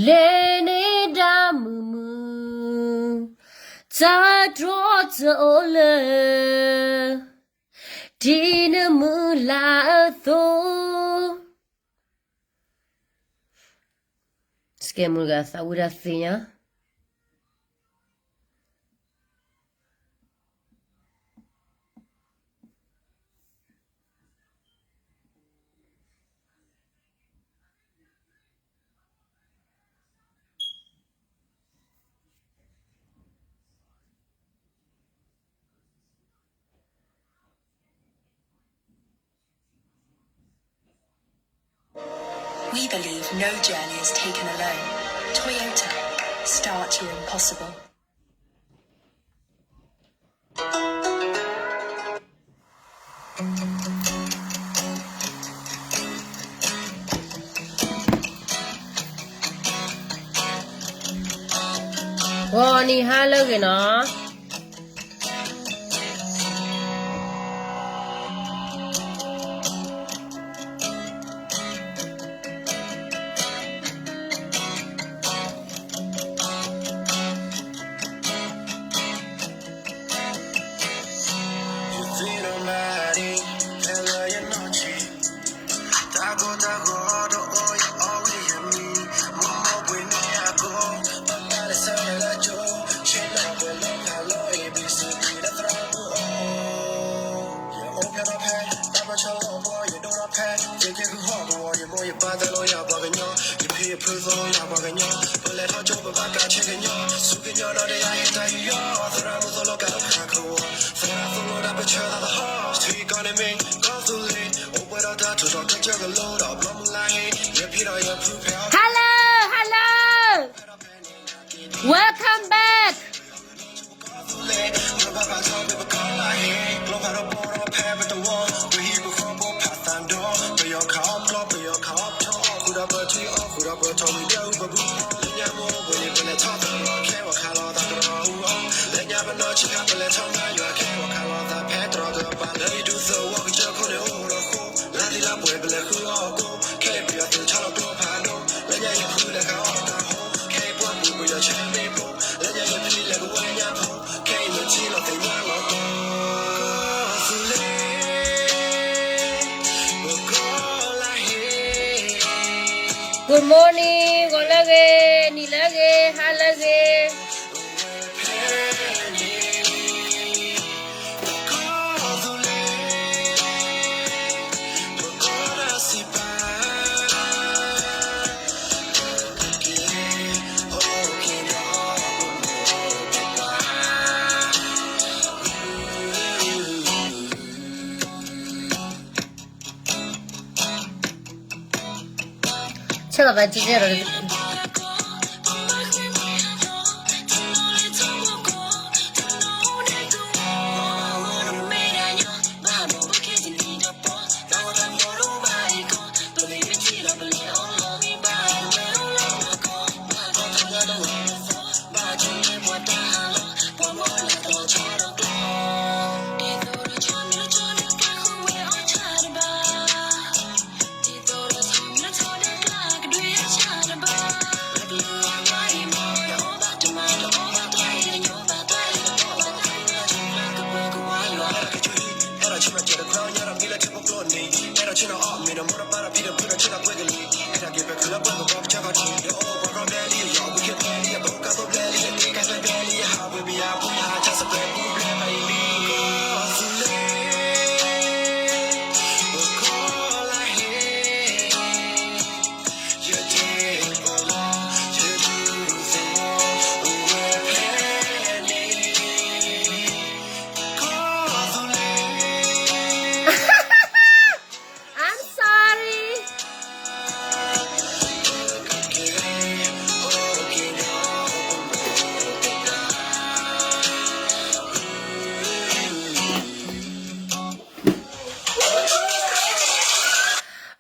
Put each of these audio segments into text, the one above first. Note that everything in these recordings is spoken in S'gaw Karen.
လဲၤန့ၢ်ဒၣ်မုာ်မုာ်, တၢ်တြီတအိၣ်လၢ ဒ်နမုၢ်လၢ်အသိး. စကဲမုၢ်ဂၤသးဝံၣ်တၢ်သ့ၣ်ညါ. We believe no journey is taken alone. Toyota, start your impossible. ဂီၤနံၤဟါလၢအဂ့ၤနီၤ. ဟါလၢ ဟါလၢ Welcome back. Good morning, ဂီၤလၢအဂ့ၤ, နံၤလၢအဂ့ၤ, ဟါလၢအဂ့ၤ. ဆဲးလီၤသးကဲကဲဒီး အဲၣ်ဒိးဆ့ၣ်နီၤအီၣ်မ့ၤဒီး မိၢ်ဒီးပၢ်ဒီးဖံဒီးဖုဒီးဆ့ၣ်နီၤကွဲကလံၤ, အဲၣ်ဒိးက့ၤပဲၤခုးလၢပှၢ်ကဘီကစၢၢ်ခီၣ်ထံး, ဒီးအိၣ်ပှၤခီၣ်မဲလံ,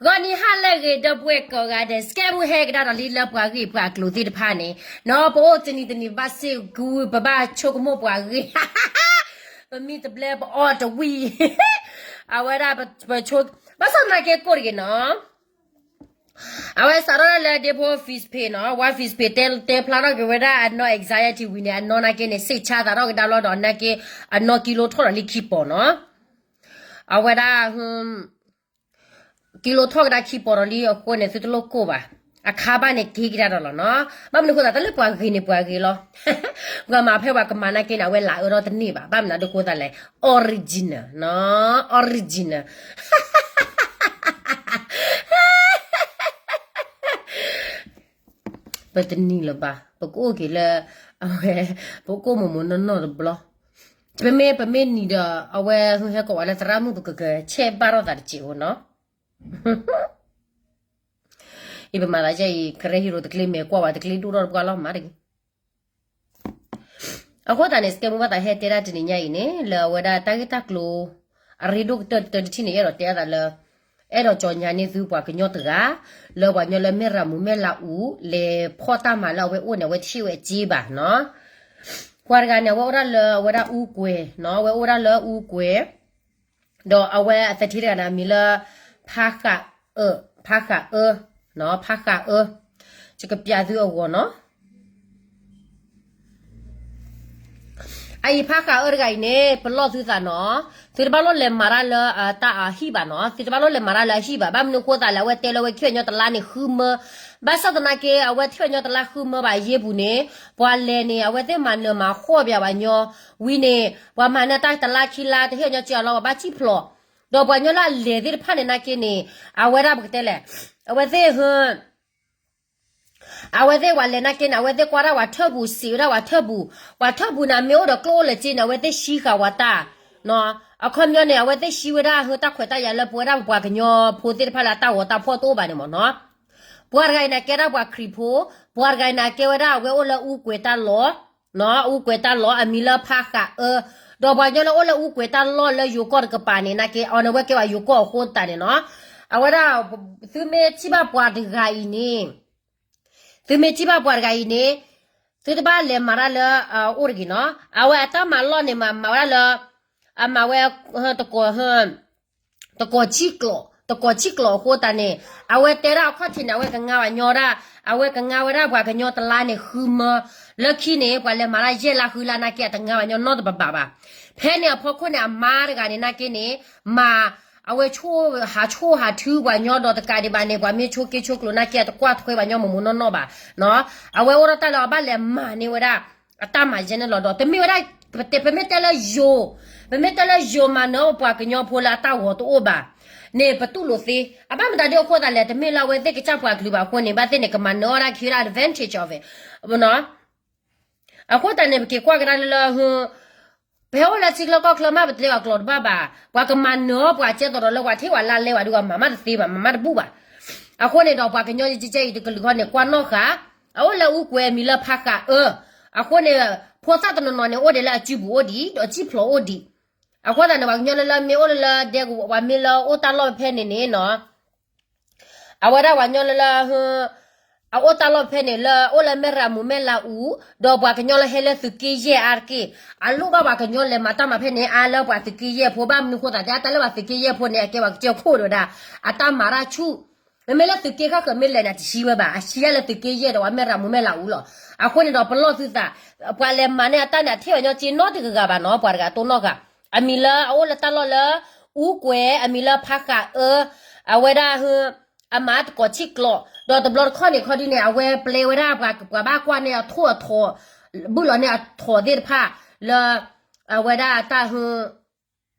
ဂီၤနံၤဟါလၢအဂ့ၤ ဒီပုၢ်ဝဲၢ်ကိးဂၤဒဲး, စကဲမူဟဲကဒါဒီးလံလၢပှၤဂ့ၢ်ပှၤကျိၤသ့ၣ်တဖၣ်န့ၣ်, နီၢ်ပအိၣ်တနံၤတနံၤဘၣ်စ့ၢ်ကီး ပဘၣ်ဆိကမိၣ်ပှၤဂ့ၢ်, ပမံတဘျဲပအီၣ်တဝံၣ်, အဝဲဒၣ်ပဆိ, ဘၣ်ဆၣ်သနာ်က့ကိၣ်တဂ့ၤနီၢ် အဝဲစးထီၣ်ဒၣ်လၢဒ့ဖိ Facebook နီၢ်, ဝါ Facebook တဲဖျါထီၣ်က့ၤဝဲဒၣ်အနီၢ် anxiety ဝံၤန့ၣ် အနီၢ်နာ်က့န့ၣ် စ့ၣ်ဆါသးထီၣ်ကဒါလီၤဒီးနာ်က့, အနီၢ်ကံလိထီၣ်ဒီးလံခံပီၤနီၢ်, အဝဲဒၣ် ကံလိထီၣ်ကဒါခံပီၤဒီးလံအဃိန့ၣ် သုတလိၣ်ကိၢ်ဘၣ်, အခါဘၣ်န့ၣ်က့ၤကဒါဒီးလီၤနီၢ်, ဘၣ်မနုၤအဃိသတး တၢ်လၢပှၤဂ့ၤန့ၣ်ပှၤဂ့ၤလီၤ, ပှၤမၤဖဲပှၤကမၤနာ်က့န့ၣ် အဝဲလၤအၢထီၣ်တန့ၢ်ဘၣ်, ဘၣ်မနုၤအဃိသတးလဲၣ်, original နီၢ်, original ပတနံၤလၢၤဘၣ်, ပကအိၣ်က့ၤလၢ, အဝဲ, ပကအိၣ်မိၢ်မိၢ်နီၢ်နီၢ်တဘျီ, ပမ့ၢ်ပမ့ၢ်နံၤဒီး အဝဲဟဲကိးဝဲလၢသရၣ်မုၣ် ပကကဆဲးဘၣ်ထီၣ်သးတစဲးဖိနီၢ်, အံၤပမၤသးယဲအံၤ ကရၢဟံရိၤတကျ့မဲာ်ကွၢ်ဝဲတကျ့ဒိၣ်ထီၣ်တပှၢ်လီၤမးတဂ့ၤ, အဃိသတးန့ၣ် စကဲမူဘၣ်သးဟဲတဲဒၣ်တနံၤညါအံၤန့ၣ် လၢအဝဲဒၣ်တၢ်ဂ့ၢ်တၢ်ကျိၤ, အရ့ဒိၣ်ကတၢၢ်တထံၣ်န့ၣ် အဲၣ်ဒိးတဲအသးလၢ, အဲၣ်ဒိးကၠီညါန့ၢ်သုပှၤကညီတဂၤ, လၢပှၤကညီလၢမဲၢ်ရၤမူမဲၢ်လးအူ, လဲၤဖီၣ်တၢ်မၤလၢအဝဲအိၣ်န့ၣ် အဝဲတဟ့ၣ်ဝဲအစ့ဘၣ်နီၢ်, ပှၤတဂၤန့ၣ် အဝဲအိၣ်ဒၣ်လၢအဝဲဒၣ်အူကွဲၤနီၢ်, အဝဲအိၣ်ဒၣ်လၢအူကွဲၤ ဒီးအဝဲအသထ့တဂၤန့ၣ် အမံၤလၢ, ဖါဃးအၢ, ဖါဃးအၢ, ဖါဃးအၢ, ယကပျးသုအဂီၤနီၤ, အအံၤဖါဃးအၢတဂၤအံၤန့ၣ် ပလီၢ်သုသးနီၤ, သုတဘၣ်လိၣ်လဲၤမၤတၢ်လၢတၢ်အဟံၣ်ဘၣ်နီၤ, သုတဘၣ်လိၣ်လဲၤမၤတၢ်လၢအဟံၣ်ဘၣ်, ဘၣ်မနုၤအဃိသးလဲၣ် အဝဲတဲလၢအဝဲထံၣ်ညီတလါန့ၣ်ဃုမၢ, ဘၣ်ဆၣ်သနာ်က့ အဝဲထံၣ်ညီတလါဃုမၢဘၣ်အယ့ၢ်ပူၤန့ၣ်, ပှၤလဲၤန့ၣ် အဝဲသ့ၣ်မၤနၢၤမၤဃီၣ်ဘၣ်ပှၤကညီ, ဝံၤန့ၣ် ပှၤမၤနၢၤတၢ်တလါခံလါ တဟ့ၣ်ညီစ့အီၤလီၤ ပှၤဘၣ်စံၣ်ဖျိး, ဒီးပှၤကညီလၢအလဲၤသ့ၣ်တဖၣ်န့ၣ်နာ်က့န့ၣ်, အဝဲဒၣ်ပကတဲလဲၣ်, အဝဲသ့ၣ် အဝဲသ့ၣ်ပှၤလဲၤနာ်က့န့ၣ် အဝဲသ့ၣ်ကွၢ်ဒၣ်ပှၤထၢၣ်ပူၤ စံးဝဲဒၣ်ပှၤထၢၣ်ပူၤ, ပှၤထၢၣ်ပူၤန့ၣ် မ့ၢ်အိၣ်ဒီးကျိၣ်အိၣ်လၢက့န့ၣ် အဝဲသ့ၣ်ဆှံဃာ်ဝဲတၢ်, အခီပညီန့ၣ် အဝဲသ့ၣ်ဆှံဝဲဒၣ်ဟၢတၢ်ခွဲးတၢ်ယာ်လၢပဝဲဒၣ်ပပှၤကညီဖိသ့ၣ်တဖၣ်လၢအတၢ်ဂီၤတၢ်ဖီၣ်တအိၣ်ဘၣ်န့ၣ်မ့ၢ်နီၤ, ပှၤတဂၤအံၤန့ၣ် အကဲဒၣ်ပှၤခရံာ်ဖိ, ပှၤတဂၤအံၤန့ၣ် အကဲဝဲဒၣ်အဝဲအိၣ်လၢအူကွဲၤတၢ်လီၢ် အူကွဲၤတၢ်လီၢ် အမံၤလၢဖါဃးအၢ, ဒီးပှၤကညီလၢအိၣ်လၢအူကွဲၤတၢ်လီၢ်လၢယိၤကီၢ်တကပၤန့ၣ် နာ်က့ အီၤန့ၣ် အဝဲကဲဝဲယိၤကီၢ်အဃိသတးန့ၣ်နီၤ, အဝဲဒၣ်, သုမ့ၢ်ထံၣ်ဘၣ်ပှၤတဂၤအံၤန့ၣ်, သုမ့ၢ်ထံၣ်ဘၣ်ပှၤတဂၤအံၤန့ၣ်, သုတဘၣ်လဲၤမၤတၢ်လၢအအိၣ်တဂ့ၤနီၤ, အဝဲအတၢ်မၤလီၢ်န့ၣ် မၤမၤဝဲဒၣ်လၢ အမၤဝဲ တကိး တကိးဆံကျိး, တကိးဆံကျိးအဃိသတးန့ၣ်, အဝဲတဲဒၣ်အခီၣ်ထံးန့ၣ် အဝဲကငါပှၤကညီဒၣ်, အဝဲကငါဝဲဒၣ်ပှၤကညီတလါန့ၣ်ဃုမၢ, လၢခံန့ၣ် ပှၤလဲၤမၤတၢ်ယဲၢ်လါဃုလါနာ်က့ အတငါပှၤကညီနီတဘးဘးဘၣ်. ဖဲန့ၣ်အဖီခိၣ်န့ၣ် အမါတဂၤန့ၣ်နာ်က့န့ၣ်, မၤ, အဝဲဆိၣ်ဟးဆိၣ်ဟးထုပှၤကညီဒီးတကးဒံးဘၣ်န့ၣ် ပှၤမ့ၢ်ဆိးက့ဆိးကျိးနာ်က့ အတကွၢ်ထွဲပှၤကညီမိၢ်မိၢ်နီၢ်နီၢ်ဘၣ်. အဝဲအိၣ်ဒီးတၢ်လၢအဘၣ်လဲၤမၤန့ၢ်ဝဲဒၣ် အတၢ်မၤယဲၢ်န့ၣ်လီၤဒီး တမ့ၢ်ဝဲဒၣ်, ပမ့ၢ်တဲလၢယိၤ, ပမ့ၢ်တဲလၢယိၤမၤနၢၤပှၤကညီဖိလၢအတၢ်ဂီၤတအိၣ်ဘၣ်န့ၣ် ပတူၢ်လိာ်သ့. အဘၣ်မတၤဒ်အဃိသတးလဲၣ်, တမ့ၢ်လၢအဝဲသ့ၣ်ကစၢ်ပှၤကလုာ်ဘၣ်အဃိန့ၣ် ဘၣ်သ့ၣ်န့ၣ် ကမၤနၢၤအီၣ်ဒၣ်ခံဝဲဒၣ် advantage of it နီၤ. အဃိသတးန့ၣ် ပက့ၤကွၢ်ကဒါလၢလၢ ပဟဲအိၣ်လၢထံချၢကီၢ်ချၢမး ပတဲအကျိာ်တဘၣ်ဘၣ်. ပှၤကမၤနၢၤအီၣ်ပှၤကဲသိးဒီးလၢပှၤထံၣ်ပှၤလါလဲပှၤဒုး ပှၤမၤမးတသ့ဘၣ်, မၤမးတဘူၣ်ဘၣ်. အဃိန့ၣ်ဒီး ပှၤကညီယကဲအံၤတကလုာ်ဃီန့ၣ် ကွၢ်နီၣ်ဃာ်, အအိၣ်လၢအူကွဲၤ အမံၤလၢဖးဃးအၢ, အဃိန့ၣ် ဖိသၣ်တနီၤနီၤန့ၣ် အိၣ်ဒံးလၢအစုပူၤအိၣ်ဒံး ဒီးအစုဖျိးအိၣ်ဒံး. အဃိသတးန့ၣ် ပှၤကညီလၢလၢမ့ၢ်အိၣ်လၢလၢဒဲကဝီၤ ပှၤမ့ၢ်လၢအိၣ်တၢ်လီၢ်ဖဲန့ၣ်န့ၣ်နီၤ အဝဲဒၣ်ပှၤကညီလၢလၢ အအိၣ်တၢ်လီၢ်ဖဲန့ၣ် လၢအိၣ်လၢမဲၢ်ရၤမူမဲၢ်လးအူ, ဒီးပှၤကညီလၢဟဲလၢသုးက့ယဲၢ်အါတက့ၢ်. အလိၣ်ဘၣ်ပှၤကညီလဲၤမၤတၢ်မၤဖဲန့ၣ် အါလၢပှၤသုးက့ယဲၢ်ဖိ ဘၣ်မနုၤဃိသတး တဲအတၢ်လၢပှၤသုးက့ယဲၢ်ဖိန့ၣ် အကဲပှၤကစၢၢ်ခိၣ်ဒီးဒၣ် အတၢ်မၤတၢ်ဆူၣ်. မ့မ့ၢ်လၢသုးက့ဃၣ်ဃၢၤမ့ၢ်လဲၤန့ၣ် တဆှံဝဲဘၣ်, အဆှံဒၣ်လၢသုးက့ယဲၢ်ဒီးပှၤမဲၢ်ရၤမူမဲၢ်လးအူလီၤ. အဃိန့ၣ်ဒီးပလီၢ်သုသး, ပှၤလဲၤမၤန့ၢ်အတၢ်န့ၣ် အထံၣ်ပှၤကညီစ့နီတဂၤဂၤဘၣ်နီၤ, ပှၤတဂၤတိၢ်နီၣ်ဃာ်, အမံၤလၢအအိၣ်လၢတၢ်လီၢ်လၢ အူကွဲၤ အမံၤလၢဖးဃးအၢ, အဝဲဒၣ် အမၤတကိးဆံကျိး, ဒီးတဘျီတခီၣ်န့ၣ်ခီဒုန့ၣ် အဝဲပျဲဝဲဒၣ်ပှၤ ပှၤဘၣ်ကွၢ်န့ၢ်အထိၣ်အထိး, ဘုၣ်လီၤန့ၢ်အထိးသ့ၣ်တဖၣ် လၢ အဝဲဒၣ်တၢ်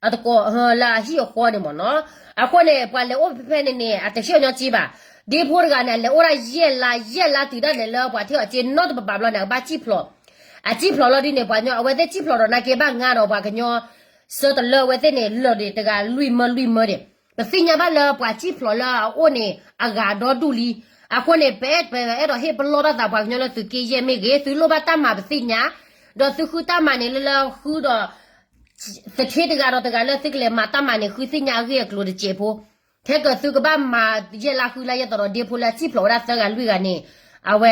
အတကိးလၢအဟံၣ်အဃီန့ၣ်မ့ၢ်နီၤ. အဃိန့ၣ် ပှၤလဲၤအိၣ်ဖဲဖဲန့ၣ်န့ၣ် အတဟ့ၣ်ညီစ့ဘၣ်. ဒ့ဖိတဂၤန့ၣ် အလဲၤအိၣ်ဒၣ်ယဲၢ်လါ ယဲၢ်လါတုၤဒၣ်လဲာ်လၢပှၤထံၣ်အီၤစ့နီတဘးဘျီန့ၣ် အဘၣ်စံၣ်ဖျိး, အစံၣ်ဖျိးလီၤဒ်န့ၣ် ပှၤကညီ အဝဲသ့ၣ်စံၣ်ဖျိးဒီးနာ်က့ဘၣ်ငါဒီးပှၤကညီ ဆၢတလၢအဝဲသ့ၣ်န့ၣ် လၢာ်ဒံးတဂၤလွံၢ်မၢလွံၢ်မၢဒံး. ပသ့ၣ်ညါဘၣ်လၢပှၤစံၣ်ဖျိးလၢအအိၣ်န့ၣ် အဂၤဒီဒူၣ်လံ. အဃိန့ၣ် ပအဲၣ်ဒိး ပအဲၣ်ဒိးဟ့ၣ်ပလီၢ်ဘၣ်သးပှၤကညီလၢသုးက့ယဲၢ်မ့ၢ်ဂ့ၤ သုလိၣ်ဘၣ်တၢ်မၤပသ့ၣ်ညါ, ဒီးသုဃုတၢ်မၤန့ၣ်လၢလၢဃုဒီး သထ့တဂၤဒီးတဂၤလၢသုကလဲၤမၤတၢ်မၤန့ၣ် ဃုသ့ၣ်ညါအဂ့ၢ်အကျိၤတစဲးဖိ ခဲကၢၢ်သုကဘၣ်မၤယဲၢ်လါဃုလါယဲၢ်သီဒီး ဒ့ဖိလၢအစံၣ်ဖျိးဝဲဒၣ်သၢဂၤလွံၢ်ဂၤန့ၣ်, အဝဲ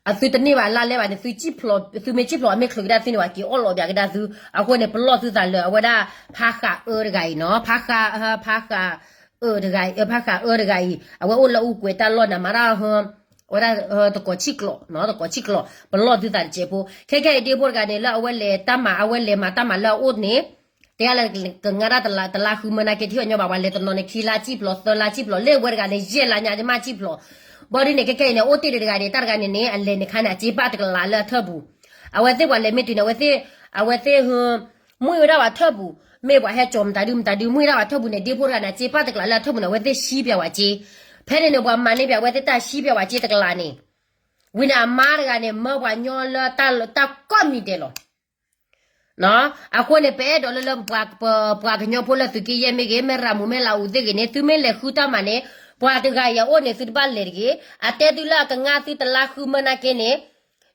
အသုတန့ၢ်ဘၣ်လါလဲဘၣ်န့ၣ် သုမ့ၢ်စံၣ်ဖျိး အမ့ၢ်ချုးကဒါသုန့ၣ် ပှၤက့ၤအီၣ်လီၤဘၣ်ကဒါသု, အဃိန့ၣ် ပလီၢ်သုသးလၢအဝဲဒၣ် ဖါဃးအၢတဂၤအံၤနီၤ, ဖါဃး ဖါဃးအၢတဂၤအံၤ, အဝဲအိၣ်လၢအူကွဲးတၢ်လီၢ်န့ၣ် မၤတၢ် အဝဲဒၣ် တကိးဆံၣ်ကျိး, တကိးဆံၣ်ကျိး, ပလီၢ်သုသးတစဲးဖိ, ခဲကဲအံၤဒ့ဖိတဂၤန့ၣ် လၢအဝဲလဲၤတၢ်မၤ အဝဲလဲၤမၤတၢ်မၤလၢအအိၣ်န့ၣ်, တဲလၢကငါဒၣ်တလါ တလါဃုမၢနာ်က့ ထံၣ်အီၤညီဘၣ် ပှၤလဲၤတနီၤန့ၣ် ခံလါစံၣ်ဖျိး သၢလါစံၣ်ဖျိး လၢဝဲတဂၤန့ၣ် ယဲၢ်လါညါမ့ၢ်စံၣ်ဖျိး, ဘၣ်ဒ်န့ၣ် ခဲကဲအံၤန့ၣ် အိၣ်တ့ၢ်ဒံးတဂၤန့ၣ် တၢ်တဂၤန့ၣ်န့ၣ် အလဲၤန့ၣ်ခါန့ၣ် အစ့ပာ်တကလးလၢအထၢၣ်ပူၤ, အဝဲသ့ၣ်ပှၤလဲၤမ့ၢ်တုၤန့ၣ် အဝဲသ့ၣ်, အဝဲသ့ၣ် မ့ၢ်ဝဲဒၣ်ပှၤထၢၣ်ပူၤ, မ့ၢ်ပှၤဟဲကၠီၤမတၤဒုမတၤဒု မ့ၢ်ဝဲဒၣ်ပှၤထၢၣ်ပူၤန့ၣ် ဒ့ဖိတဂၤန့ၣ် အစ့ပာ်တကလးလၢအထၢၣ်ပူၤန့ၣ် အဝဲသ့ၣ်ဟံးပၠးဝဲစ့, ဖဲန့ၣ်န့ၣ် ပှၤမၤန့ၢ်ပၠး အဝဲသ့ၣ်တၢ်ဟံးပၠးဝဲစ့တကလးန့ၣ်, ဝံၤန့ၣ်အမါတဂၤန့ၣ် မၢပှၤညီလၢတၢ်ကိးမံၤဒဲးလီၤ. အဃိန့ၣ် ပအဲၣ်ဒိးလၢလၢ ပှၤကညီဖိလၢသုးက့ယဲၢ်မ့ၢ်ဂ့ၤ မဲၢ်ရၤမူမဲၢ်လၤအူသ့ၣ်ဂ့ၤန့ၣ် သုမ့ၢ်လဲၤဃုတၢ်မၤန့ၣ် ပှၤတဂၤအံၤအအိၣ်န့ၣ် သုတဘၣ်လဲၤတဂ့ၤ, အတဲသုလၢအကငါသုတလါဃုမၢနာ်က့န့ၣ်,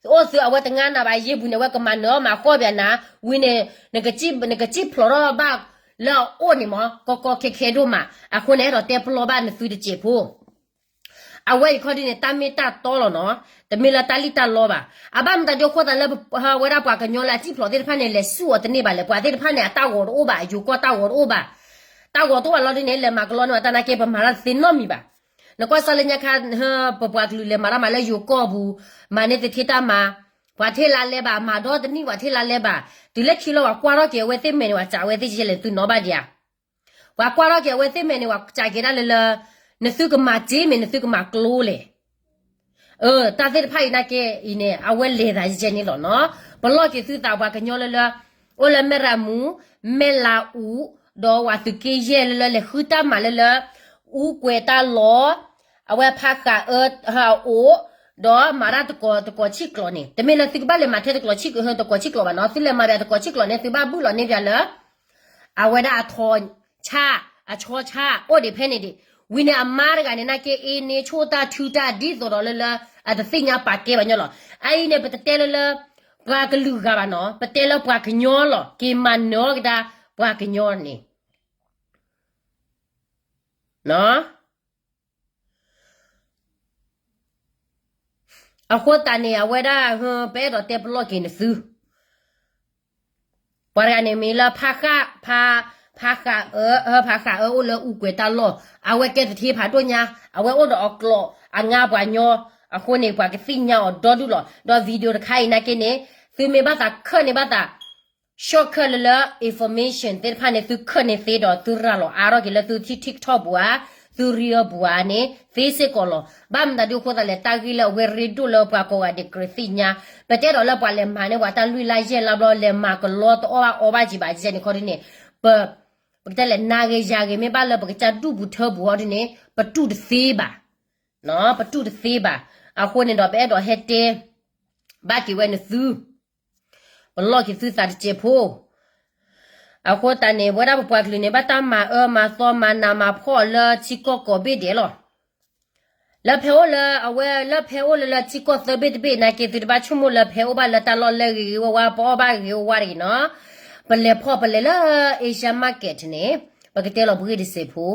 အိၣ်သုအဝဲတငါနၤဘၣ်ယ့ၢ်ပူၤန့ၣ် အဝဲကမၤနၢၤအီၣ်မၤဃီဘၣ်နၤ, ဝံၤန့ၣ် နကစံၣ်ဖျိးထီၣ်ဘၣ်လၢအအိၣ်န့ၣ်မး ကီကီခဲခဲဒိၣ်မး, အဃိန့ၣ် အဲၣ်ဒိးတဲပလီၢ်ဘၣ်နသုတစဲးဖိ အဝဲအံၤခီဒ်န့ၣ် တၢ်မ့ၢ်တၢ်တီလီၤနီၤ, တမ့ၢ်လၢတၢ်လံၣ်တၢ်လီဘၣ်. အဘၣ်မတၤဒုအဃိသတးလၢ ဝဲဒၣ်ပှၤကညီလၢအစံၣ်ဖျိးသ့ၣ်တဖၣ်န့ၣ် လဲၤဆူၣ်အီၤတန့ၢ်ဘၣ်လဲၣ်, ပှၤသ့ၣ်တဖၣ်န့ၣ် အတၢ်ဂီၤတအိၣ်ဘၣ်, ယိၤကီၢ်တၢ်ဂီၤတအိၣ်ဘၣ်, တၢ်ဂီၤတအိၣ်ဘၣ်လီၤဒ်န့ၣ် လဲၤမၤကလီန့ၢ်ဘၣ်တၢ်နာ်က့ ပမၤတၢ်တသ့နီတမံၤဘၣ်. နကွၢ်စၢ်လၢညါခါ ပပှၤကလုာ်လဲၤမၤတၢ်မၤလၢယိၤကီၢ်ပူၤ, မၤန့ၢ်သထ့တၢ်မၤ, ပှၤထ့လါလဲဘၣ်, မၤဒီတနံၣ် ပှၤထ့လါလဲဘၣ်, တုၤလၢခံလီၤ ပှၤကွၢ်ထီၣ်က့ၤအဝဲသ့ၣ်မဲာ်န့ၣ် ပှၤစံးဝဲသ့ၣ်ယဲလဲၣ် သုနီၣ်ဘၣ်ဒံးဧါ. ပှၤကွၢ်ထီၣ်က့ၤအဝဲသ့ၣ်မဲာ်န့ၣ် ပှၤစံးက့ၤဒၣ်လၢလၢ နသုကမၤစ့မ့ၢ် နသုကမၤကျိလဲၣ်. တၢ်သ့ၣ်တဖၣ်အံၤနာ်က့အံၤန့ၣ် အဝဲလဲၤသးယဲန့ၣ်လီၤနီၤ. ပလီၢ်က့ၤသုသးပှၤကညီလၢလၢ အိၣ်လၢမဲၢ်ရၤမူ, မဲၢ်လၤအူ, ဒီးဝၤသုးက့ယဲၢ်လၢလၢ လဲၤဃုတၢ်မၤလၢလၢ အူကွဲးတၢ်လီၢ်, အဝဲဖးဃးအၢအအိၣ်, ဒီးမၤတၢ်တကိးတကိးဆံၣ်ကျိးန့ၣ် တမ့ၢ်လၢသုကဘၣ်လဲၤမၤထဲတကိးဆံၣ် တကိးဆံၣ်ကျိးဘၣ်နီၤ. သုလဲၤမၤပၠးတကိးဆံၣ်ကျိးန့ၣ် သုဘၣ်ဘုၣ်လီၤန့ၢ်ပၠးလၢ အဝဲဒၣ်အထီဆၣ်, အဆီဆၣ် အိၣ်ဒံးဖဲန့ၣ်ဒံး. ဝံၤန့ၣ်အမါတဂၤန့ၣ် နာ်က့အ့န့ၢ်ဆိၣ်တၢ်ထုတၢ် ဒ်သိးဒီးလၢလၢ အတသ့ၣ်ညါပာ်ကဲဘၣ်ညီလီၤ. အအံၤန့ၣ် ပတတဲလၢလၢ ပှၤကလုာ်ဂၤဘၣ်နီၤ, ပတဲလၢပှၤကညီလီၤ. က့ၤမၤနၢၤအီၣ်ကဒါပှၤကညီန့ၣ် အဃိသတးန့ၣ် အဝဲဒၣ် ပအဲၣ်ဒိးတဲပလီၢ်က့ၤနသု ပှၤတဂၤန့ၣ်မ့ၢ်လၢ ဖးဃး, ဖးဃးအၢ, ဖးဃးအၢအိၣ်လၢအူကွဲးတၢ်လီၢ်, အဝဲကဲသထ့ဖးဒိၣ်ညါ, အဝဲအိၣ်ဒီးအကျိာ် အငါပှၤညီ, အဃိန့ၣ် ပှၤကသ့ၣ်ညါအီၤဒီဒူၣ်လီၤ. ဒီး video တခါအံၤနာ်က့န့ၣ် သုမ့ၢ်ဘၣ်သးခၢၣ်န့ၢ်ဘၣ်သး shortcut လၢလၢ information သ့ၣ်တဖၣ်န့ၣ် သုခၢၣ်န့ၢ်သ့ဒီး သုရၤလီၤအါထီၣ်က့ၤလၢသုထံ TikTok ပူၤဧါ, သု reel ပူၤဧါန့ၣ် သ့စ့ၢ်ကီးလီၤ. ဘၣ်မနုၤဒုအဃိသတးလဲၣ် တၢ်ဂ့ၢ်လၢအဝဲရ့ဒိၣ်လၢပှၤကိးဂၤဒဲးကြၢးသ့ၣ်ညါ, ပတဲဒီးလၢပှၤလဲၤမၤန့ၢ်ပှၤတၢ်လွံၢ်လါယဲၢ်လါဘျီ လဲၤမၤကလီတအီၣ်ဘၣ်အီဘၣ်ကံဘၣ်ကဲန့ၣ်ခီဒ်န့ၣ်, ပ ပကတဲလဲၣ် နၤဂ့ၤယၤဂ့ၤ မ့ၢ်ဘၣ်လၢပကစၢ်ဒူၣ်ပူၤထၢပူၤဟီဒ်န့ၣ် ပတူၢ်တသ့ဘၣ်, ပတူၢ်တသ့ဘၣ်. အဃိန့ၣ်ဒီး ပအဲၣ်ဒိးဟဲတဲ ဘၣ်က့ၤဝဲနသု ပလီၢ်က့ၤသုသးတစဲးဖိ အဃိသတးန့ၣ် ပဝဲဒၣ်ပပှၤကလုာ်န့ၣ် ဘၣ်တၢ်မၤအၢမၤသီမၤနးမၤဖှီၣ်လၢထံကီၢ်ကိးဘ့ၣ်ဒဲးလီၤ. လၢဖဲအိၣ်လၢအဝဲ လၢဖဲအိၣ်လၢလၢထံကီၢ်သၢဘ့ၣ်တဘ့ၣ်နာ်က့ သုတဘၣ်ဆိကမိၣ်လၢဖဲအိၣ်ဘၣ်လၢတၢ်လီၢ်လၢဂ့ၤဂ့ၤဝါဝါ ပအီၣ်ဘၣ်ဂ့ၤဂ့ၤဝါဝါတဂ့ၤနီၤ. ပလဲၤဖီၣ် ပလဲၤလၢ Asia Market န့ၣ် ပကတဲလီၤပဂ့ၢ်တစဲးဖိ,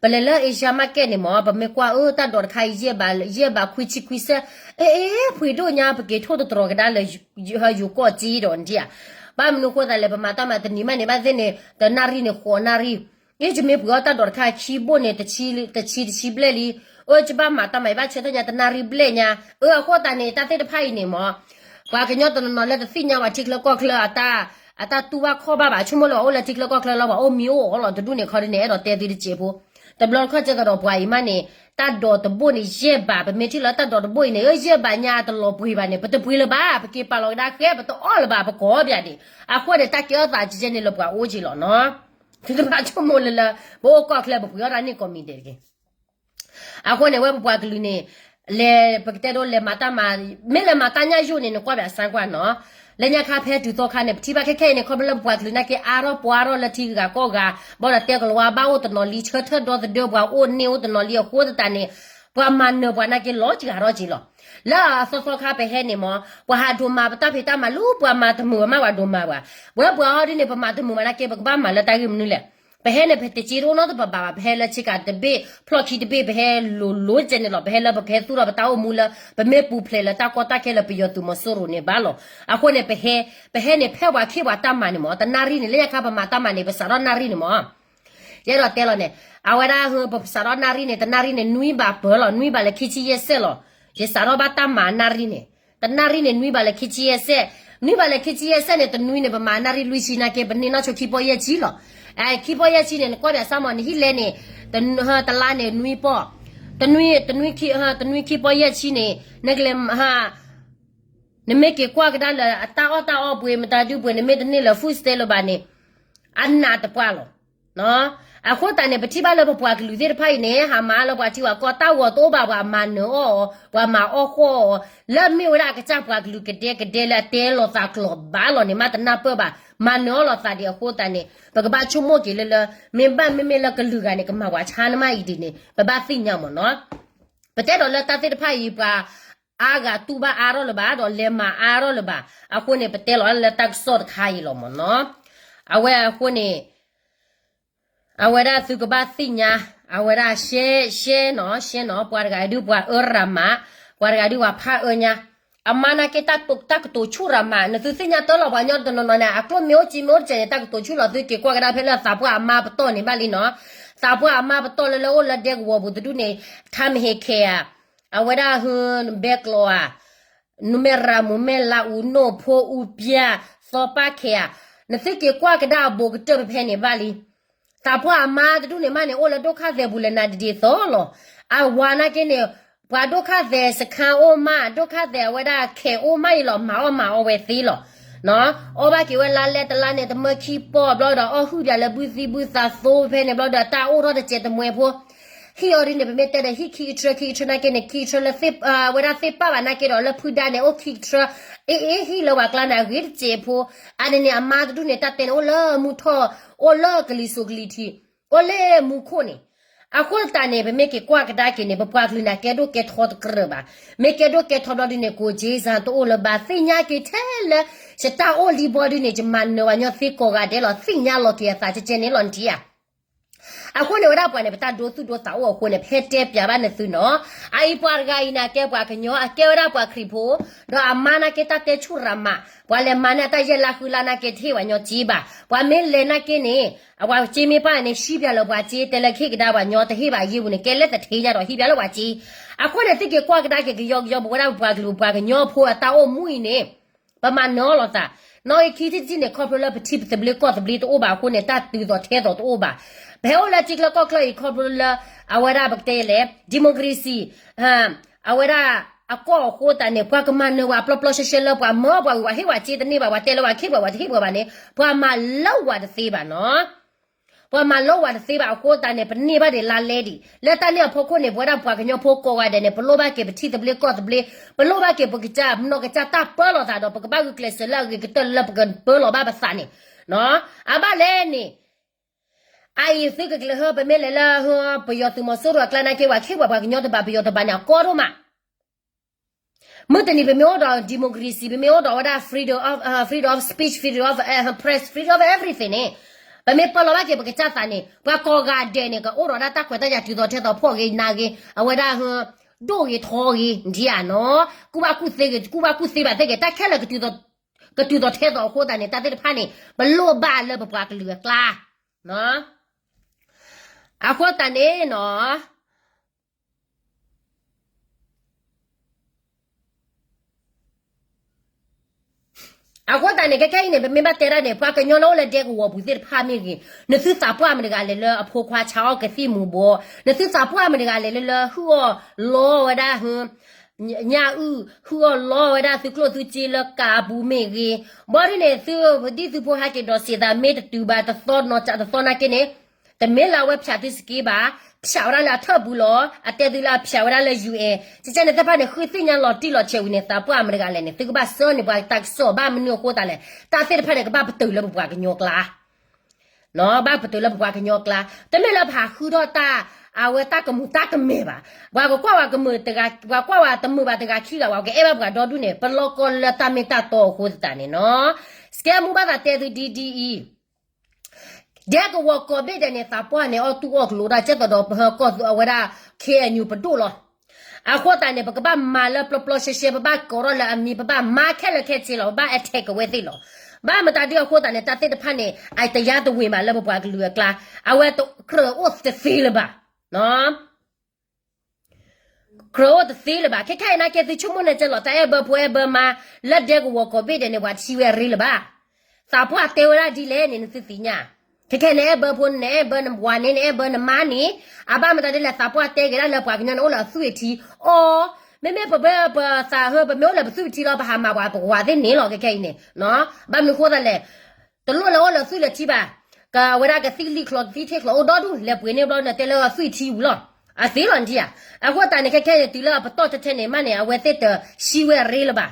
ပလဲၤလၢ Asia Market န့ၣ်မ့ၢ် ပမ့ၢ်ကွၢ်အၢ တၢ်ဒိးတခါအံၤ ယဲၢ်ဘး ယဲၢ်ဘးခွံဆံခွံဆၢ, အ့ အ့ ဖှံးဒိၣ်ညါ ပက့ၤထိၣ်သတြီၤကဒါလၢ ယိၤကီၢ်စ့ဒီးဒ်ဧါ. ဘၣ်မနုၤအဃိသတးလဲၣ် ပမၤတၢ်မၤတနံၤမးန့ၣ် ဘၣ်သ့ၣ်န့ၣ် တနၣ်ရံၣ်န့ၣ် ဃိးနၣ်ရံၣ်, အ့ ယမ့ၢ်ပှ့ၤအီၣ်တၢ်ဒိးတခါခံဘိၣ်န့ၣ် တဆံ တဆံဘျဲၣ်လံ, အၢ ယဘၣ်မၤတၢ်မၤ ယဘၣ်ဆၢထၢၣ်ညါတနၣ်ရံၣ်ဘျဲၣ်ညါ, အၢ အဃိသတးန့ၣ် တၢ်သ့ၣ်တဖၣ်အံၤန့ၣ်မ့ၢ် ပှၤကညီတနီၤနီၤလၢတသ့ၣ်ညါပှၤထံချၢကီၢ်ချၢအတၢ် အတၢ်တူၢ်ဘၣ်ခီၣ်ဘၣ်ဘၣ် ဆိကမိၣ်လၢပှၤအိၣ်လၢထံချၢကီၢ်ချၢလၢပှၤအိၣ်မံၤအိၣ်အီလီၤတဒူၣ်န့ၣ်ခီဒ်န့ၣ် အဲၣ်ဒိးတဲသုတစဲးဖိ, တဘျီတခီၣ်ကဲသိးဒီးပှၤအံၤမးန့ၣ် တၢ်ဒိးတဘိၣ်န့ၣ် ယဲၢ်ဘး ပမ့ၢ်ထံၣ်လၢတၢ်ဒိးတဘိၣ်အံၤန့ၣ် ယဲၢ်ဘးညါတလီၤပှ့ၤဘၣ်န့ၣ် ပတပှ့ၤလၢၤဘၣ် ပက့ၤပာ်လီၤကဒါဃဲ ပတအီၣ်လၢၤဘၣ် ပကိးဘၣ်ဒံး, အဃိန့ၣ် တၢ်ကဲထီၣ်သးကဲန့ၣ်လၢပှၤအိၣ်က့ၤလီၤနီၤ. သုတဘၣ်ဆိကမိၣ်လၢလၢ ပအိၣ်ကီၢ်ချၢ ပပှ့ၤအီၣ်တၢ်န့ၢ်ကိးမံၤဒဲးတက့ၢ်. အဃိန့ၣ် ဝဲပပှၤကလုာ်န့ၣ် လဲၤ ပကတဲဒိ လဲၤမၤတၢ်မၤ, မ့ၢ်လဲၤမၤတၢ်ညၣ်ယိၣ်န့ၣ် နကွၢ်ဘၣ်စၢ်ကွၢ်နီၤ. လၢညါခါဖဲတုၤသီခါန့ၣ် ပထံၣ်ဘၣ်ခဲခဲအံၤန့ၣ် ခီဖျိလၢပပှၤကလုာ်နာ်က့ အါထီၣ်ပှဲၤထီၣ်လၢထံဂုၤဂၤကီၢ်ဂၤ, ဘၣ်ဒီးတဲကလီၤဝါဘၣ်အိၣ်တနီၤလံ ဆၢထၢၣ်ဒီသဒၢပှၤအိၣ်န့ၢ်အိၣ်တနီၤလံအဃိသတးန့ၣ် ပှၤမၤနၢၤပှၤနာ်က့လီၤစှၤထီၣ်က့ၤလီၤ. လၢအသီသီခါပဟဲန့ၣ်မ့ၢ် ပှၤဟးဒိးမၤပတၢ်ဖံးတၢ်မၤလၢပှၤမၤတမုာ်ဘၣ်မး ပှၤဒိးမၤပှၤ, ဝဲပှၤဟီဒ်န့ၣ် ပမၤတမုာ်ဘၣ်နာ်က့ ပကဘၣ်မၤလၢတၢ်ဂ့ၢ်မနုၤလဲၣ်. ပဟဲန့ၣ် ပတစ့တအိၣ်နီတဘ့ၣ်ဘၣ်, ပဟဲလၢဆ့ကၤတဘ့ၣ် ဖျီၣ်ခံတဘ့ၣ်, ပဟဲလိၤလိၤကဲန့ၣ်လီၤ. ပဟဲလၢပကဟဲသူၣ်ထီၣ်ပတၢ်အိၣ်မူလၢ ပမ့ၢ်ပူၤဖျဲးလၢတၢ်ကီတၢ်ခဲလၢပယီၤသုးမီၤစိရိၤန့ၣ်ဘၣ်လီၤ. အဃိန့ၣ် ပဟဲ, ပဟဲန့ၣ် ဖဲပှၤခ့ပှၤတၢ်မၤန့ၣ်မး, တနၣ်ရံၣ်န့ၣ် လၢညါခါပမၤတၢ်မၤန့ၣ် ပစးထီၣ်နၣ်ရံၣ်န့ၣ်မး ယအဲၣ်ဒိးတဲလီၤန့ၣ်, အဝဲဒၣ်ပစးထီၣ်နၣ်ရံၣ်န့ၣ် တနၣ်ရံၣ်န့ၣ် နွံဘးပၢၤလီၤ, နွံဘးလၢခံဆံယဲၢ်စဲးလီၤ. ယစးထီၣ်ဘၣ်တၢ်မၤနၣ်ရံၣ်န့ၣ် တနၣ်ရံၣ်န့ၣ် နွံဘးလၢခံဆံယဲၢ်စဲး, နွံဘးလၢခံဆံယဲၢ်စဲးန့ၣ် တနွံန့ၣ် ပမၤနၣ်ရံၣ်လွံၢ်ဆံနာ်က့ ပန့ၢ်နီၢ်ဆိခံပီၢ်ယဲၢ်ဆံလီၤ. ခံပီၢ်ယဲၢ်ဆံန့ၣ် နကွၢ်ဘၣ်စၢ်မး နဟံၣ်လဲန့ၣ် တလါန့ၣ် နွံပီၢ်, တနွံ, တနွံခံပီၢ်ယဲၢ်ဆံန့ၣ် နကလဲၤ နမ့ၢ်က့ၤကွၢ်ကဒါလၢအတၢ်အီၣ်တၢ်အီပှ့ၤ မတၤဒုပှ့ၤ နမ့ၢ်တန့ၢ်လၢ food stamp လၢၤဘၣ်န့ၣ် အနးတပှၢ်လီၤ. အဃိသတးန့ၣ် ပထံၣ်ဘၣ်လၢပပှၤကလုာ်သ့ၣ်တဖၣ်အံၤန့ၣ် ဟးမၤလၢပှၤထံပှၤကီၢ် တၢ်ဂီၤတအိၣ်ဘၣ် ပှၤမၤနၢၤအီၣ်အီၤ, ပှၤမၤအီၣ်ဃီအီၤ, လၢမ့ၢ်ဝဲဒၣ်အကစၢ်ပှၤကလုာ်ကဒဲကဒဲလၢအတဲလီၤသးကျိၤဘၣ်လီၤန့ၣ် မ့ၢ်တနၢ်ပၢၢ်ဘၣ်, မၤနၢၤအီၣ်လီၤသးဒံးအဃိသတးန့ၣ် ပကဘၣ်ဆိကမိၣ်က့ၤလၢလၢ မ့ၢ်ဘၣ်မ့မ့ၢ်လၢကလုာ်ဂၤန့ၣ် ကမၤပှၤဆါနမးအံၤဒ်န့ၣ် ပဘၣ်သ့ၣ်ညါမးနီၤ. ပတဲဒီးလၢတၢ်သ့ၣ်တဖၣ်အံၤ ပှၤအါဂၤတူၢ်ဘၣ်အါထီၣ်လၢၤဘၣ် ဒီးလဲၤမၤအါထီၣ်လၢၤဘၣ်, အဃိန့ၣ် ပတဲလီၤလၢတၢ်ကစီၣ်တခါအံၤလီၤမးနီၤ. အဝဲအဃိန့ၣ် အဝဲဒၣ်သုကဘၣ်သ့ၣ်ညါ, အဝဲဒၣ်ရှဲ, ရှဲနီၤ, ရှဲနီၤ, ပှၤတဂၤဒုးပှၤအၢရၤမး, ပှၤတဂၤဒုးပှၤဖးအၢညါ, အမါနာ်က့ တၢ်ကတိၤဆူၣ်ရၤမး, နသုသ့ၣ်ညါတၢ်လီၤ ပှၤကညီတနီၤနီၤန့ၣ် အကျိၣ်မ့ၢ်အိၣ်စ့မ့ၢ်အိၣ်တစဲးန့ၣ် တၢ်ကတိၤဆူၣ်လီၤ. သုက့ၤကွၢ်ကဒါဖဲလၢသးပှၢ်အမါပတီၢ်န့ၣ်ဘၣ်လံနီၤ, သးပှၢ်အမါပတီၢ်လၢလၢအိၣ်လၢဒဲကဝီၤပူၤတဒူၣ်န့ၣ် ထါမဟ့ခဲဧါ, အဝဲဒၣ်ဟၢဘဲကျိးဧါ နမဲၢ်ရၤမူၤမဲၢ်လါအူ နိၣ်ဖိအူပျၢ် သီပၢ်ခဲဧါ, နသုက့ၤကွၢ်ကဒါအဘူးကတၢၢ်ဖဲဖဲန့ၣ်ဘၣ်လံ. သးပှၢ်အမါတဒူၣ်န့ၣ်မးန့ၣ် အိၣ်လၢဒိၣ်ခါသဲးပူၤလဲၤနၤဒ်သိးလီၤ. အဝၤနာ်က့န့ၣ် ပှၤဒိၣ်ခါသဲးစခါအိၣ်မး, ဒိၣ်ခါသဲးအဝဲဒၣ်ခဲးအိၣ်မးအံၤလီၤ, မၤအီၣ်မၤအီဝဲသ့လီၤ. အီၣ်ဘၣ်က့ၤဝဲလါလဲတလါန့ၣ် တမၢခံပီၢ်ဘျီဒီး အီၣ်ဟုၣ်ပၠးလၢဘုသံဘုသးသိဖဲန့ၣ်ဘျီဒီး တၢ်အိၣ်ထီၣ်တစဲးတမှဲဖိ ဟံၣ်အီၤဒ်န့ၣ် ပမ့ၢ်တဲဒီးဟံၣ်ခံကထြၢ ခံကထြၢနာ်က့န့ၣ် ခံကထြၢလၢ ဝဲဒၣ်သ့ၣ်ပၢ်ဘၣ်နာ်က့ဒီး လၢဖုဒါန့ၣ် အိၣ်ခံကထြၢ, အ့ၣ်အ့ၣ် ဟံၣ်လၢပှၤကျါန့ၣ် အဂ့ၤတစဲးဖိ, အန့ၣ်န့ၣ် အမါတဒူၣ်န့ၣ် တၢ်တဲန့ၣ် အိၣ်လၢမူထီၣ်, အိၣ်လၢကလံၤစိးကလံၤထံး, အိၣ်လၢမူခိၣ်န့ၣ်, အဃိသတးန့ၣ် ပမ့ၢ်က့ၤကွၢ်ကဒါက့ၤန့ၣ် ပပှၤကလုာ်န့ၣ် ကဲဒိၣ်ကဲထီတကြၢးဘၣ်. မ့ၢ်ကဲဒိၣ်ကဲထီဘျီဒ်န့ၣ် ကိးက့စၢ်တအိၣ်လၢၤဘၣ်, သ့ၣ်ညါက့ၤထဲလၢ ယတၢ်အိၣ်လံဘီဒ်န့ၣ် ယမၤနၢၤဝဲညီသ့ကိးဂၤဒဲးလီၤ, သ့ၣ်ညါလီၤက့ၤအသးကဲကဲန့ၣ်လီၤ နထံၣ်ဧါ. အဃိန့ၣ်ဝဲဒၣ်ပှၤန့ၣ် ပတၢ်ဒိသူၣ်ဒိသးအိၣ်အဃိန့ၣ် ပဟဲတဲပၠးဘၣ်နသုနီၤ, အအံၤပှၤတဂၤအံၤန့ၣ် အကဲပှၤကညီ အကဲဝဲဒၣ်ပှၤခရံာ်ဖိ, ဒီးအမါနာ်က့တၢ်တဲဆူၣ်ရၤမး, ပှၤလဲၤမၤန့ၢ်အတၢ်ယဲၢ်လါဃုလါနာ်က့တဟ့ၣ်ပှၤညီစ့ဘၣ်, ပှၤမ့ၢ်လဲၤနာ်က့န့ၣ် အပှၤစ့မ့ၢ်ပၢ်န့ၣ် ဟံးပၠးလၢပှၤစ့ တဲလၢကဟ့ၣ်ကဒါပှၤညီတဟ့ၣ်ဘၣ်ယ့ၢ်ပူၤန့ၣ် ကဲလၢသထ့ညါဒီးဟံးပၠးလၢပှၤစ့, အဃိန့ၣ် သုက့ၤကွၢ်ကဒါက့ၤကယီကယီ ပဝဲဒၣ်ပပှၤကလုာ်ပပှၤကညီဖိအတၢ်အိၣ်မူအံၤန့ၣ် ပမၤနၢၤအီၤလိာ်သး, နီၣ်ဂံၢ်ခံထံၣ်တထံၣ်န့ၣ် ခီဖျိလၢပထံပသဘျ့ကီၢ်သဘျ့တအိၣ်ဘၣ်အဃိန့ၣ် တၢ်တုၤသိးထဲသိးတအိၣ်ဘၣ်, ပဟဲအိၣ်လၢထံချၢကီၢ်ချၢအံၤ ခီဖျိလၢ အဝဲဒၣ်ပကတဲလဲၣ် democracy အဝဲဒၣ်အကီၢ်အဃိသတးန့ၣ် ပှၤကမၤနၢၤဝဲပျီပျီရှဲရှဲလၢပှၤမၢပှၤဝံၤ ပှၤဟ့ၣ်ဝဲစ့တန့ၢ်ဘၣ် ပှၤတဲလၢပှၤခ့ပှၤ ပှၤတဟ့ၣ်ပှၤဘၣ်န့ၣ် ပှၤမၤလၢဝဲတသ့ဘၣ်နီၤ ပှၤမၤလိဝဲတသ့ဘၣ်အဃိသတးန့ၣ် ပန့ၢ်ဘၣ်ဒံးလါလဲဒံး လၢတၢ်န့ၣ်အဖီခိၣ်န့ၣ် ပဝဲဒၣ်ပှၤကညီဖိကိးဂၤဒဲးန့ၣ် ပလိၣ်ဘၣ်က့ၤပထံသဘျ့ကီၢ်သဘျ့ ပလိၣ်ဘၣ်က့ၤပကစၢ် ပနီၢ်ကစၢ်တၢ်ပၢလီၤသးဒီး ပကဘၣ်ဂုာ်ကျဲးစၢးလၢအဂ့ၤကတၢၢ်လၢပကပၢလီၤဘၣ်ပသးန့ၣ် အဘၣ်လဲၣ်န့ၣ် အအံၤသုကကျဲးဟၢ ပမ့ၢ်လဲၤလၢ ပယီၤသုးမီၤစိရိၤအကျါနာ်က့ ပှၤခ့ပှၤ ပှၤကညီတဘၣ် ပယီၤတဘၣ်န့ၣ် အကီဒိၣ်မး မုၢ်တနံၤပမ့ၢ်အိၣ်ဒီး democracy ပမ့ၢ်အိၣ်ဒီးဝဲဒၣ် freedom of, freedom of speech, freedom of press, freedom of everything န့ၣ် ပမ့ၢ်ပၢလီၤဘၣ်က့ၤပကစၢ်သးန့ၣ် ပှၤကိးဂၤဒဲးန့ၣ် ကအိၣ်ဒီးဒၣ်တၢ်ခွဲးတၢ်ယာ်တုၤသိးထဲသိးဖှီၣ်ဂ့ၤနၤဂ့ၤ အဝဲဒၣ် ဒိၣ်ဂ့ၤထီဂ့ၤ နထံၣ်ဧါနီၤ ကူၣ်ဘၣ်ကူၣ်သ့ဂ့ၤ ကူၣ်ဘၣ်ကူၣ်သ့ဘၣ်သ့ၣ်ဂ့ၤ တၢ်ခဲလၢာ် ကတုၤသိးထဲသိးအဃိသတးန့ၣ် တၢ်သ့ၣ်တဖၣ်န့ၣ် ပလိၣ်ဘၣ်လၢပပှၤကလုာ်အကျါ အဃိသတးန့ၣ်နီၤ အဃိသတးန့ၣ် ခဲခဲအံၤန့ၣ် ပမ့ၢ်ဘၣ်တဲဒၣ်န့ၣ် ပှၤကညီလၢအိၣ်လၢဒဲကဝီၤပူၤသ့ၣ်တဖၣ်မ့ၢ်ဂ့ၤ, နသုသးပှၢ်မတဂၤလဲၤလၢအဖိခွါဆါအီၣ်ကသံၣ်မူၤဘှီး, နသုသးပှၢ်မတဂၤလဲၤလၢလၢဟုၣ်အီၣ်လီဝဲဒၣ် ညၣ်အုၣ် ဟုၣ်အီၣ်လီဝဲဒၣ်သုကျိၣ်သုစ့လၢကးအပူၤမ့ၢ်ဂ့ၤ, ဘီဒ်န့ၣ် သုဒ်သုဖိဟဲက့ၤဒီးစံးသးမ့ၢ်တတုၤဘၣ်တသီ နီၢ်ကးတသီနာ်က့န့ၣ် တမ့ၢ်လၢအဝဲဖၠးသုစက့ဘၣ်, ဖၠးဝဲဒၣ်လၢအထၢၣ်ပူၤလီၤ. အတဲသုလၢအဖၠးဝဲဒၣ်လၢ ယူၢ်အဲၣ် ကကဲန့ၣ်သ့ၣ်တဖၣ်န့ၣ် ဃုသ့ၣ်ညါလီၤတံၢ်လီၤဆဲးဝံၤန့ၣ် သးပှၢ်မတဂၤလဲၣ်န့ၣ် သုကဘၣ်ဆၢန့ၢ်ပှၤတၢ်ကစီၣ်ဘၣ်မနုၤအဃိသတးလဲၣ် တၢ်သ့ၣ်တဖၣ်န့ၣ် ကဘၣ်ပတုာ်လၢပပှၤကညီကျါ ဘၣ်ပတုာ်လၢပပှၤကညီကျါ တမ့ၢ်လၢပဟးဃုထီၣ်တၢ် အဝဲတၢ်ကမူၤတၢ်ကမဲာ်ဘၣ်. ပှၤကကွၢ်ဝဲကမုာ်တဂၤ ပှၤကွၢ်ဝဲတမုာ်ဘၣ်တဂၤခံဂၤ ပှၤကအဲၣ်ဘၣ်ပှၤဒီဒူၣ်န့ၣ် ပလီၢ်ကီၢ်လၢတၢ်မ့ၢ်တၢ်တီအဃိသတးန့ၣ်နီၤ စကဲမူဘၣ်သးတဲသုဒ်ဒ်အံၤ ဒဲကဝီၤကိးဘ့ၣ်ဒဲးန့ၣ် သးပှၢ်န့ၣ် အီၣ်တူၢ်အီၣ်ကလိၤဒၣ်ကဲသိးဒီး ပဟၢကီၢ်သူအဝဲဒၣ် ခ့ၣ်အဲၣ်ယူၣ် ပဒိၣ်လီၤ. အဃိသတးန့ၣ် ပကဘၣ်မၤလၢပျီပျီရှဲရှဲ ပဘၣ်ကိးထီၣ်လၢအမံၤ ပဘၣ်မၤခဲလၢာ်ခဲဆ့လီၤ. ပဘၣ် attack ကဝဲသ့ၣ်လီၤ. ဘၣ်မတၤဒုအဃိသတးန့ၣ် တၢ်သ့ၣ်တဖၣ်န့ၣ် အတယါတဝ့ၤမးလၢပပှၤကလုာ်အကျါ, အဝဲကြၢးအိၣ်တသ့လၢၤဘၣ်. ကြၢးအိၣ်တသ့လၢၤဘၣ်. ခဲခဲအံၤနာ်က့ သုဆိကမိၣ်န့ၣ်ကဲလီၤ တၢ်အဲၣ်ဘၢဖိအဲၣ်ဘၢမါ လၢဒဲကဝီၤကိးဘ့ၣ်ဒဲးန့ၣ် ပှၤတဆံဝဲရ့လၢၤဘၣ်. သးပှၢ်တဲဝဲဒၣ်ဒ်လဲၣ်န့ၣ် နသုသ့ၣ်ညါ. ခဲခဲအံၤနအဲၣ်ဘၢဖိ နအဲၣ်ဘၢနဝၤန့ၣ် နအဲၣ်ဘၢနမါန့ၣ် အဘၣ်မတၤဒ်လဲၣ် သးပှၢ်တဲက့ၤဒၣ်လၢပှၤကညီန့ၣ်အိၣ်လၢအသွံၣ်အထံ အီ, မ့မ့ၢ်ပဘၢပသးဟၢ ပမ့ၢ်အိၣ်လၢပသွံၣ်ပထံလီၤ ပဟးမၤပှၤပဝၤသ့ၣ်န့ၣ်လီၤ. ခဲခဲအံၤန့ၣ် ဘၣ်မနုၤဃိသတးလဲၣ် တလိၣ်လၢအိၣ်လၢသွံၣ်လၢထံဘၣ်. ကဝဲဒၣ်ကသံၣ်လံၣ်ချီ ကသံၣ်ထံၣ်ချီ အိၣ်ဒီဒူၣ် လဲၤပှ့ၤန့ၢ်ဘျီ နတဲလၢသွံၣ်ထံဝံၤလီၤ. အသ့လီၤနထံဧါ. အဃိသတးန့ၣ် ခဲခဲန့ၣ် တုၤလၢအပတီၢ်ထဲထဲန့ၣ်မးန့ၣ် အဝဲသ့ၣ်တဆံဝဲရ့လၢၤဘၣ်.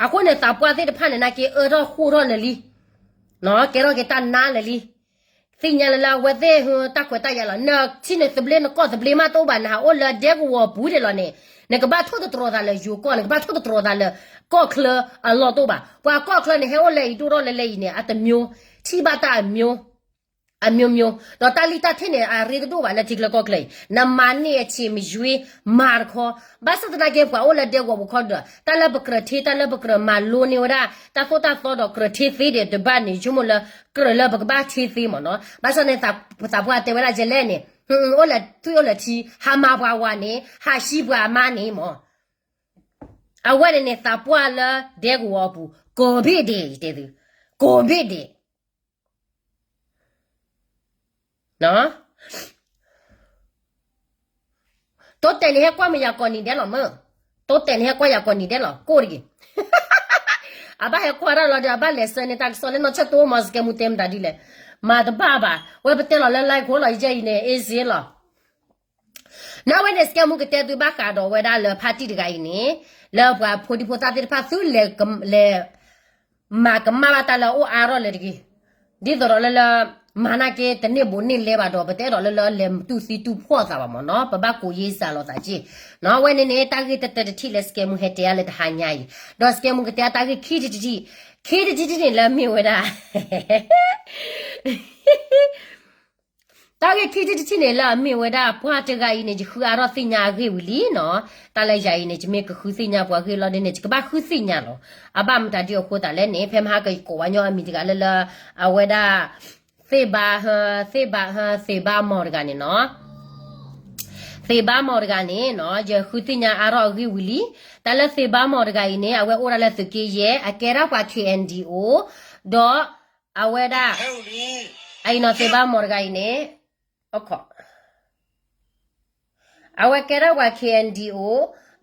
အဃိန့ၣ် သးပှၢ်သ့ၣ်တဖၣ်န့ၣ် နာ်က့အၢထီၣ်ဃိၣ်ထီၣ်လၢာ်လံ, ကဲထီၣ်က့ၤတၢ်နါလၢာ်လံ. သ့ၣ်ညါလၢလၢအဝဲသ့ၣ်ဟူတၢ်ခွဲးတၢ်ယာ်လီၤ. နထံၣ်နသဘျ့နကီၢ်သဘျ့မးတအိၣ်ဘၣ် နဟးအိၣ်လၢဒဲကဝီၤပူၤဒဲးလီၤန့ၣ် နကဘၣ်ထိၣ်သတြီၤသးလၢယိၤကီၢ် နကဘၣ်ထိၣ်သတြီၤသးလၢကီၢ်ချၢအလီၢ်တအိၣ်ဘၣ်. ပှၤကီၢ်ချၢန့ၣ် ဟဲအိၣ်လၢအံၤဒိၣ်ထီၣ်လၢလၢအံၤန့ၣ် အတမျိုး, ထံၣ်ဘၣ်တၢ်အမျိုး, အမျိုးမျိုး ဒီးတၢ်လံၣ်တၢ်ထံၣ်န့ၣ် အရ့တဒိၣ်ဘၣ်လၢထံချၢကီၢ်ချၢအံၤ နမၤန့ၢ်အဆံးမယွ့မၤတခီ, ဘၣ်ဆၣ်သနာ်က့ ပှၤအိၣ်လၢဒဲကဝီၤပူၤခီဒီး တၢ်လၢပကြၢးထံ တၢ်လၢပကြၢးမၤလိန့ၢ်ဝဲဒၣ် တၢ်သိၣ်တၢ်သီဒီးကြၢးထံသ့ဒဲးတဘၣ်န့ၣ် ဆိကမိၣ်လၢ ကြၢးလၢပကဘၣ်ထံသ့မ့ၢ်နီၤ. ဘၣ်ဆၣ်န့ၣ် သးပှၢ်တဲဝဲဒၣ်ယဲလဲၣ်န့ၣ် အိၣ်လၢသွံၣ်အိၣ်လၢထံ ဟးမၤပှၤဝၤန့ၣ် ဟးဟံးပှၤအမါန့ၣ်မ့ၢ် အဝဲန့ၣ်န့ၣ် သးပှၢ်လၢဒဲကဝီၤအပူၤ ကိးဘ့ၣ်ဒဲး ယတဲသု, ကိးဘ့ၣ်ဒဲး တိတဲာ်န့ၣ်ဟဲကွၢ်မ့ၢ်ယၤကိးနံၤဒဲးလီၤမ့ၢ်, တိတဲာ်န့ၣ်ဟဲကွၢ်ယၤကိးနံၤဒဲးလီၤ ကိးတဂ့ၤ. အဘၣ်ဟဲကွၢ်တၢ်လီၤဒီး အဘၣ်လဲၤဆှၢန့ၢ်တၢ်ကစီၣ်လၢနီၢ်ဆၢၣ်တိမီၤ စကဲမူတဲမတၤဒ်လဲၣ်, မၤတဘၣ်ဘၣ် ဝဲပတဲလီၤလၢ live ခိၣ်လီၤ ယဲအံၤန့ၣ် easy လီၤ. နဝဲန့ၣ် စကဲမူကတဲသုဘၣ်ဃးဒီးဝဲဒၣ်လၢဖါတံၢ်တဂၤအံၤန့ၣ်, လၢပှၤဖိဒံဖိသၣ်သ့ၣ်တဖၣ်သုလဲၤ လဲၤ မၤကမၣ်ဘၣ်တၢ်လၢအအိၣ်အါထီၣ်လၢတဂ့ၤ, ဒ်သိးဒီးလၢလၢ မၤနာ်က့တန့ၢ်ဘူးန့ၢ်လဲဘၣ်ဒီး ပတအဲၣ်ဒိးလၢလၢလဲၤတူၢ်သံတူၢ်ဖှီၣ်သးဘၣ်မ့ၢ်နီၤ, ပဘၣ်ကိးယ့ၢ်စၢ်လိာ်သးက့ၢ်. နီၤ အဝဲန့ၣ်န့ၣ် တၢ်ဂ့ၢ်တတၢတထံၣ်လၢစကဲမူဟဲတဲအါလၢတဟါညါအံၤ, ဒီးစကဲမူကတဲအါတၢ်ဂ့ၢ်ခံထံၣ်တထံၣ်, ခံထံၣ်တထံၣ်န့ၣ်လၢအမ့ၢ်ဝဲဒၣ် တၢ်ဂ့ၢ်ခံထံၣ်တထံၣ်န့ၣ်လၢအမ့ၢ်ဝဲဒၣ်ပှၤတဂၤအံၤန့ၣ် ယဃုအါထီၣ်သ့ၣ်ညါအဂ့ၢ်ဝံၤလံနီၤ. တၢ်လၢယၤအံၤန့ၣ် ယမ့ၢ်ကဃုသ့ၣ်ညါပှၤဂ့ၢ်လီၤဒ်န့ၣ် ယကဘၣ်ဃုသ့ၣ်ညါလီၤ. အဘၣ်မတၤဒ်အဃိသတးလဲၣ်န့ၣ် ဖဲမဟါကယကိးဝဲညီအမံၤတဂၤလၢလၢ အဝဲဒၣ် သ့ၣ်ဘါ သ့ၣ်ဘါ သ့ၣ်ဘါမီၤတဂၤန့ၣ်နီၤ. သ့ၣ်ဘါမီၤတဂၤန့ၣ်နီၤ ယဃုသ့ၣ်ညါအါထီၣ်အဂ့ၢ်ဝံၤလံ. တၢ်လၢသ့ၣ်ဘါမီၤတဂၤအံၤန့ၣ် အဝဲအိၣ်ဒၣ်လၢသုးက့ယဲၢ် အကဲဒၣ်ပှၤ K N D O ဒီး အဝဲဒၣ် အအံၤနီၤ သ့ၣ်ဘါမီၤတဂၤအံၤန့ၣ် အခီ အဝဲကဲဒၣ်ပှၤ K N D O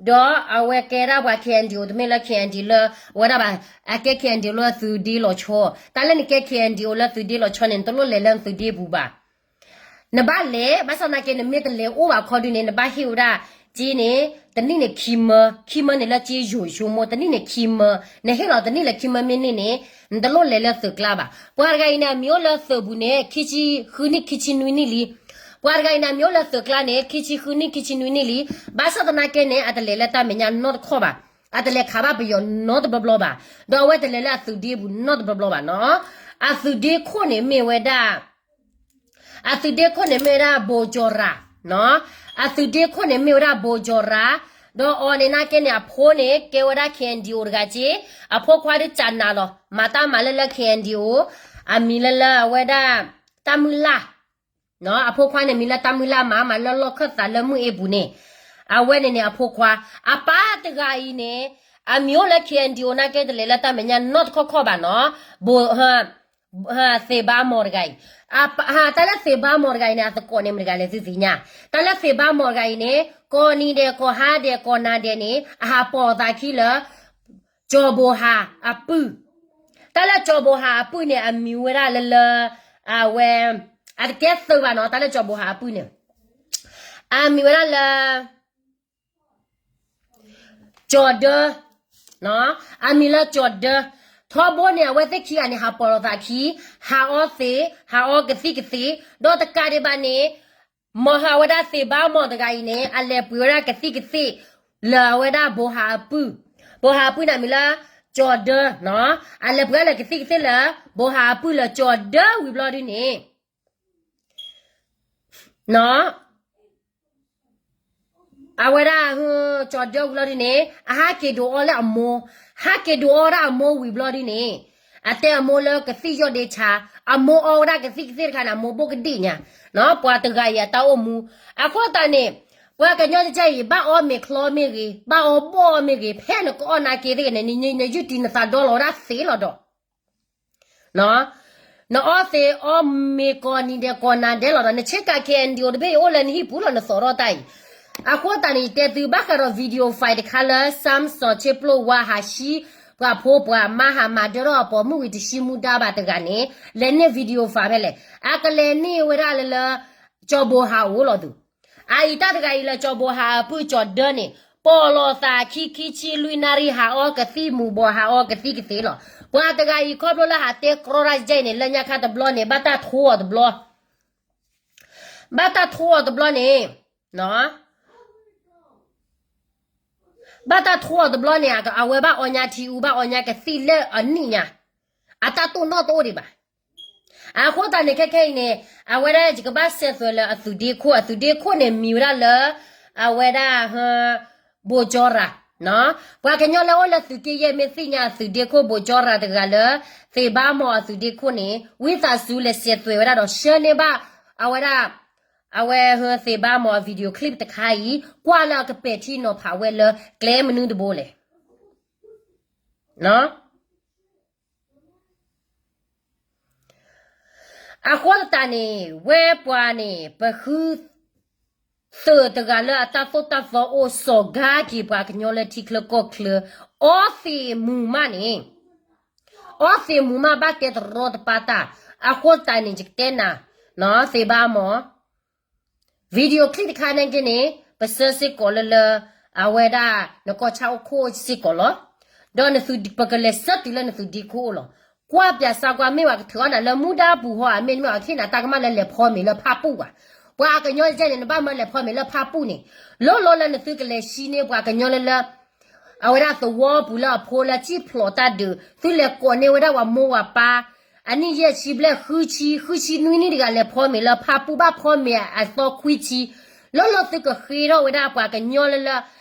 ဒီးအဝဲကဲဒၣ်ပှၤ K N D O တမ့ၢ်လၢ K N D O လၢ ဝဲဒၣ်ဘၣ်, အကဲ K N D O လၢသုးဒ့လီၤဆီ, တၢ်လၢနကဲ K N D O လၢသုးဒ့လီၤဆီန့ၣ် နတလိၣ်လဲၤလၢသုးဒ့ပူၤဘၣ်. နဘၣ်လဲၤ ဘၣ်ဆၣ်သနာ်က့ နမ့ၢ်တလဲၤအိၣ်ဘၣ်ခီဒုန့ၣ် နဘၣ်ဟ့ၣ်ဝဲဒၣ် က့န့ၣ် တနံၣ်န့ၣ်ခံမၢ, ခံမၢန့ၣ်လၢက့ယိၤဆိကမိၣ် တနံၣ်န့ၣ်ခံမၢ, နဟ့ၣ်လီၤတနံၣ်လၢခံမၢမ့ၢ်န့ၢ်န့ၣ် နတလိၣ်လဲၤလၢသုးကျါဘၣ်. ပှၤတဂၤအံၤန့ၣ် အမံၤအိၣ်လၢသုးပူၤန့ၣ် ခံဆံဃုနံၣ် ခံဆံနွံနံၣ်လံ. ပှၤတဂၤအံၤန့ၣ် အမံၤအိၣ်လၢသုးကျါန့ၣ် ခံဆံဃုနံၣ် ခံဆံနွံနံၣ်လံ. ဘၣ်ဆၣ်သနာ်က့န့ၣ် အတလဲၤလၢတၢ်မဲာ်ညါနီတခီၣ်ဘၣ်. အတလဲၤခးဘၣ်ပယီၤနီတဘျီဘျီဘၣ်. ဒီးအဝဲတလဲၤလၢအသုးဒ့ပူၤနီတဘျီဘျီဘၣ်နီၤ. အသုးဒ့ခိၣ်န့ၣ်မ့ၢ်ဝဲဒၣ် အသုးဒ့ခိၣ်န့ၣ်မ့ၢ်ဝဲဒၣ် ဘိကၠီၤရၤ, အသုးဒ့ခိၣ်န့ၣ်မ့ၢ်ဝဲဒၣ် ဘိကၠီၤရၤ, ဒီးအီၤန့ၣ်နာ်က့န့ၣ် အဖိန့ၣ် ကဲဝဲဒၣ် K N D O တဂၤက့, အဖိခွါဒ်ကနၤလီၤ, မၤတၢ်မၤလၢလၢ K N D O, အမံၤလၢလၢအဝဲဒၣ် တၢ်မုၢ်လၢ်, အဖိခွါန့ၣ်မံၤလၢတၢ်မုၢ်လၢ် မၤမၤလၢလီၢ်ခၢၣ်သးလၢမုၢ်အ့ပူၤန့ၣ်, အဝဲန့ၣ်န့ၣ် အဖိခွါ, အပၢ်တဂၤအံၤန့ၣ် အမံၤအိၣ်လၢ K N D O နာ်က့တလဲၤလၢတၢ်မဲာ်ညါနီတခီၣ်ခီၣ်ဘၣ်နီၤ, ဘိ သ့ၣ်ဘါမီၤတဂၤအံၤ, တၢ်လၢသ့ၣ်ဘါမီၤတဂၤအံၤန့ၣ် အသကိးန့ၣ်မတဂၤလဲၣ်သုသ့ၣ်ညါ, တၢ်လၢသ့ၣ်ဘါမီၤတဂၤအံၤန့ၣ် ကိးနံၤဒဲး ကိးဟါဒဲး ကိးနၤဒဲးန့ၣ် အဟးပိာ်အသးခံလၢ ကၠီၤဘိၤဟးအပုၢ်, တၢ်လၢကၠီၤဘိၤဟးအပုၢ်န့ၣ် အမံၤဝဲဒၣ်လၢလၢ အဝဲ အတကဲသုးဘၣ်နီၤ, တၢ်လၢကၠီၤဘိၤဟးအပုၢ်န့ၣ် အမံၤဝဲဒၣ်လၢ ကၠီၤဒၢ, အမံၤလၢကၠီၤဒၢ, ထီဘိန့ၣ် အဝဲသ့ၣ်ခံဂၤန့ၣ် ဟးပိာ်လိာ်သးခံ, ဟးအီသံး, ဟးအီကသံၣ်ကသ့, ဒီးတကးဒံးဘၣ်န့ၣ် မၤဟးဝဲဒၣ်သ့ၣ်ဘါမီၤတဂၤအံၤန့ၣ် အလဲၤပှ့ၤဝဲဒၣ်ကသံၣ်ကသ့ လၢအဝဲဒၣ်ဘိၤဟးအပုၢ်, ဘိၤဟးအပုၢ်န့ၣ်မံၤလၢ ကၠီၤဒၢ, အလဲၤပှ့ၤဝဲလၢကသံၣ်ကသ့လၢ ဘိၤဟးအပုၢ်လၢကၠီၤဒၢဝံၤဘျီဒုန့ၣ် နီၢ် အဝဲဒၣ် ကၠီၤဒၢဝံၤလီၤဒုန့ၣ် အဟးက့ၤဒိးအီလၢအမိၢ်, ဟးက့ၤဒိးအီဒၣ်အမိၢ်ဝံၤဘျီဒုန့ၣ် အတဲအမိၢ်လၢကသံၣ်ယီၣ်ဒ့ဆါ, အမိၢ်အီဝဲဒၣ်ကသံၣ်ကသ့ၣ်တခါန့ၣ် အမိၢ်ဘိၣ်ကဒံၣ်ညါ, နီၢ် ပှၤတဂၤအံၤအတၢ်အိၣ်မူ, အဃိသတးန့ၣ် ပှၤကညီကစၢ်အံၤ ဘၣ်အီမ့ၤချီမ့ၢ်ဂ့ၤ, ဘၣ်အီဘီၣ်အီမ့ၢ်ဂ့ၤ, ဖဲနကအီၣ်နာ်က့သ့ၣ်ဂ့ၤန့ၣ် နယုၢ်တံၢ်နသးဒီလီၤဝဲဒၣ်သ့လီၤဒီး နအီသံးအီမ့ၤကိးနံၤဒဲးကိးနၤဒဲးလီၤဒီး နဆ့ကၤ K N D O တဘ့ၣ်အံၤအိၣ်လၢနဟံၣ်ပူၤလီၤ နသီၣ်ထီၣ်တၢ်အံၤ, အဃိသတးန့ၣ် ယတဲသုဘၣ်ဃးဒီး video file တခါလၢ Samson ဆ့ပျိဝါဟးဆှံ ပှၤဖိပှၤမါဟးမၤဒၢထီၣ်အပိာ်မုၣ်ဝံၤတဆံမူဒါဘၣ်တဂၤန့ၣ် လဲၤန့ၢ် video file ဖဲလဲၣ်, အကလဲၤန့ၢ်ဝဲဒၣ်လၢလၢ ကၠီၤဘိၤဟးအအိၣ်လီၤသူ အအံၤတၢ်တဂၤအံၤလၢကၠီၤဘိၤဟးအပုၢ်ကၠီၤဒၢန့ၣ် ပိာ်လိာ်သးခံခံဆံလွံၢ်နၣ်ရံၣ် ဟးအီကသံၣ်မူၤဘှီး ဟးအီကသံၣ်ကသ့လီၤ. ပှၤတဂၤအံၤခီဖျိလၢဟးတဲကြီတၢ်ယဲၢ်န့ၣ် လၢညါခါတဘျီန့ၣ် ဘၣ်တၢ်ထိအီၤတဘျီ, ဘၣ်တၢ်ထိအီၤတဘျီန့ၣ်, ဘၣ်တၢ်ထိအီၤတဘျီန့ၣ် အဝဲဘၣ်အီညါထံအူ ဘၣ်အီညါကသံၣ်လၢအနံၣ်ညါ, အတၢ်တိၢ်နီၣ်တအိၣ်ဒံးဘၣ်. အဃိသတးန့ၣ် ခဲခဲအံၤန့ၣ် အဝဲဒၣ်ယကဘၣ်စဲးသွဲးလၢအသုးဒ့ခိၣ်, အသုးဒ့ခိၣ်န့ၣ်မံၤဝဲဒၣ်လၢ အဝဲဒၣ် ဘိကၠီရၤ, ပှၤကညီလၢအိၣ်လၢသုးက့ယဲၢ်မ့ၢ်သ့ၣ်ညါအသုးဒ့ခိၣ်ဘိကၠီရၤတဂၤလၢ သ့ၣ်ဘါမီၤအသုးဒ့ခိၣ်န့ၣ် ဝံသးစူၤလဲၤစဲးသွဲးဝဲဒၣ်ဒီး ဆှၢန့ၢ်ဘၣ် အဝဲဒၣ် အဝဲသ့ၣ်ဘါမီၤအ video clip တခါအံၤ ကွၢ်လၢအကပဲာ်ထံနီၤဖးဝဲလၢကျဲမနုၤတဘိလဲၣ်. အဃိသတးန့ၣ် ဝဲပှၤန့ၣ် ပဃု သုးတဂၤလၢအတၢ်သိၣ်တၢ်သီအိၣ် စီၤကၤက့ၤပှၤကညီလၢထံချၢကီၢ်ချၢ အီသံးမူၤမးန့ၣ်, အီသံးမူၤမးဘၣ်တဲတရီတပါတၢ်, အဃိသတးန့ၣ် ယကတဲနၤ, သ့ၣ်ဘါမီၤ video clip တခါန့ၣ်က့န့ၣ် ပဆှၢစ့ၢ်ကီးလၢလၢ အဝဲဒၣ်နကီၢ်ဆၣ်အိၣ်ခိၣ်စ့ၢ်ကီးလီၤ. ဒီးနသုး ပကလဲၤဆှၢတုၤလၢနသုးဒ့ခိၣ်အိၣ်လီၤ. ကွၢ်ပၠးစၢ်ကွၢ်မ့ၢ်ဝဲကထုးအီၣ်နၤလၢမူဒါပူၤဟီ အမ့ၢ်မ့ၢ်အီၤခ့နၤတၢ်ကမၣ်လၢလဲၤဖီမ့ၤလၢဖၣ်ပူၣ်ဘၣ်. ပှၤကညီကဲန့ၣ် နဘၣ်မၢလဲၤဖီမ့ၤလၢဖၣ်ပူၣ်န့ၣ်, လိၣ်လိၣ်လၢနသုကလဲၤဆှၢန့ၢ်ပှၤကညီလၢလၢ အဝဲဒၣ်သဝီပူၤလၢအဖိလၢစံၣ်ဖျိးတၢ်ဒုး သုလဲၤကိးန့ၢ်ဝဲဒၣ်ပှၤမိၢ်ပှၤပၢ် အနံၣ်ယဲၢ်ဆံဘျဲၣ် ဃုဆံ ဃုဆံနွံနံၣ်တဂၤ လဲၤဖီမ့ၤလၢဖၣ်ပူၣ် ဘၣ်ဖီမ့ၤအသီခွံဆံ, လိၣ်လိၣ်သုကဃ့ထီၣ်ဝဲဒၣ်ပှၤကညီလၢလၢ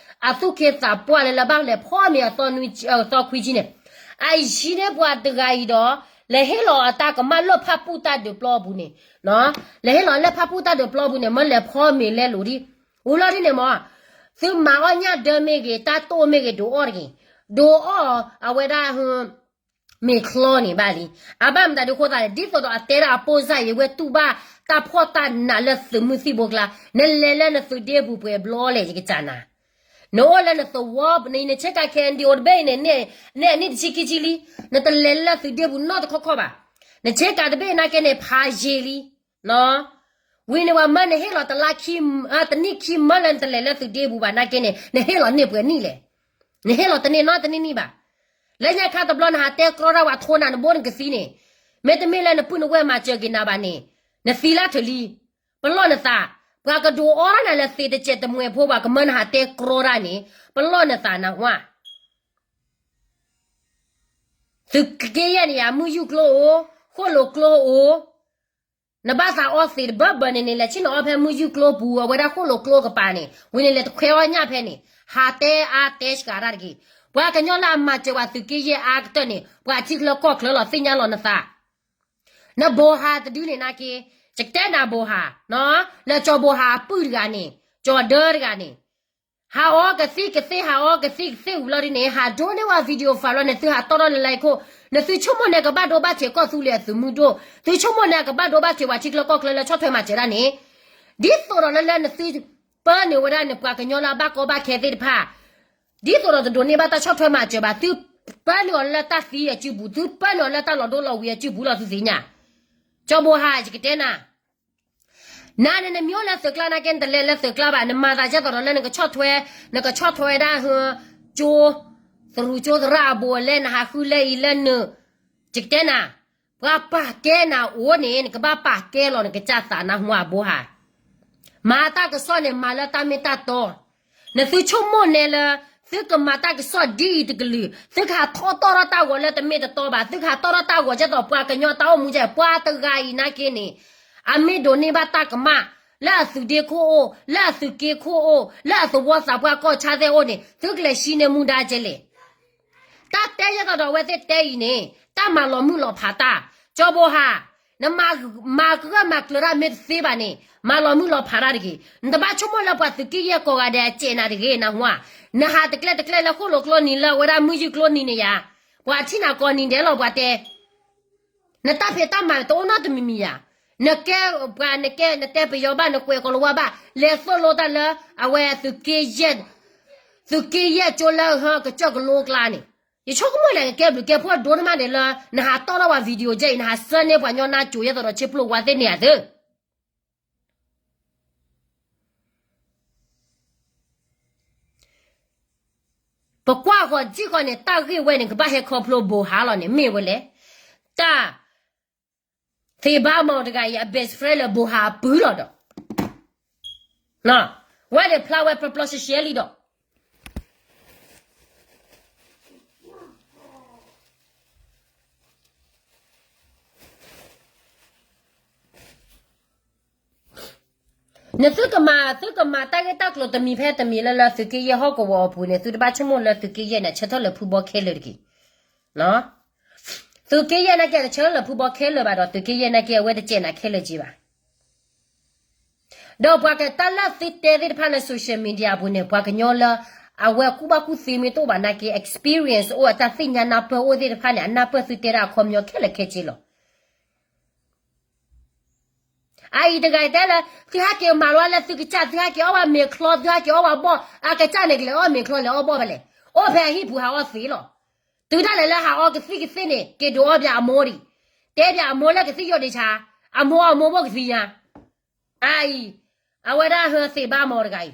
အသူၣ်က့သးပှၢ်လၢလၢဘၣ်လဲၤဖီမ့ၤအသီခွံဆံန့ၣ်, အယံၤန့ၢ်ပှၤတဂၤအံၤဒီး လဲၤဟ့ၣ်လီၤအတၢ်ကမၣ်လၢဖၣ်ပူၣ်တၢ်ဒုးပျီပူၤန့ၣ်, လဲၤဟ့ၣ်လီၤလၢဖၣ်ပူၣ်တၢ်ဒုးပျီပူၤန့ၣ် မၢလဲၤဖီမ့ၤလဲလိာ်ဒံး, ဝံၤလီၤဒ်န့ၣ်မး သုမၤအီၣ်ညၣ်ဒၢမ့ၢ်ဂ့ၤ တၢ်တိၢ်မ့ၢ်ဂ့ၤ ဒုးအီၣ်တဂ့ၤ, ဒုးအီၣ်အဝဲဒၣ် မ့ၤချီန့ၣ်ဘၣ်လံ. အဘၣ်မတၤဒ်အဃိသတးန့ၣ် ဒ်သိးဒီးအတဲဒၣ်အပိၢ်စၢ်အံၤ ဝဲတူၢ်ဘၣ်တၢ်ဖှီၣ်တၢ်နးလၢသုးမုၢ်သံၣ်ဘိကျါ, နလဲၤလၢနသုးဒ့ပူၤပှဲၤဘျီလဲၣ် ယကစၢ်နၤ, နအိၣ်လၢနသဝီ နဆ့ကၤ K N D O တဘ့ၣ်အံၤန့ၣ် နအနံၣ်တဆံခံဆံလံ, နတလဲၤလၢသုးဒ့ပူၤနီတခီခီဘၣ်, နဆ့ကၤတဘ့ၣ်နာ်က့န့ၣ် ဖးယံာ်လံ ဝံၤန့ၣ် ပှၤမၢနဟ့ၣ်လီၤတလါခံ တနံၣ်ခံမၢလၢနတလဲၤလၢသုးဒ့ပူၤဘၣ်နာ်က့န့ၣ် နဟ့ၣ်လီၤန့ၢ်ပှဲၤနံၣ်လဲၣ်. နဟ့ၣ်လီၤတန့ၢ်နီတနံၣ်နံၣ်ဘၣ်. လၢညါခါတဘျီနဟးတဲကြီတၢ်ဝဲထိနၤနဘိနကသံန့ၣ်, မ့တမ့ၢ်လၢနပုၢ်နဝဲၢ်မၤစၢၤက့ၤနၤဘၣ်န့ၣ်, နသံလၢထၢၣ်လံ. ပလီၢ်နသး, ပှၤကဒုးအီၣ်တၢ်နၤလၢသ့တစဲးတမှဲၤဖိ ပှၤကမၢနဟးတဲကြီတၢ်န့ၣ်, ပလီၢ်နသးနၢ်ဟူဧါ. သုးက့ယဲၢ်န့ၣ်ယၤ မုၢ်ယူၢ်ကျိအိၣ်, ဃိၣ်လိာ်ကျိအိၣ်, နဘၣ်သးအီသံးတဘၢဘၢန့ၣ်န့ၣ် လဲၤဆ့ၣ်နီၤအီဖဲမုၢ်ယူၢ်ကျိပူၤ အဝဲဒၣ်ဃိၣ်လိာ်ကျိကပၤန့ၣ် ဝံၤန့ၣ်လဲၤတခွဲအီၣ်ညၣ်ဖဲန့ၣ် ဟးတဲအါတဲစှၤတၢ်တဂ့ၤ. ပှၤကညီလၢအမၤစၢၤပှၤသုးက့ယဲၢ်အါကတၢၢ်န့ၣ် ပှၤထံချၢကီၢ်ချၢလီၤ သ့ၣ်ညါလီၤနသး. နဘိးဟးတဒုန့ၣ်နာ်က့, ယတဲနၤဘိးဟး, လၢကၠီၤဘိးဟးအပုၢ်တဂၤန့ၣ်, ကၠီၤဒၢတဂၤန့ၣ် ဟးအီကသံၣ်ကသ့ၣ် ဟးအီကသံၣ်ကသ့ၣ်ဝံၤလီၤဒ်န့ၣ် ဟးဒိးန့ၢ်ဝဲ video file လီၤန့ၣ် သုဟးတီထီၣ်လၢ like ခိၣ်, နသုဆိကမိၣ်န့ၣ်ကဘၣ်ဒိဘၣ်ထံးကီၢ်သူလ့ၤအသုးမုၢ်ဒိၣ်, သုဆိကမိၣ်န့ၣ်ကဘၣ်ဒိဘၣ်ထံးပှၤထံချၢကီၢ်ချၢလၢဆီၣ်ထွဲမၤစၢၤတၢ်န့ၣ်, ဒ်သိးဒီးလၢလၢနသုပၢနုာ်ဝဲဒၣ်နပှၤကညီလၢအဘၣ်ကီဘၣ်ခဲသ့ၣ်တဖၣ်, ဒ်သိးဒီးတဒိးန့ၢ်ဘၣ်တၢ်ဆီၣ်ထွဲမၤစၢၤဘၣ်, သုပၢနုာ်အီၤလၢတၢ်သံအစုပူၤ, သုပၢနုာ်အီၤလၢတၢ်လီၤဒိလီၤဝံၤအစုပူၤလီၤ သုသ့ၣ်ညါ. ကၠီၤဘိးဟး ယကတဲနၤ နၤန့ၣ်နမ့ၢ်အိၣ်လၢသုးကျါနာ်က့ နတလဲၤလၢသုးကျါဘၣ်, နမၤသးဒ်သိးဒီးလၢနကဆီၣ်ထွဲ, နကဆီၣ်ထွဲဝဲဒၣ်ဟ, ကၠိ, သရူးကၠိသရၣ်အဘိးအလဲ နဟးဃုလဲအံၤလၢန, ယကတဲနၤ, ပှၤပာ်ကဲနၤအိၣ်န့ၣ် နကဘၣ်ပာ်ကဲလီၤနကစၢ်သးနၢ်ဟူဧါဘိးဟး. မၤတၢ်ကစီၣ်န့ၣ် မၤလၢတၢ်မ့ၢ်တၢ်တီ နသုဆိကမိၣ်န့ၣ်လၢ သုကမၤတၢ်ကစီၣ်ဒ်အံၤတကလုာ်, သုကဟးထီၣ်တီၢ်ထီၣ်တၢ်ဂီၤလၢတမ့ၢ်တတီဘၣ်, သုကဟးတီၢ်ထီၣ်တၢ်ဂီၤဒ်သိးပှၤကညီတၢ်အိၣ်မူကဲ, ပှၤတဂၤအံၤနာ်က့န့ၣ်, အမ့ၢ်ဒိးန့ၢ်ဘၣ်တၢ်ကမၣ် လၢအသုးဒ့ခိၣ်အိၣ်, လၢအသုးက့ခိၣ်အိၣ်, လၢအသဝီသးပှၢ်ကီၢ်ဆါသ့ၣ်အိၣ်န့ၣ် သုကလဲၤဆှံန့ၢ်မူဒါကဲလဲၣ်. တၢ်တဲယဲၢ်သီဒီးအဝဲသ့ၣ်တဲအံၤန့ၣ် တၢ်မၤလီၤမုၢ်လီၤဖးတၢ်, ကၠီဘိဟါ, နမၤကဂၢၢ်မၤကျၢၤတၢ်မ့ၢ်တသ့ဘၣ်န့ၣ် မၤလီၤမုၢ်လီၤဖးတၢ်တဂ့ၤ. နတဘၣ်ဆိကမိၣ်လၢပှၤသုးက့ယဲၢ်ကိးဂၤဒဲးအစဲးနၤတဂ့ၤ နဟူဧါ. နဟးတကျဲတကျဲလၢဃိၣ်လိာ်ကျိနံၤလၢအဝဲဒၣ်မုၢ်ယုၢ်ကျိနံၤန့ၣ်ယါ, ပှၤထံၣ်နၤကိးနံၤဒဲးလီၤပှၤတဲ နတၢ်ဖံးတၢ်မၤတအိၣ်နီတမံၤမံၤယါ. နကဲပှၤ နကဲ နတဲပယီၤဘၣ် နကွဲးကီၤလၤဝါဘၣ် လဲၤသိၣ်လိတၢ်လၢ အဝဲ သုးက့ယဲၢ်ကၠိလၢဟၢကစၢၢ်ကလိကျါန့ၣ်, ယဆိကမိၣ်လဲၣ် ကကဲဘျုးကဲဖှိၣ်ဒိၣ်န့ၢ်မးဒဲးလၢ နဟးတီၢ်ထီၣ်ဝဲ video ကဲအံၤ နဟးစၢန့ၢ်ပှၤညီနါကိၤယဲၢ်သီဒီးဆ့ဖျိဝါသ့ၣ်န့ၣ်ဧါသ့ ပကွၢ်ဃီၤကံၣ်ဃီၤန့ၣ် တၢ်ဂ့ၢ်ဝဲန့ၣ် ကဘၣ်ဟဲခီဖျိဘိဟါလီၤန့ၣ် မ့ၢ်ဝဲလဲၣ်. တၢ် သ့ၣ်ဘါမီၤတဂၤအံၤ အ best friend လၢဘိဟါအပုၢ်လီၤဒီး, ဝဲန့ၣ်ဖျါဝဲပျီပျီရှဲရှဲလံဒီး နသုကမၤ သုကမၤတၢ်ဂ့ၢ်တၢ်ကျိၤတမံၤဖဲတမံၤလၢ လၢသုးက့ယဲၢ်ဟီၣ်ကဝီၤအပူၤန့ၣ် သုတဘၣ်ဆိကမိၣ်လၢသုးက့ယဲၢ်န့ၣ် ဆၢထၢၣ်လၢဖုဘီခဲလၢာ်တဂ့ၤ. သုးက့ယဲၢ်နာ်က့ တဆၢထၢၣ်လၢဖုဘီခဲလၢာ်ဘၣ်ဒီး သုးက့ယဲၢ်နာ်က့ အဝဲတစဲးနၤခဲလၢာ်က့ဘၣ်. ဒီးပှၤကတၢၢ်လၢသုတဲသ့ၣ်တဖၣ်လၢ social media အပူၤန့ၣ် ပှၤကညီလၢ အဝဲကူၣ်ဘၣ်ကူၣ်သ့မ့ၢ်တအိၣ်ဘၣ်နာ်က့ experience အိၣ် အတၢ်သ့ၣ်ညါနၢ်ပၢၢ်အိၣ်သ့ၣ်တဖၣ်န့ၣ် အနၢ်ပၢၢ်သုတဲဒၣ်အခီပညီခဲလၢာ်ခဲဆ့လီၤ. အအံၤတဂၤအံၤတဲလၢ သုဟဲက့ၤမၤလီၤလၢသုကစၢ် သုဟဲက့ၤအီၣ်ဘၣ်မ့ၤချီ သုဟဲက့ၤအီၣ်ဘၣ်ဘီၣ် အကစၢ်န့ၣ် ကလဲၤအီၣ်မ့ၤချီလဲၤအီၣ်ဘီၣ်ဖဲလဲၣ်. အိၣ်ဖဲအဟံၣ်ပူၤဟးအီၣ်သ့လီၤ. တုၤဒၣ်လဲာ်လၢဟးအီၣ်ကသံၣ်ကသ့ၣ်န့ၣ် က့ၤဒုးအီၣ်ပၠးအမိၢ်ဒံး, တဲပၠးအမိၢ်လၢကသံၣ်ယိာ်ဒံးဆါ, အမိၢ်အမိၢ်ဘိၣ်ကသံညါ. အအံၤ အဝဲဒၣ်ဟၢသ့ၣ်ဘါမီၤတဂၤ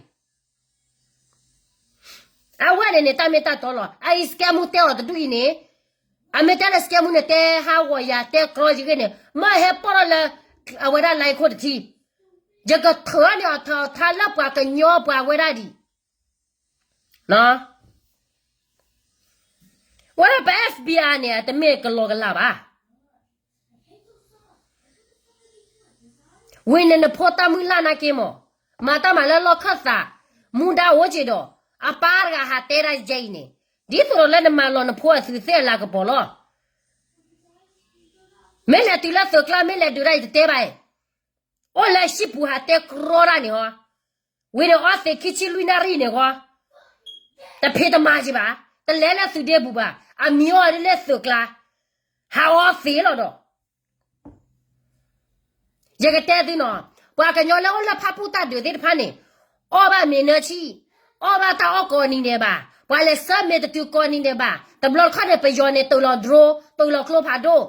အံၤ အဝဲန့ၣ်န့ၣ် တၢ်မ့ၢ်တၢ်တီလီၤ. အအံၤ scam မူတဲအီၤတဒူၣ်အံၤန့ၣ်, အမ့ၢ်တဲလၢ scam မူန့ၣ် တဲဟးဂီၤယၤ တဲကြီယဂ့ၢ်န့ၣ် မ့ၢ်ဟဲပီၣ်ထီၣ်လၢ အဝဲဒၣ် လိုင်း ခိၣ်တထံ, ယကထၢန့ၢ်အီၤထီထါလၢပှၤကညီပှၤဝဲဒၣ်ဒံး. ဝဲဒၣ်ပ FBI န့ၣ် တမ့ၢ်ကလီကလးဘၣ်. ဝံၤန့ၣ် နဖိတၢ်မုၢ်လၢ်နာ်က့မး, မၤတၢ်မၤလၢလီၢ်ခၢၣ်သး, မူဒါအိၣ်က့ၤဒီး, အပၢ်တဂၤဟးတဲဒၣ်ယဲအံၤန့ၣ်, ဒ်သိးဒီးလၢနမၤလီၤနဖိအသုးသ့ၣ်အလၤကပီၤလီၤ. မ့ၢ်လဲၤတုၤလၢသုးကျါ မ့ၢ်လဲၤဒုးဒၣ်အံၤတတဲဘၣ်အံၤ, အိၣ်လၢဟံၣ်ပူၤဟးတဲကြီဒၣ်န့ၣ်ဟီ, ဝံၤန့ၣ်အီသံးခံဆံလွံၢ်နၣ်ရံၣ်န့ၣ်ဃီ, တဖံးတမၤက့ၤဘၣ်, တလဲၤလၢသုးဒ့ပူၤဘၣ်, အမံၤအီၤဒ်လၢသုးကျါ, ဟးအီသံးလီၤဒီး ယကတဲသုနီၤ, ပှၤကညီလၢအိၣ်လၢဖၣ်ပူၣ်တၢ်ဒုးသ့ၣ်တဖၣ်န့ၣ်, အီၣ်ဘၣ်မ့ၤနၢဆံၣ်, အီၣ်ဘၣ်တၢ်အီၣ်ကိးနံၤဒဲးဘၣ်, ပှၤလဲၤဆှၢမ့ၤတတုၤကိးနံၤဒဲးဘၣ်, တဘျီတခီၣ်န့ၣ် ပယီၤန့ၣ် တုၤလီၤ drone, တုၤလီၤကျိဖးဒိၣ်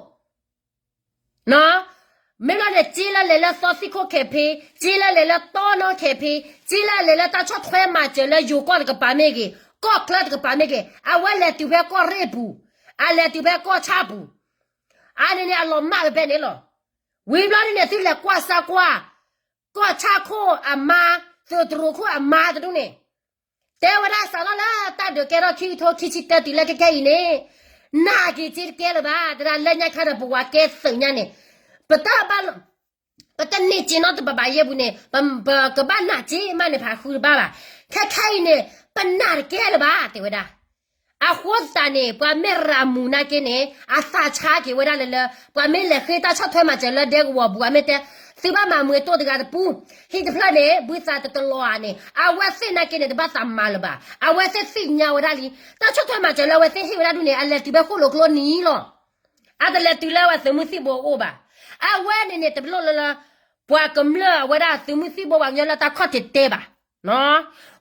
မ့ၢ်ဘျီန့ၣ် စ့လၢလဲၤလၢသီသံၣ်ခိၣ်ခဲဖ့, စ့လၢလဲၤလၢတီနီၣ်ခဲဖ့, စ့လၢလဲၤလၢတၢ်ဆီၣ်ထွဲမၤစၢၤလၢယိၤကီၢ်တကပၤမ့ၢ်ဂ့ၤ, ကီၢ်ချၢတကပၤမ့ၢ်ဂ့ၤ, အဝဲလဲၤတုၤဖဲကီၢ်ရ့ၣ်ပူၤ, အလဲၤတုၤဖဲကီၢ်ဆၣ်ပူၤ, အန့ၣ်န့ၣ် အလီၤမၢ်ဖဲန့ၣ်လီၤ. ဝံၤဘျီဒ်န့ၣ် သုလဲၤကွၢ်စၢ်ကွၢ်, ကီၢ်ဆၣ်ခိၣ်အမါ, သုးတရူးခိၣ်အမါတဒူၣ်န့ၣ် တဲဝဲဒၣ်စးထီၣ်လၢတၢ်ဒုးကဲထီၣ်ခံကထိခံဆံတၢတုၤလၢခဲခဲအံၤန့ၣ်, နာ်က့ၤစ့တကဲလၢၤဘၣ်, တဒၣ်လၢညါခါဒီးပဝၤကဲသုးညါန့ၣ်, ပတၢ်ဘၣ် ပတန့ၢ်စ့နီတဘးဘၣ်ယဲၢ်ပူၤန့ၣ်, ပကဘၣ်နာ်စ့မးန့ၣ် ဖးဃုတဘၣ်ဘၣ်. ခဲခဲအံၤန့ၣ် ပနာ်တကဲလၢၤဘၣ် တဲဝဲဒၣ်. အဃိသတးန့ၣ် ပှၤမ့ၢ်ရၤမူၤနာ်က့န့ၣ် အသးဆါက့ၤဝဲဒၣ်လၢလၢ ပှၤမ့ၢ်လဲၤဃ့တၢ်ဆီၣ်ထွဲမၤစၢၤလၢဒဲကဝီၤပူၤ အမ့ၢ်တဲ သုဘၣ်မၤမူးတိၢ်တဂၤတပူၤ, ဟံၣ်တဖျၢၣ်န့ၣ် ဘုသးတတလီၤဧါန့ၣ် အဝဲသ့ၣ်နာ်က့န့ၣ် တဘၣ်သးမၤလၢၤဘၣ်. အဝဲသ့ၣ်သ့ၣ်ညါဝဲဒၣ်လံ, တၢ်ဆီၣ်ထွဲမၤစၢၤလၢအဝဲသ့ၣ်ဟ့ၣ်ဝဲဒၣ်ဒူၣ်န့ၣ် အလဲၤတုၤဖဲဃိၣ်လိာ်ကျိနံၤလီၤ. အတလဲၤတုၤလၢအဝဲသုးမုၢ်သံၣ်ဘိအအိၣ်ဘၣ်. အဝဲန့ၣ်န့ၣ် တဘျီလၢလၢ ပှၤကမျၢၢ်အဝဲဒၣ်သုးမုၢ်သံၣ်ဘိပှၤကညီလၢတၢ်ခီၣ်ထံးတဲဘၣ်.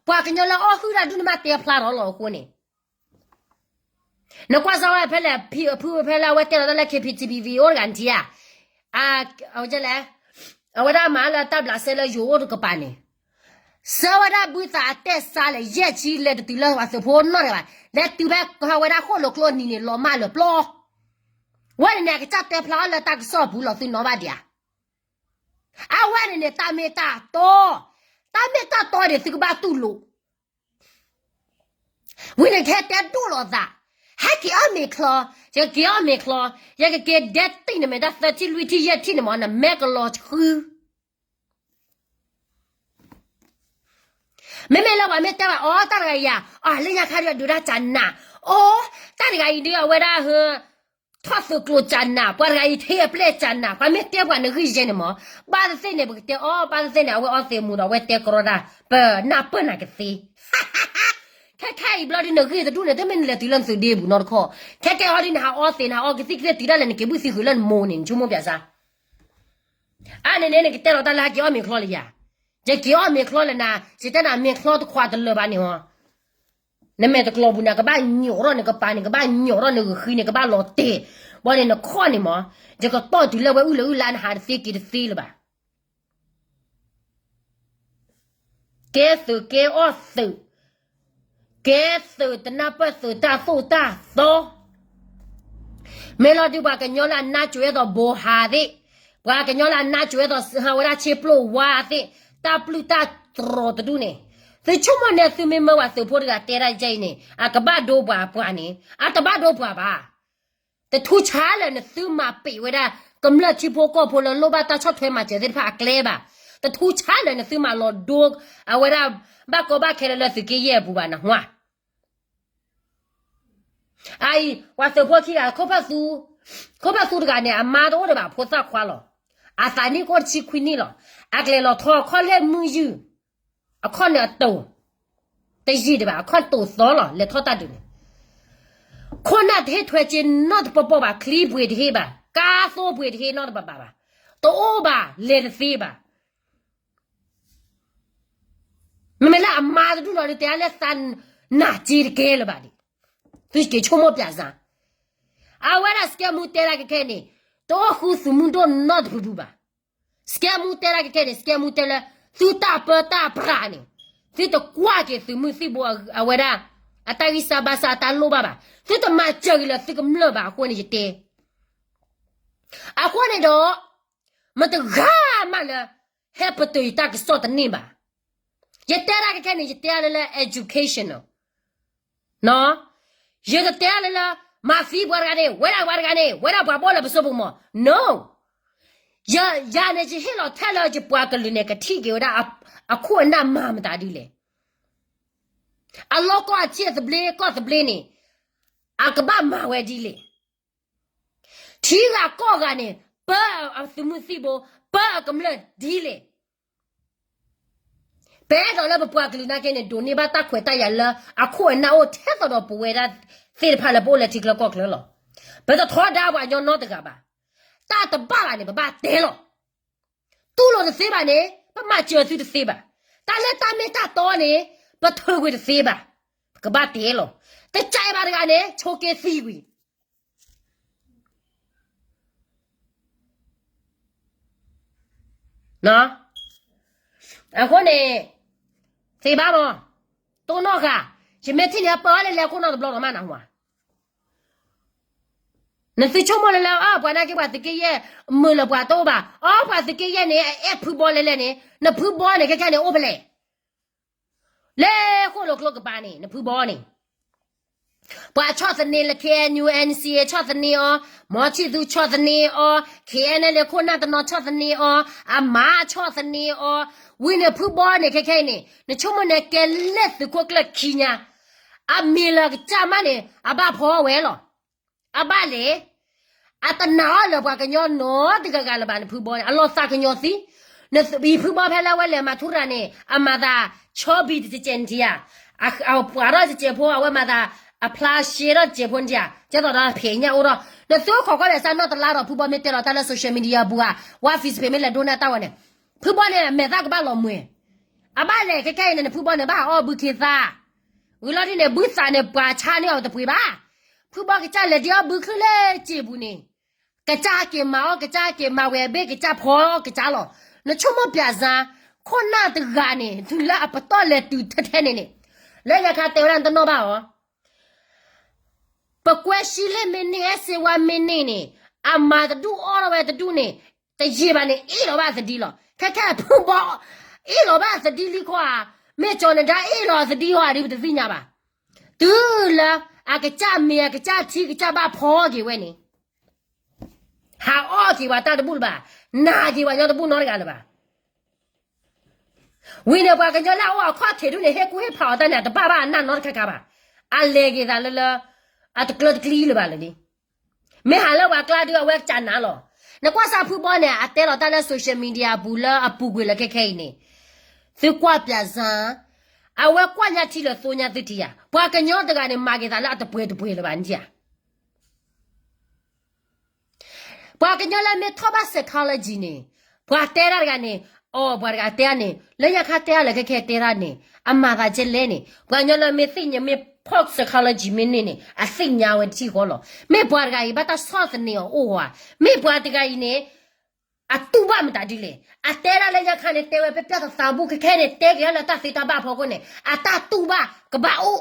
ပှၤကညီလၢအီၣ်ဟုၣ်တၢ်ဒူၣ်န့ၣ်မးတဲဖျါထီၣ်လီၤအဃိန့ၣ် နကွၢ်စၢ်ဝဲဖဲလဲၣ် ဖုဖဲလဲၣ် အဝဲတဲလီၤတၢ်လၢ K P T V အိၣ်တဂၤနထံၣ်ဧါ, အဝဲလဲၣ်, အဝဲဒၣ်မၤလၢတၢ်ဘျးစဲလၢယိၤအိၣ်တကပၤန့ၣ်, ဆှၢဝဲဒၣ်ဘုသးအတဲစါလဲၣ် ယဲၢ်ဆံလဲၤတတုၤလၢပှၤသုးဖိနီတဂၤဘၣ်, လဲၤတုၤဖဲဝဲဒၣ်ဃိၣ်လိာ်ကျိနံၤန့ၣ် လီၤမၢ်လၢာ်ပျီ. ဝဲန့ၣ်န့ၣ် အကစၢ်တဲဖျါထီၣ်လၢတၢ်ကစီၣ်ပူၤလီၤ သုနီၣ်ဘၣ်ဒံးဧါ. အဝဲန့ၣ်န့ၣ် တၢ်မ့ၢ်တၢ်တီ, တၢ်မ့ၢ်တၢ်တီန့ၣ် သုကဘၣ်တူၢ်လိာ် ဝံၤန့ၣ် ကဟဲတဲဒိၣ်လိာ်သး, ဟဲက့ၤအီၣ်မ့ၤချီ, ယကက့ၤအီၣ်မ့ၤချီ, ယကက့ၤဒဲတံၢ်နမဲာ်တၢ်သၢထံၣ်လွံၢ်ထံၣ်ယဲၢ်ထံၣ်န့ၣ်မး နမဲာ်ကလီၤဃု. မ့မ့ၢ်လၢပှၤမ့ၢ်တဲဘၣ် အီ တၢ်တဂၤအံၤယၤ အီ လၢညါခါဒုးဒိးတၢ်ကၠးနး, အီ တၢ်တဂၤအံၤဒုးအဝဲဒၣ်ဟၢ ထီၣ်သုးကျိၤကၠးနး, ပှၤတဂၤအံၤထံအပျဲၢ်ကၠးနး, ပှၤမ့ၢ်တဲပှၤနဂံၢ်ယဲန့ၣ်မး, ဘၣ်သ့ၣ်သ့ၣ်န့ၣ် ပကတဲအီ ဘၣ်သ့ၣ်သ့ၣ်န့ၣ် အဝဲအီသံးမူဒီး အဝဲတဲကရီတၢ် ပနၢ်ပၢၢ်နၤကသ့ ခဲခဲအံၤဘျီဒုး နဂံၢ်တဒူၣ်န့ၣ်တမ့ၢ်နလဲၤတုၤလၢနသုးဒ့ပူၤနီတခီ, ခဲခဲအံၤဒုး နဟးအီသံး နဟးအီကသံၣ်ကသ့ၣ်တုၤဒၣ်လဲာ် နက့ၤဘုၣ်သံဃုာ်လၢနမိၢ်န့ၣ် နဆိကမိၣ်ပၠးစၢ် အါန့ၣ်န့ၣ် နကတဲလီၤတၢ်လၢဟဲက့ၤအီၣ်မ့ၤချီလၢယၤ, ယက့ၤအီၣ်မ့ၤချီလၢနၤ, ယတဲနၤမ့ၤချီတခွးတလၢာ်ဘၣ်န့ၣ်ဟီ, နမဲာ်တကျီၤပူၤန့ၣ် ကဘၣ်ညိးထီၣ်နကပၤန့ၣ် ကဘၣ်ညိးထီၣ်နဂုာ်ဃံန့ၣ် ကဘၣ်လီၤတဲာ်, ဘၣ်န့ၣ်နခီၣ်န့ၣ်မး, ယကတီၢ်တုၤလၢဝဲအုၣ်လၢအုၣ်လၢနဟးတသ့က့ၤတသ့လၢၤဘၣ် ကဲသုးကဲအီၣ်သုး, ကဲသုးတနၢ်ပၢၢ်သုးတၢ်သိၣ်တၢ်သီ, မ့ၢ်လီၤဒုးပှၤကညီလၢအနါစိၤအဲၣ်ဒိးဘိဟးသ့ၣ်, ပှၤကညီလၢအနါစိၤအဲၣ်ဒိးဟးဝဲဒၣ်ဆ့ပျိၢ်ဝါသ့ၣ်, တၢ်ပျုၢ်တၢ်တြီၤတဒူၣ်န့ၣ်, သုဆိကမိၣ်န့ၣ် သုမ့ၢ်မၢဝဲသုးဖိတဂၤတဲဒၣ်ယဲအံၤန့ၣ် အကဘၣ်ဒိပှၤပှၤန့ၣ် အတဘၣ်ဒိပှၤဘၣ် တထူဆါလၢၤ နသုမၤပံာ်ဝဲဒၣ် ကမျၢၢ်ထံဖိကီၢ်ဖိလၢလိၣ်ဘၣ်တၢ်ဆီၣ်ထွဲမၤစၢၤသ့ၣ်တဖၣ်အကျဲဘၣ်. တထူဆါလၢၤ နသုမၤလီၤဒိ အဝဲဒၣ် ဘၣ်ကီဘၣ်ခဲလၢာ်လၢသုးက့ယဲၢ်အပူၤဘၣ်နဟါ. အအံၤ ပှၤသုးဖိခံဂၤ ခိၣ်ဖၢၣ်သူတဂၤန့ၣ် အမါတအိၣ်ဒံးဘၣ် ဖိသၣ်ခွါလီၤ. အသးနံၣ်ကအိၣ်တဆံခွံနံၣ်လီၤ. အကလဲၤလီၤထီၣ်အခီၣ်လ့ၣ်မုၢ်ယုၢ် အခီၣ်န့ၣ်အတိာ် တယံာ်ဒံးဘၣ် အခီၣ်တိာ်သီလီၤ လဲၤထီၣ်တၢ်ဒုးန့ၣ်, ခိၣ်နၢ်တဟ့ၣ်ထွဲက့ၤနီတပီပီဘၣ် ချံပှ့ၤတဟ့ၣ်ဘၣ် ကါသိပှ့ၤတဟ့ၣ်နီတဘၣ်ဘၣ်ဘၣ်, တအိၣ်ဘၣ် လဲၤတသ့ဘၣ်. မ့မ့ၢ်လၢအမါတဒူၣ်လီၤဒုး တဲလၢသးနးက့ၤတကဲလၢၤဘၣ်ဒံး, သုက့ၤဆိကမိၣ်ပၠးစၢ်. အဝဲဒၣ်စကဲမူတဲဒၣ်ကခဲန့ၣ် တအိၣ်ဃုသုးမုၢ်ဒိၣ်နီတဖုဖုဘၣ်. စကဲမူတဲဒၣ်ကခဲန့ၣ် စကဲမူတဲလၢ သုတၢ်ပၢတၢ်ပြးန့ၣ် သုတကွၢ်က့ၤသုးမုၢ်သံၣ်ဘိအဝဲဒၣ် အတၢ်ဂံၢ်စၢ်ဘါစၢ်အတၢ်လိၣ်ဘၣ်ဘၣ်, သုတမၤစၢၤက့ၤလၢသုကမျၢၢ်ဘၣ်အဃိန့ၣ်ယတဲ အဃိန့ၣ်ဒီး မတဂၤမးလၢ ဟဲပတုာ်ယတၢ်ကစီၣ်တန့ၢ်ဘၣ်. ယတဲဒၣ်ကခဲန့ၣ် ယတဲလၢလၢ educational ယတတဲလၢလၢ မၤသံပှၤတဂၤန့ၣ် ဝဲဒၣ်ပှၤတဂၤန့ၣ် ဝဲဒၣ်ပှၤဘီၣ်လၢပစိပကမီၤ no. ယၤန့ၣ် ယဟ့ၣ်လီၤထဲလၢယပှၤကလုာ်န့ၣ် ကထံၣ်က့ၤဝဲဒၣ် အခိၣ်အနၢ်မၤမတၤဒ်လဲၣ်, အလီၢ်ကီၢ်အထံအသဘျ့ကီၢ်သဘျ့န့ၣ် အကဘၣ်မၤဝဲဒ်လဲၣ် ထံဂၤကီၢ်ဂၤန့ၣ် ပၢအသုးမုၢ်သံၣ်ဘိ ပၢအကမျၢၢ်ဒ်လဲၣ်. ပအဲၣ်ဒိးလၢပပှၤကလုာ်နာ်က့န့ၣ် ဒိးန့ၢ်ဘၣ်တၢ်ခွဲးတၢ်ယာ်လၢ အခိၣ်အနၢ်အိၣ်ထဲသိးဒီးပဝဲဒၣ်သ့ၣ်တဖၣ်လၢပအိၣ်လၢထံချၢကီၢ်ချၢလီၤ. ပတထီဒါပှၤကညီနီတဂၤဘၣ်. တၢ်တဘၣ်ဘၣ်န့ၣ် ပဘၣ်တဲလီၤ. တူၢ်လိာ်တသ့ဘၣ်န့ၣ် ပမၤစၢၤသုတသ့ဘၣ်. တၢ်လၢတၢ်မ့ၢ်တၢ်တီန့ၣ် ပထုးကွံာ်တသ့ဘၣ်. ပကဘၣ်တဲလီၤ. တကဲဘၣ်တဂၤန့ၣ် ဆိးက့သံကွံာ် အဃိန့ၣ် သ့ဘၣ်မး, တိၢ်နီၣ်ဃာ်, ယမ့ၢ်ထံၣ်န့ၣ် ပၢအီၤလဲၤလဲၤခိၣ်နီၣ်တဘျီလီၤမးနဟါ. နသုဆိကမိၣ်လၢလၢ အပှၤနာ်က့ပှၤသုးက့ယဲၢ် မုာ်လၢပှၤတအိၣ်ဘၣ်, အီပှၤသုးက့ယဲၢ်န့ၣ် အအဲၣ်ဖုဘီလဲၤလဲၤန့ၣ် နဖုဘီန့ၣ် ခဲခဲန့ၣ်အိၣ်ဖဲလဲၣ် လၢဃိၣ်လိာ်ကျိကပၤန့ၣ် နဖုဘီန့ၣ် ပှၤဆီၣ်သနံးလၢ KNU NCA ဆီၣ်သနံးအီၤ, မီၤဆံၣ်သူဆီၣ်သနံးအီၤ, KNLA ခိၣ်နၢ်တနီၤဆီၣ်သနံးအီၤ, အမါဆီၣ်သနံးအီၤ, ဝံၤန့ၣ်ဖုဘီန့ၣ် ခဲခဲအံၤန့ၣ် နဆိကမိၣ်န့ၣ် ကဲလဲၣ်သုးခိၣ်ကျၢၢ်ခံညါ, အမ့ၢ်လၢကစၢ်မးန့ၣ် အဘၣ်ဖီဝဲလီၤ. အဘၣ်လဲၣ် အတနာ်အီၤလၢပှၤကညီနီတဂၤဂၤလၢၤဘၣ် နဖုဘီန့ၣ် အလီၤသးကညီၤသံ, နဖုဘီဖဲလၢဝဲလဲၤမၤထူရၤန့ၣ် အမၤသး ဆီဘံတစဲးနထံၣ်ဧါ, အပှၤထီၣ်တစဲးဖိ အဝဲမၤသး အဖျါရှဲထီၣ်တစဲးဖိနထံၣ်ဧါ, ကဲသိးဒီးဖဲးညၣ်အိၣ်ထီၣ်, နသုခိးခီၣ်လဲၤစၢ်နီၢ်တလါဒီး ဖုဘီမ့ၢ်တဲလီၤတၢ်လၢ social media ပူၤဧါ, ဝါ Facebook မ့ၢ်လဲၤဒိးန့ၢ်တၢ်ဝဲန့ၣ်, ဖုဘီန့ၣ် အမဲာ်သၣ်ကဘၣ်လီၤမှဲၤ, အဘၣ်လဲၣ် ခဲခဲအံၤန့ၣ် နဖုဘီန့ၣ် ဘၣ်အီၣ်ဘုခ့သၣ် ဝံၤလီၤဒ်န့ၣ် ဘုသးန့ၣ် ပှၤဆါန့ၢ်အီၤတပှ့ၤဘၣ်. ဖုဘီကစၢ်လဲၤဒ်အီၣ်ဘုချုၣ်လၢစ့ပူၤန့ၣ်, ကစၢ်က့ၤမၤအီၣ် ကစၢ်က့ၤမၤဝဲအဘ့ၣ် ကစၢ်ဖီကစၢ်လီၤ. နဆိကမိၣ်ပၠးစၢ်, ခိၣ်နၢ်တဂၤန့ၣ် တုၤလၢအပတီၢ်လဲၤတုၤထဲထဲန့ၣ်န့ၣ်, လၢညါခါတဲဝဲဒၣ်နတနီၣ်ဘၣ်အီၤ ပကွဲၢ်ဆံလ့ၣ်မ့ၢ်န့ၢ် အဲၣ်စ့ဝါမ့ၢ်န့ၢ်န့ၣ်, အမၤတဒူၣ်အီၣ်ထီၣ်ဝဲတဒူၣ်န့ၣ်, တယံာ်ဘၣ်န့ၣ် အ့ၣ်လီၤဘၣ်သဒံလီၤ. ခဲခဲဖုဘီ အ့ၣ်လီၤဘၣ်သဒံလံခီဧါ, မ့ၢ်ကၠီၤနဒါအ့ၣ်လီၤသဒံဟီဧါဒ်ပတသ့ၣ်ညါဘၣ်. တုၤလၢ အကစၢ်မ့ၤအကစၢ်ထံကစၢ်ဘၣ်ဖီက့ၤဝဲန့ၣ်, ဟးအီၣ်က့ၤဝဲတၢ်တဘူၣ်လၢၤဘၣ်, နာ်က့ၤဝဲညီတဘူၣ်နီတဂၤလၢၤဘၣ်. ဝံၤန့ၣ် ပှၤကညီလၢအအိၣ်အခီၣ်ထံးဒုန့ၣ် ဟ့ၣ်ကူၣ်ဟ့ၣ်ဖးအီၤတၢ်န့ၣ် အတဘၣ်ဘၣ်အနၢ်နီတခါခါဘၣ်. အလဲၤက့ၤသးလၢလၢ အတကျၢတကျံလၢၤဘၣ်လၢလံ. မ့ၢ်ဟးလၢပှၤကျါဒု အဝဲကစၢ်နါလီၤ. နကွၢ်စၢ်ဖုဘီန့ၣ် အတဲလီၤတၢ်လၢ social media အပူၤလၢအပူၤကွံာ်လၢခဲခဲအံၤန့ၣ်, သုကွၢ်ပၠးစၢ်, အဝဲကွၢ်ညါထံလၢသိညါသုထံယၤ, ပှၤကညီတဂၤန့ၣ် မၤက့ၤသးလၢအတပှဲၤတပှဲၤလၢၤဘၣ်န့ၣ်ဧါ. ပှၤကညီလၢမ့ၢ်ထီၣ်ဘၣ် psychology န့ၣ်, ပှၤတဲတၢ်တဂၤန့ၣ်, အီၤ ပှၤတဂၤတဲန့ၣ် လၢညါခါတဲအါလၢခဲခဲတဲတၢ်န့ၣ် အမၤသးကဲလဲၣ်န့ၣ်, ပှၤကညီလၢမ့ၢ်သ့ၣ်ညါ မ့ၢ်ဖီၣ် psychology မ့ၢ်န့ၢ်န့ၣ် အသ့ၣ်ညါဝဲတထံၣ်ဃီလီၤ. မ့ၢ်ပှၤတဂၤအံၤ ဘၣ်တၢ်ဆီၣ်သနံးအီၤအိၣ်ဧါ, မ့ၢ်ပှၤတဂၤအံၤန့ၣ် အတူၢ်ဘၣ်မတၤဒ်လဲၣ်. အတဲဒၣ်လၢညါခါန့ၣ် တဲဝဲပျၢ်ပျၢ်သးသးဘူးခဲခဲန့ၣ် တဲက့ၤဒၣ်လၢတၢ်သ့တၢ်ဘၣ်ဖီခိၣ်န့ၣ် အတၢ်တူၢ်ဘၣ်ကဘၣ်အိၣ်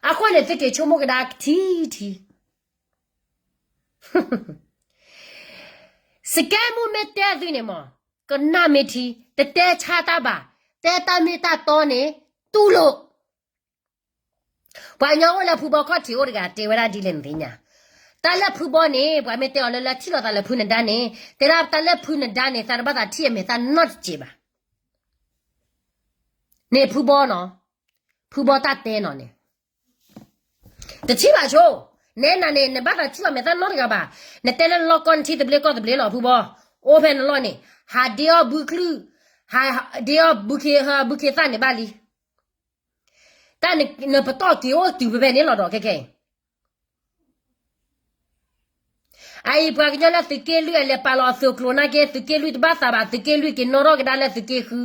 အဃိန့ၣ် သုက့ၤဆိကမိၣ်ကဒါကထံထံ, စကဲမူမ့ၢ်တဲသုန့ၣ်မး, ကနၣ်မ့ၢ်ထံ, တတဲဆါတၢ်ဘၣ်, တဲတၢ်မ့ၢ်တၢ်တီန့ၣ် တူၢ်လိာ်. ပှၤကညီအိၣ်လၢဖုဘီခီၣ်ထံးအိၣ်တဂၤ တဲဝဲဒၣ်ဒ်လဲၣ်နသ့ၣ်ညါ, တၢ်လၢဖုဘီန့ၣ် ပှၤမ့ၢ်တဲအီၤလၢလၢထံၣ်လိာ်သးလၢဖုနဒါန့ၣ် တဲဒၣ်တၢ်လၢဖုနဒါန့ၣ် သးတဘၣ်သးထံၣ်အမဲာ်သၣ်နီတစဲးဘၣ် န့ၣ်ဖုဘီနီၤ, ဖုဘီတၢ်တဲနီၤန့ၣ်, တထံၣ်ဘၣ်ဆိ, နဲနၤန့ၣ် နဘၣ်သးထံၣ်အီၤမဲာ်သၣ်နီတဂၤဘၣ်, နတဲလၢလီၢ်ကီၢ်နထံသဘျ့ကီၢ်သဘျ့လီၤဖုဘီ, အိၣ်ဖဲနလီၢ်န့ၣ်, ဟးဒ့အီၣ်ဘုချုၣ်, ဟးဒ့အီၣ်ဘုခ့သၣ်န့ၣ်ဘၣ်လံ, တၢ်နပတီၢ်က့ၤအိၣ်တုၤဖဲဖဲန့ၣ်လီၤဒီးခဲခဲအံၤ အအံၤပှၤကညီလၢသုးက့လွံၢ်အလဲၤပာ်လီၤအသုးကျိၤနာ်က့ သုးက့လွံၢ်တဘၣ်သးဘၣ် သုးက့လွံၢ်က့ၤနီၣ်ထီၣ်ကဒါလၢသုးက့ဃု,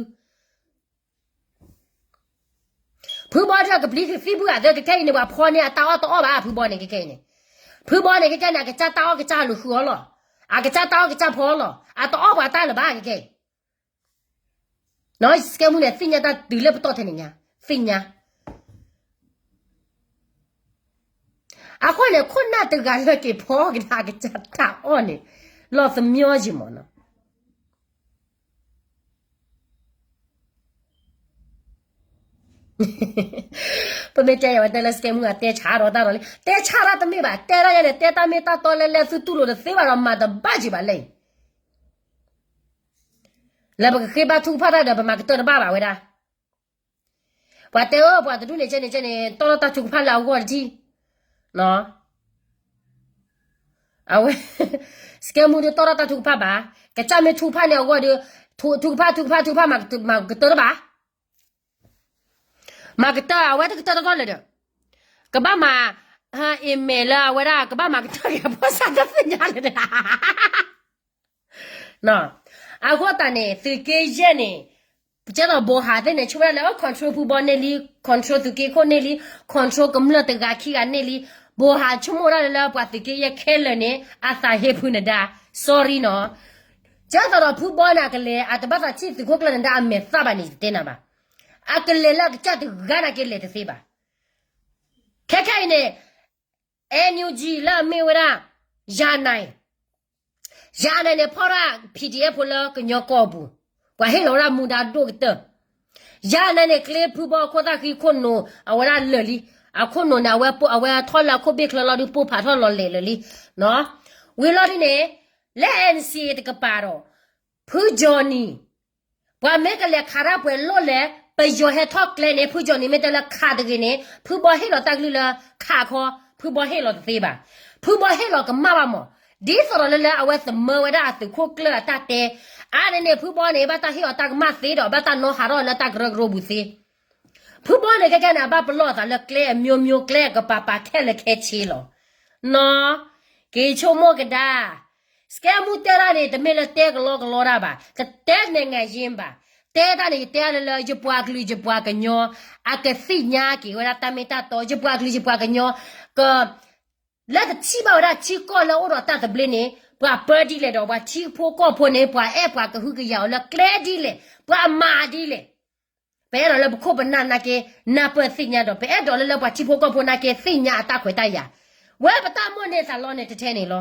ဖုဘီဒုးအကပျံၤကသံၣ်ဘုၣ်အသၢကခဲအံၤန့ၣ် ပှၤဖီန့ၢ်အတၢ်အီၣ်တအီၣ်ဘၣ် ဖုဘီန့ၣ်ကခဲအံၤန့ၣ်, ဖုဘီန့ၣ်ကခဲန့ၣ် အကစၢ်တၢ်အီၣ်ကစၢ်လူၤဃုအီၤလီၤ, အကစၢ်တၢ်အီၣ်ကစၢ်ဖီအီၤလီၤ, အတအီၣ်ပှၤတၢ်လၢၤဘၣ်ကခဲအံၤ စကဲမူန့ၣ် သ့ၣ်ညါတၢ်တုၤလၢပတီၢ်ထဲန့ၣ်ညါ, သ့ၣ်ညါ. အဃိန့ၣ် ခိၣ်နၢ်တဂၤလၢက့ၤဖီကဒါအကစၢ်တၢ်အီၣ်န့ၣ် လီၤသမံအီၣ်ယံၤမးနီၤ. ပမ့ၢ်တဲယၤဝဲတဲလၢစကဲမူဂၤ တဲဆါဒီးတၢ်ဒီးလံ, တဲဆါတၢ်တမ့ၢ်ဘၣ်, တဲဒၣ်ယဲန့ၣ် တဲတၢ်မ့ၢ်တၢ်တီလဲလဲ သုတူၢ်လိာ်တသ့ဘၣ်ဒီး မၤတဘၣ်ယံၤဘၣ်လဲၣ်. လၢပကဃ့ဘါထုကဖၣ်တၢ်ဒီး ပမၤကတၢၢ်တဘၣ်ဘၣ်ဝဲဒၣ်. ပှၤတဲအၢ ပှၤတဒူၣ်န့ၣ်ကဲန့ၣ်ကဲန့ၣ် တီၢ်ထီၣ်တၢ်ထုကဖၣ်လၢအဂီၢ်တထံၣ်, အဝဲ စကဲမူဒီးတီၢ်ထီၣ်တၢ်ထုကဖၣ်ဘၣ်, ကစၢ်မ့ၢ်ထုကဖၣ်န့ၣ်အဂီၢ်ဒီး ထုကဖၣ် ထုကဖၣ် ထုကဖၣ် မၤကတၢၢ်တဘၣ်, မၤကတၢၢ် အဝဲတကတၢၢ်တထီၣ်လၢၤဒီး ကဘၣ်မၤ အ့မဲာ်လၢအဝဲဒၣ် ကဘၣ်မၤကတၢၢ်က့ၤအဖိစၢ်တသ့ၣ်ညါလၢၤဒီး အဃိသတးန့ၣ် သုးက့ယဲၢ်န့ၣ် ကဲသိးဘိးဟးသ့ၣ်န့ၣ် ဆိကမိၣ်ဝဲဒၣ်လၢ control ဖုဘီန့ၢ်လံ, control သုးက့ခိၣ်န့ၢ်လံ, control ကမျၢၢ်တဂၤခံဂၤန့ၢ်လံ, ဘိးဟးဆိကမိၣ်ဒၣ်လၢလၢပှၤသုးက့ယဲၢ်ခဲလၢာ်န့ၣ် အသးဟ့ဖုနဒါ, sorry နီၤ. ကဲသိးဒီးဖုဘီန့ၣ် အကလဲၤ အတဘၣ်သးထံၣ်သုးခိၣ်ကျၢၢ်နဒါအမဲာ်သၣ်ဘၣ်န့ၣ် ယတဲနၤဘၣ်. အကလဲၤလၢအကစၢ်တဂၤနာ်က့လဲၤတသ့ဘၣ်. ခဲခဲအံၤန့ၣ် NUG လၢအမ့ၢ်ဝဲဒၣ် ယၤနၤအံၤ ယၤနၤန့ၣ် ဖီၣ်ဒၣ် PDF ဖိလၢကညီကီၢ်ပူၤ, ပှၤဟ့ၣ်လီၤဝဲဒၣ်မူဒါဒိၣ်ကတၢၢ်. ယၤနၤန့ၣ် ကျ့ဖုဘီအခိၣ်သၣ်ဃံခိၣ်နူာ် အဝဲဒၣ်လၢာ်လံ. အခိၣ်နူာ်န့ၣ် အဝဲ အဝဲထီၣ်လၢအခိၣ်ဘ့ၣ်ချၢလီၤဒုး ပိၢ်ဖးထီၣ်လီၤလဲၤလၢာ်လံ. ဝံၤလီၤဒုးန့ၣ် လၢ NCA တကပၤဒီး ဖု Johnny ပှၤမ့ၢ်ကလဲၤခးတၢ်ပှဲၤလိၣ်လဲၣ် ပယီၤဟဲထီၣ်ကျဲန့ၣ် ဖု Johnny မ့ၢ်တဲလၢခးတဂ့ၤန့ၣ် ဖုဘီဟ့ၣ်လီၤတၢ်ကလုၢ်လၢခးခီ, ဖုဘီဟ့ၣ်လီၤတသ့ဘၣ်. ဖုဘီဟ့ၣ်လီၤကမၣ်ဘၣ်မး, ဒ်သိးဒီးလၢလၢအဝဲသမၢဝဲဒၣ်အသုးခိၣ်ကျၢၢ်အတၢ်တဲ, အါန့ၣ်န့ၣ် ဖုဘီန့ၣ် ဘၣ်တၢ်ဟ့ၣ်အီၤတၢ်ကမၣ်သ့ဒီး ဘၣ်တၢ်နီၣ်ဟးထီၣ်လၢတၢ်ကရၢကရိပူၤသ့. ဖုဘီန့ၣ်ခဲခဲန့ၣ် အဘၣ်ပလီၢ်အသးလၢကျဲအမျိုးမျိုး ကျဲအကပၤပၤခဲလၢာ်ခဲဆ့လီၤ. နီၤ, က့ၤဆိကမိၣ်ကဒါ စကဲမူတဲတၢ်န့ၣ် တမ့ၢ်လၢတဲကလီကလီတၢ်ဘၣ်, တတဲနဲၣ်ငါယ့ဘၣ်, တဲတၢ်န့ၣ် ယတဲလၢလၢ ယပှၤကလုာ်ယပှၤကညီ အကသ့ၣ်ညါက့ၤဝဲဒၣ်တၢ်မ့ၢ်တၢ်တီ, ယပှၤကလုာ်ယပှၤကညီ က လၢတထံၣ်ဘၣ်ဝဲဒၣ်ထံကီၢ်လၢအိၣ်ဒီးတၢ်သဘျ့န့ၣ် ပှၤပၢဒ်လဲၣ်ဒီး ပှၤထံဖိကီၢ်ဖိန့ၣ် ပှၤအဲၣ်ပှၤကဟုကယာ်အီၤလၢကျဲဒ်လဲၣ်, ပှၤမၤဒ်လဲၣ်. ပအဲၣ်ဒိးလၢပခိၣ်ပနၢ်နာ်က့ နၢ်ပၢၢ်သ့ၣ်ညါဒီး ပအဲၣ်ဒိးလၢလၢပှၤထံဖိကီၢ်ဖိနာ်က့ သ့ၣ်ညါအတၢ်ခွဲးတၢ်ယာ်, ဝဲပတၢ်မိၣ်န့ၢ်သးလီန့ၣ်တထဲန့ၣ်လီၤ.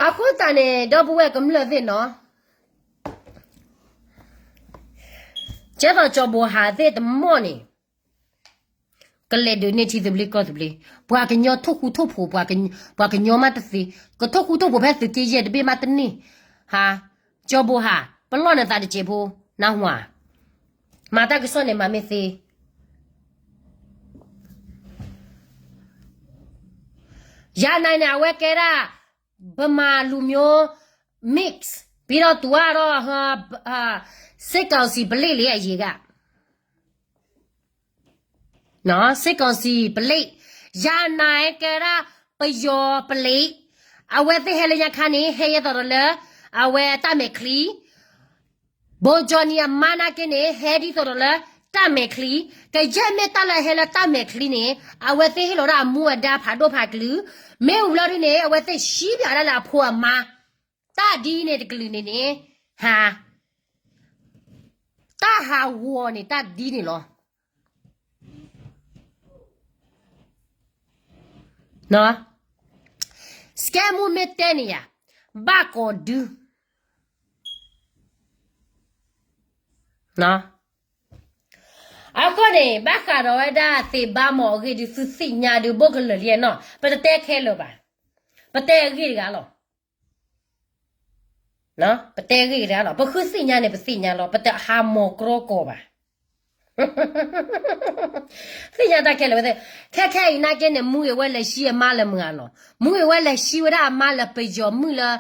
အဃိသတးန့ၣ် ဒီပုၢ်ဝဲၢ်ကမျၢၢ်သ့ၣ်နီၤ, ကဲသိးကၠီဘိးဟးသ့ၣ်တမီၢ်န့ၣ်, ကလဲၤဒုးန့ၢ်ထံသဘျ့ကီၢ်သဘျ့, ပှၤကညီထိၣ်ဃူထိၣ်ဖိး, ပှၤကညီမးတသ့, ကထိၣ်ဃူထိၣ်ဖိးဖဲသုးက့ယဲၢ်တဘ့ၣ်မးတန့ၢ်, ဟါ, ကၠီဘိဟါ, ပလီၢ်နသးတစဲးဖိ, နၢ်ဟူဧါ, မၤတၢ်ကစီၣ်န့ၣ်မၤမ့ၢ်သ့ ယၤနၤန့ၣ် အဝဲကဲဒၣ် ဗမာလူမျိုး mix ပြီးတော့ သူကတော့ စစ်ကောင်စီ ပလိပ်လီၤ အရင်က စစ်ကောင်စီ ပလိပ်, ယၤနၤကဲဒၣ် ပယီၤပလိပ်, အဝဲသ့ၣ်ဟဲလၢညါခါန့ၣ် ဟဲယဲသိးဒီးလၢ အဝဲတၢ်မဲာ်ချံ ဘိကၠီနံၤအမါနာ်က့န့ၣ် ဟဲဒ်သိးဒီးလၢတၢ်မဲာ်ချံ, ကယဲၢ်မ့ၢ်တၢ်လၢဟဲလၢတၢ်မဲာ်ချံန့ၣ် အဝဲသ့ၣ်ဟ့ၣ်လီၤဒၣ်အမူအဒါဖးဒိၣ်ဖးကလုာ်, မ့ၢ်ဝံၤလီၤဒုန့ၣ် အဝဲသ့ၣ်ဟံးဘၣ်ဒၣ်လၢအဖိအမါ, တၢ်ဒ်န့ၣ်တကလုာ်န့ၣ်န့ၣ်, ဟါ, တၢ်ဟးဂီၤန့ၣ်တၢ်ဒ်န့ၣ်လီၤ. စကဲမူမ့ၢ်တဲန့ၣ်ယၤ, ဘၣ်ကိးဒု အဃိန့ၣ် ဘၣ်ဃးဒီးဝဲဒၣ်သ့ၣ်ဘါမီၤအဂ့ၢ်ဒုး သုသ့ၣ်ညါဒုး ဘိၣ်ကလၢာ်လံနီၤ, ပတတဲခဲလၢာ်ဘၣ်, ပတဲအဂ့ၢ်တဂၤလီၤ. ပတဲအဂ့ၢ်တဂၤလီၤ, ပဃုသ့ၣ်ညါန့ၣ် ပသ့ၣ်ညါလီၤ, ပတဟးမီၤကြီကီၢ်ဘၣ်. သ့ၣ်ညါတၢ်ခဲလၢာ်ဝဲသ့ၣ်, ခဲခဲအံၤနာ်က့န့ၣ် မူဂ့ၤဝဲလဲၤဟံးအမါလၢမုၢ်အလီၢ်, မူဂ့ၤဝဲလဲၤဟံးဝဲဒၣ်အမါလၢပယီၤမုၣ်လၢ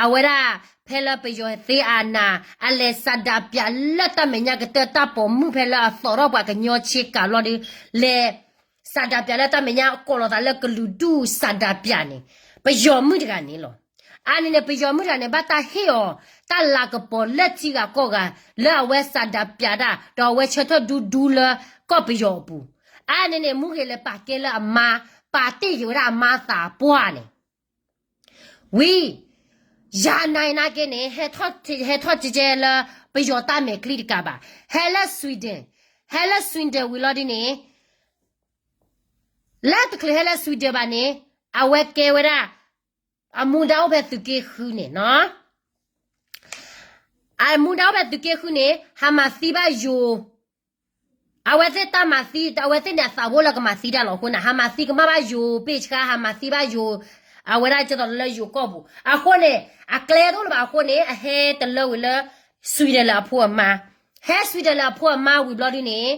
အဝဲဒၣ် ဖဲလၢပယီၤသ့အနၤ အလဲၤစးဒးပၠးလၢတၢ်မဲာ်ညါကတၢၢ်တၢ်ပိာ်မုၣ်ဖဲလၢအသိးထီၣ်ပှၤကညီဆ့ကၤလီၤဒုး လဲၤစးဒးပၠးလၢတၢ်မဲာ်ညါအကိးလီၤသးလၢကလုာ်ဒူၣ်စးဒးပၠးန့ၣ် ပယီၤမုၣ်တဂၤန့ၣ်လီၤ. အန့ၣ်န့ၣ် ပယီၤမုၣ်တဂၤန့ၣ် ဘၣ်တၢ်ဟ့ၣ်အီၤ တၢ်လၤကပီၤလၢထံဂၤကီၢ်ဂၤ လၢအဝဲစးဒးပၠးတၢ် ဒီးအဝဲဆၢထၢၣ်ဒူဒူလၢကီၢ်ပယီၤအပူၤ, အန့ၣ်န့ၣ် မူဂ့ၤလဲၤပာ်ကဲလၢအမါ, ပာ်တ့ၢ်က့ၤဝဲဒၣ်အမါသးပှၢ်န့ၣ် ဝံၤ ယၤနၤနာ်က့န့ၣ် ဟဲထီၣ်ကဲကဲလၢ ပယီၤတၢ်မဲာ်ချံတကးဘၣ်, ဟဲလၢ Sweden, ဟဲလၢ Sweden ဝံၤလီၤဒ်န့ၣ် လၢတချုးဟဲလၢ Sweden ဘၣ်န့ၣ် အဝဲကဲဝဲဒၣ် အမူဒါအိၣ်ဖဲသုးက့ဃုန့ၣ်နီၤ, အမူဒါအိၣ်ဖဲသုးက့ဃုန့ၣ် ဟးမၤသံဘၣ်ယိၤ အဝဲသ့ၣ်တၢ်မၤသံ အဝဲသ့ၣ်န့ၣ် အသးဘိလၢကမၤသံတၢ်လီၤအဃိန့ၣ် ဟးမၤသံကမၣ်ဘၣ်ယိၤပ့ၢ်ဆှါ ဟးမၤသံဘၣ်ယိၤ အဝဲဒၣ်ကဲသိးလၢယိၤကီၢ်ပူၤ အဃိန့ၣ် အကျဲတအိၣ်လၢၤဘၣ်အဃိန့ၣ် အဟဲတလၢဝံၤလၢ Sweden လၢအဖိအမါ, ဟဲ Sweden လၢအဖိအမါဝံၤဘျီဒုန့ၣ်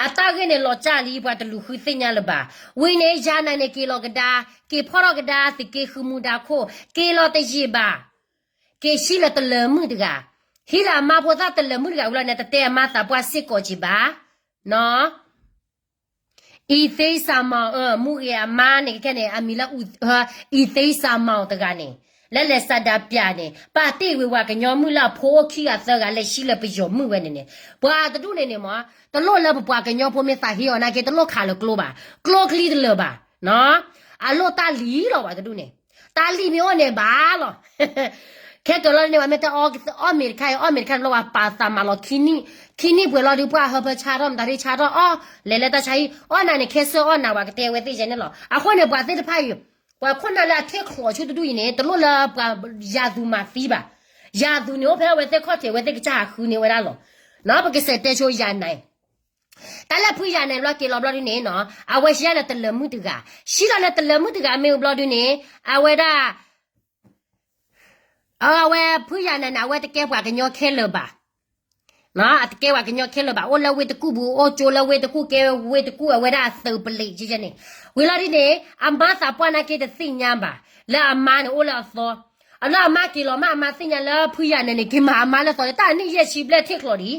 အတၢ်ဂ့ၢ်န့ၣ်လီၤစၢ်လံ ပှၤတလူၤဃုသ့ၣ်ညါလၢၤဘၣ်, ဝံၤန့ၣ် ယၤနၤန့ၣ် က့ၤလီၤကဒါ က့ၤဖီၣ်ထီၣ်ကဒါ သုးက့ဃုမူဒါခိၣ် က့ၤလီၤတယံာ်ဘၣ် က့ၤဟံးလၢတလၢၤမုၣ်တဂၤ, ဟံးလၢအမါဖိသၣ်တလၢၤမုၣ်တဂၤဝံၤလီၤန့ၣ် တတဲအမါသးပှၢ်စ့ၢ်ကီးက့ၤဘၣ်, နီၤ, အံၤသ့စၢ်မီၤ မူဂ့ၤအမါန့ၣ် ခဲခဲန့ၣ် အမံၤလၢ အံၤသ့စၢ်မီၤတဂၤန့ၣ် လၢလဲၤစးဒးပၠးန့ၣ် ပာ်တ့ၢ်ဝံၤပှၤကညီမုၣ်လၢအဖိအိၣ်ခံဂၤသၢဂၤ လဲၤဟံးလၢပယီၤမုၣ်ဝဲန့ၣ်န့ၣ် ပှၤတဒူၣ်န့ၣ်န့ၣ်မ့ၢ် တလိၣ်လၢပပှၤကညီဖိမ့ၢ်သးဟ့အီၤနာ်က့ တလိၣ်ခးလၢကျိဘၣ်, ကျိချံတလၢၤဘၣ်, နီၤ, အလိၣ်တၢ်လံၤလီၤပှၤတဒူၣ်န့ၣ်, တၢ်လံၤမ့ၢ်အိၣ်န့ၣ်ဘၣ်လီၤ ခဲကလီၤန့ၣ် ပှၤမ့ၢ်တအီၣ်မ့ၤတခါအံၤ အီၣ်မ့ၤတခါန့ၣ်လီၤ ပှၤပာ်သးမၤလီၤခံနံၣ်, ခံနံၣ်ပှဲၤလီၤဒုး ပှၤဟၢဖၢဆါထီၣ် မတၤရ့ဆါထီၣ် အီၣ်လဲၤလၢတၢ်ဆါဟံၣ် အီၣ်နၤန့ၣ် ခဲစၢၣ်အီၣ်နၤ ပှၤကတဲဝဲသ့ၣ်ယဲန့ၣ်လီၤ. အဃိန့ၣ် ပှၤသ့ၣ်တဖၣ်အံၤ ပှၤခိၣ်နၢ်လၢအထ့ၣ်ချီးဆူတဒူၣ်အံၤန့ၣ် တလိၣ်လၢပှၤယၤသူမၤသံဘၣ်. ယၤသူန့ၣ် အိၣ်ဖဲအဝဲသ့ၣ်ခီၣ်ထံး အဝဲသ့ၣ်ကစၢ်ဟးဃုန့ၢ်ဝဲဒၣ်လီၤ. နီၤ ပကစဲးတဲဆိယၤနၤ တၢ်လၢဖုယၤနၤဘျီက့ၤလီၤဘျီဒုန့ၣ်နီၤ အဝဲဟံးလၢတလၢၤမုၣ်တဂၤ, ဟံးလီၤလၢတလၢၤမုၣ်တဂၤမ့ၢ်ဝံၤဘျီဒုန့ၣ် အဝဲဒၣ် အဝဲဖုယၤနၤန့ၣ် အဝဲတကဲပှၤကညီခဲလၢာ်ဘၣ်. အတကဲပှၤကညီခဲလၢာ်ဘၣ်. အိၣ်လၢဝ့ၢ်တကူၣ်ပူၤ အိၣ်ကၠိလၢဝ့ၢ်တကူၣ် ကဲဝ့ၢ်တကူၣ်အဝဲဒၣ်အသုးပလံးကဲန့ၣ်. ဝံၤလီၤဒုန့ၣ် အမါသးပှၢ်နာ်က့တသ့ၣ်ညါဘၣ် လၢအမါန့ၣ်အိၣ်လၢအသီ. အလၢအမါက့ၤလီၤမး အမါသ့ၣ်ညါလၢဖုယၤနၤန့ၣ် က့ၤမၤအမါလၢသီ တၢ်နံၣ်ယဲၢ်ဆံဘျဲၣ်ထ့ၣ်ချီးဒံး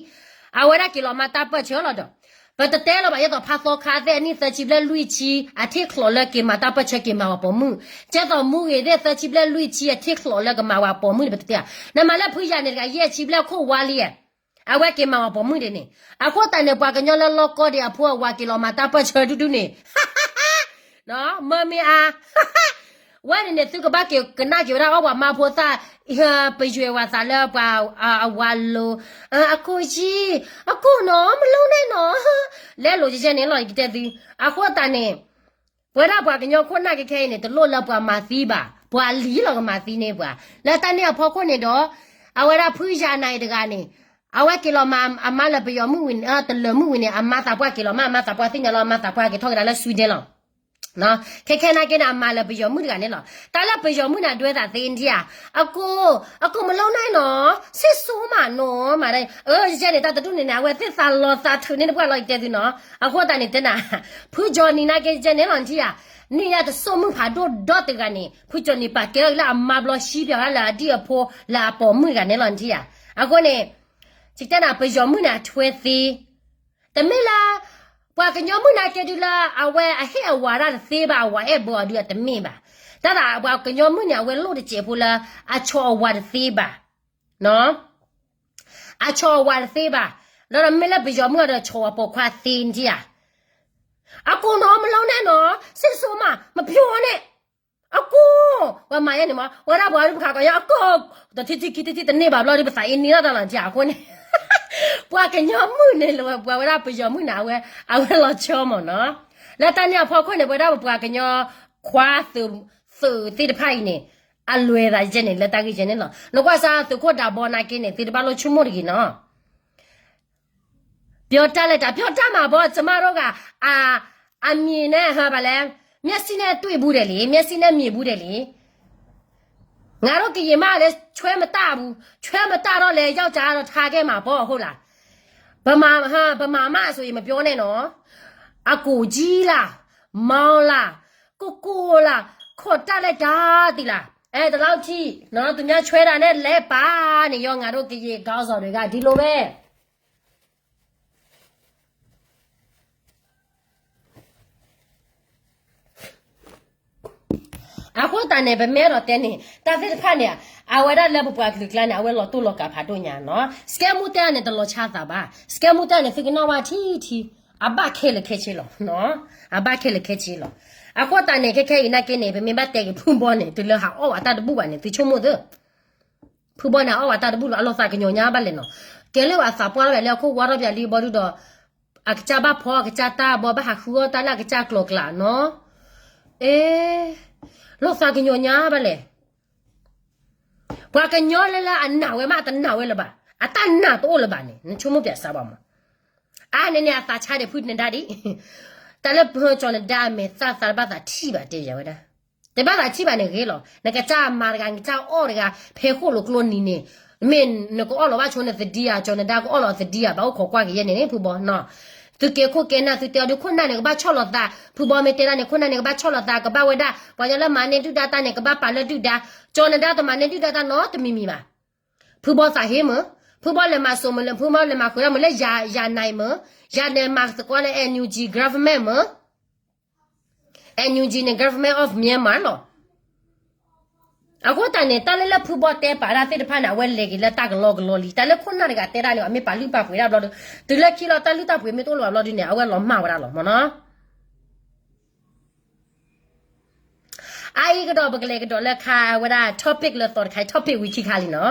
အဝဲဒၣ်က့ၤလီၤမၤတၢ်ပၢၢ်ဆၢလီၤဒီး ပတတဲလီၤဘၣ် ယဲသိးဖါသီခါသ့ၣ်အနံၣ်သၢဆံဘျဲၣ်လွံၢ်ဆံ အထ့ၣ်ချီးလၢက့ၤမၤတၢ်ပၢၢ်ဆၢက့ၤမၤပှၤပိာ်မုၣ်, ကဲသိးမူဂ့ၤသ့ၣ်သၢဆံဘျဲၣ်လွံၢ်ဆံအထ့ၣ်ချီးလၢကမၤပှၤပိာ်မုၣ်န့ၣ် ပတတဲ. နမၤလၢဖုယၤနၤတဂၤ ယဲၢ်ဆံဘျဲၣ်ခိၣ်ဝါလံ, အဝဲက့ၤမၤပှၤပိာ်မုၣ်ဒ်န့ၣ်. အဃိသတးန့ၣ် ပှၤကညီလၢလီၢ်ကီၢ်ဒံးအဖိအဝၤက့ၤလီၤမၤတၢ်ပၢၢ်ဆၢဒုဒုန့ၣ် မ့မ့ၢ်အါ ဝဲန့ၣ်န့ၣ် သုကဘၣ်က့ၤကနၣ်က့ၤဝဲဒၣ်အီၣ်ပှၤမါဖိသၣ် ပယွဲၢ်ဝၤသးလၢပှၤအဝၤလိၤ, အခိၣ်ယံ, အခိၣ်နီၤ မလိၣ်န့ၣ်နီၤ, လဲလိာ်ကဲကဲန့ၣ်လီၤ ယကတဲသု. အဃိသတးန့ၣ် ပဝဲဒၣ်ပှၤကညီခိၣ်နၢ်ခဲခဲအံၤန့ၣ် တလိၣ်လၢပှၤမၤသံဘၣ်, ပှၤလံၤလီၤကမၤသံန့ၢ်ပှၤ. လၢတၢ်န့ၣ်အဖီခိၣ်န့ၣ်ဒီး အဝဲဒၣ်ဖုယၤနၤအံၤတဂၤန့ၣ် အဝဲက့ၤလီၤမၤအမါလၢပယီၤမုၣ်ဝံၤန့ၣ် တလၢၤမုၣ်ဝံၤန့ၣ် အမါသးပှၢ်က့ၤလီၤမး အမါသးပှၢ်သ့ၣ်ညါလီၤ အမါသးပှၢ်က့ၤထီၣ်ကဒါလၢ Sweden လီၤ. ခဲခဲနာ်က့န့ၣ် အမၤလၢပယီၤမုၣ်တဂၤန့ၣ်လီၤ. တၢ်လၢပယီၤမုၣ်န့ၣ် အဒွဲသးသ့နထံၣ်ဧါ, အကိ, အကိမလီၤနနီၤ, စ့ၢ်စိမးနီၤ, မၤဒ်, ယဲန့ၣ် တၢ်တဒူၣ်န့ၣ်န့ၣ် အဝဲသ့ၣ်သးလီၤသးထုးန့ၢ်တပှၢ်လီၤ ယတဲသုနီၤ. အဃိသတးန့ၣ်တဲနၤ, ဖုကၠီနံၤနာ်က့ယဲန့ၣ်လီၤနထံၣ်ဧါ, န့ၢ်ယၤတစိၢ်မုၣ်ဖးဒိၣ်ဒီတဂၤန့ၣ် ဖုကၠီနံၤပာ်ကဲထီၣ်က့ၤလၢအမါဘျီ ဟံးပၠးဝဲဒၣ်လၢအဒံၣ်အဖိလၢအပိာ်မုၣ်တဂၤန့ၣ်လီၤနထံၣ်ဧါ. အဃိန့ၣ် ယတဲနၤ ပယီၤမုၣ်န့ၣ် အထွဲသ့, တမ့ၢ်လၢ ပှၤကညီမုၣ်နာ်က့ဒုလၢ အဝဲအဟ့ၣ်အဝၤဒၣ်တသ့ဘၣ် အဝၤအဲၣ်ဘၢအီၤဒုအတမ့ၢ်ဘၣ်. တၢ်သးပှၤကညီမုၣ်န့ၣ် အဝဲလိၣ်တစဲးဖိလၢ အဆီၣ်အဝၤတသ့ဘၣ်, အဆီၣ်အဝၤတသ့ဘၣ်, ဒီးမ့ၢ်လၢပယီၤမုၣ်အဒီးဆီၣ်ဝၤပိာ်ခွါသ့နထံၣ်ဧါ. အကိနီၤ မလီၤနနီၤ, စ့ၢ်စိမး မပျီန့ၣ် အကိ, ပှၤမၤယဲန့ၣ်မး ဝဲဒၣ်ပှၤဒုပခးကီးယဲအကိ, တထံၣ်ထံၣ်ခံထံၣ်ထံၣ်တန့ၢ်ဘၣ်ဘျီဒု ပသးအ့န့ၢ်ထီၣ်တၢ်လီၤနထံၣ်အဃိန့ၣ်, ပှၤကညီမုၣ်န့ၣ်လၢပှၤဝဲဒၣ်ပယီၤမုၣ်န့ၣ် အဝဲ, အဝဲလီၤဆီမးနီၤ. လၢတၢ်န့ၣ်အဖီခိၣ်န့ၣ် ပဝဲဒၣ်ပပှၤကညီခွါ သုးသ့ၣ်တဖၣ်အံၤန့ၣ် အလွဲသးယဲန့ၣ် လၢတၢ်ဂ့ၢ်ယဲန့ၣ်လီၤ. နကွၢ်စၢ်သုးခိၣ်ဒးဘီနာ်က့န့ၣ် သုတဘၣ်လိၣ်ဆိကမိၣ်တဂ့ၤနီၤ. ပြောတတ်လၢတၢ် ပြောတတ်မှာပေါ့ ကျမတို့က အာ အမြင်နဲ့ ဟဲပါလဲ မျက်စိနဲ့တွေ့ဘူးတယ်လေ မျက်စိနဲ့မြင်ဘူးတယ်လေ ငါတို့ကရင်မလည်း ဆွဲမတတ်ဘူး ဆွဲမတတ်တော့လည်း ယောက်ျားတော့ ထားခဲ့မှာပေါ့ ဟုတ်လား ဗမာဟမ် ဗမာမဆိုရင် မပြောနဲ့နော် အကိုကြီးလား မောင်လား ကိုကိုလား ခေါ်တတ်လိုက်တာ သိလား အဲ ဒီလောက်ထိနော် သူများဆွဲတာနဲ့ လဲပါနေရော ငါတို့ကရင်ခေါင်းဆောင်တွေက ဒီလိုပဲ အဃိသတးန့ၣ် ပမ့ၢ်အဲၣ်ဒိးတဲန့ၣ် တၢ်သ့ၣ်တဖၣ်န့ၣ် အဝဲဒၣ်လၢပပှၤကလုာ်ကျါန့ၣ် အဝဲလီၤတိၢ်လီၤကးဖးဒိၣ်ညါနီၤ စကဲမူတဲန့ၣ် တလီၤဆါသးဘၣ် စကဲမူတဲန့ၣ် သုကနၣ်ဝဲထံထံ အဘၣ်ခဲလၢာ်ခဲဆ့လီၤ အဘၣ်ခဲလၢာ်ခဲဆ့လီၤ အဃိသတးန့ၣ် ခဲခဲအံၤနာ်က့န့ၣ် ပမ့ၢ်ဘၣ်တဲက့ၤဖုဘီန့ၣ် တုၤလၢဟးအီၣ်ဝဲတၢ်တဘူၣ်ဘၣ်န့ၣ် သုဆိကမိၣ်သ့ ဖုဘီန့ၣ် အီၣ်ဝဲတၢ်တဘူၣ်လီၤ အလီၤသးကညီၤညါဘၣ်လဲၣ်နီၤ ကဲလၢအသးပှၢ်ထီၣ်ဝဲလၢအခိၣ်ဝါထီၣ်ပၠးလံဘီဒုဒီး အကစၢ်ဘၣ်ဖီအကစၢ်တၢ်ဘီ ဘၣ်ဟးဃုအီၣ်တၢ်လၢအကစၢ်ကျိၤကျးနီၤ အ့ လီၤသးကညီၤညါဘၣ်လဲၣ် ပှၤကညီလၢလၢအနာ်ဝဲမး အတနာ်ဝဲလၢၤဘၣ် အတၢ်နာ်တအိၣ်လၢၤဘၣ်န့ၣ် နဆိကမိၣ်ပၠးစးဘၣ်မး အါန့ၣ်န့ၣ် အသးဆါဒီးဖုနဒါဒံး တၢ်လၢပၢၤကၠီၤနဒါအမဲာ်သၣ်သးဘၣ်သးထံၣ်ဘၣ်တဲယၤဝဲဒၣ် တဘၣ်သးထံၣ်ဘၣ်န့ၣ်ဂ့ၤလီၤ နကစၢ်မၤတဂၤ နကစၢ်အီၣ်တဂၤ ဖဲဃိၣ်လိာ်ကျိနံၤန့ၣ် မ့ၢ်နကအီၣ်လီၤဘၣ်ဆိနသဒံဧါ ကၠီၤနဒါကအီၣ်လီၤသဒံဧါ ဘၣ်အိၣ်ခိးကွၢ်က့ၤယဲန့ၣ်န့ၣ် ဖုဘီနီၤ သုကဲခိၣ်ကဲနၢ် သုတဲအီၤဒုးခိၣ်နၢ်န့ၣ် ကဘၣ်ဆီၣ်လီၤသး ဖုဘီမ့ၢ်တဲဒၣ်န့ၣ် ခိၣ်နၢ်န့ၣ် ကဘၣ်ဆီၣ်လီၤသး ကဘၣ်ဝဲဒၣ် ပှၤကညီလၢမၤန့ၢ်ဒုၣ်ဒါတၢ်န့ၣ် ကဘၣ်ပာ်လၢဒုၣ်ဒါ ကၠီၤနဒါတမၤန့ၢ်ဒုၣ်ဒါတၢ်နီတမံၤမံၤဘၣ် ဖုဘီသးဟ့မ့ၢ် ဖုဘီလဲၤမၤစိၤမ့ၢ်လၢ ဖုဘီလဲၤမၤဃုာ်ဒၣ်မ့ၢ်လၢယၤ ယၤနၤမ့ၢ် ယၤန့ၣ်မၤသကိးလၢ NUG government မ့ၢ် NUG န့ၣ် government of Myanmar လီၤ အဃိသတးန့ၣ် တၢ်လၢလၢဖုဘီတဲပာ်တၢ်သ့ၣ်တဖၣ်န့ၣ် အဝဲလဲၤက့ၤလၢတၢ်ကလီကလီလံ တၢ်လၢခိၣ်နၢ်တဂၤတဲဒၣ်န့ၣ် အမ့ၢ်ပာ်လုၢ်ပာ်ပှ့ၤဒၣ်ဘျီဒီး တုၤလၢခံလီၤတၢ်လုၢ်တၢ်ပှ့ၤမ့ၢ်တအိၣ်လၢၤဘၣ်ဘျီဒုန့ၣ် အဝဲလီၤမၢ်ဝဲဒၣ်လီၤမ့ၢ်နီၤ အအံၤကဒီးပကလဲၤကဒီးလၢခါဝဲဒၣ် topic လၢသီတခါ topic ဝံၤခံခါလံနီၤ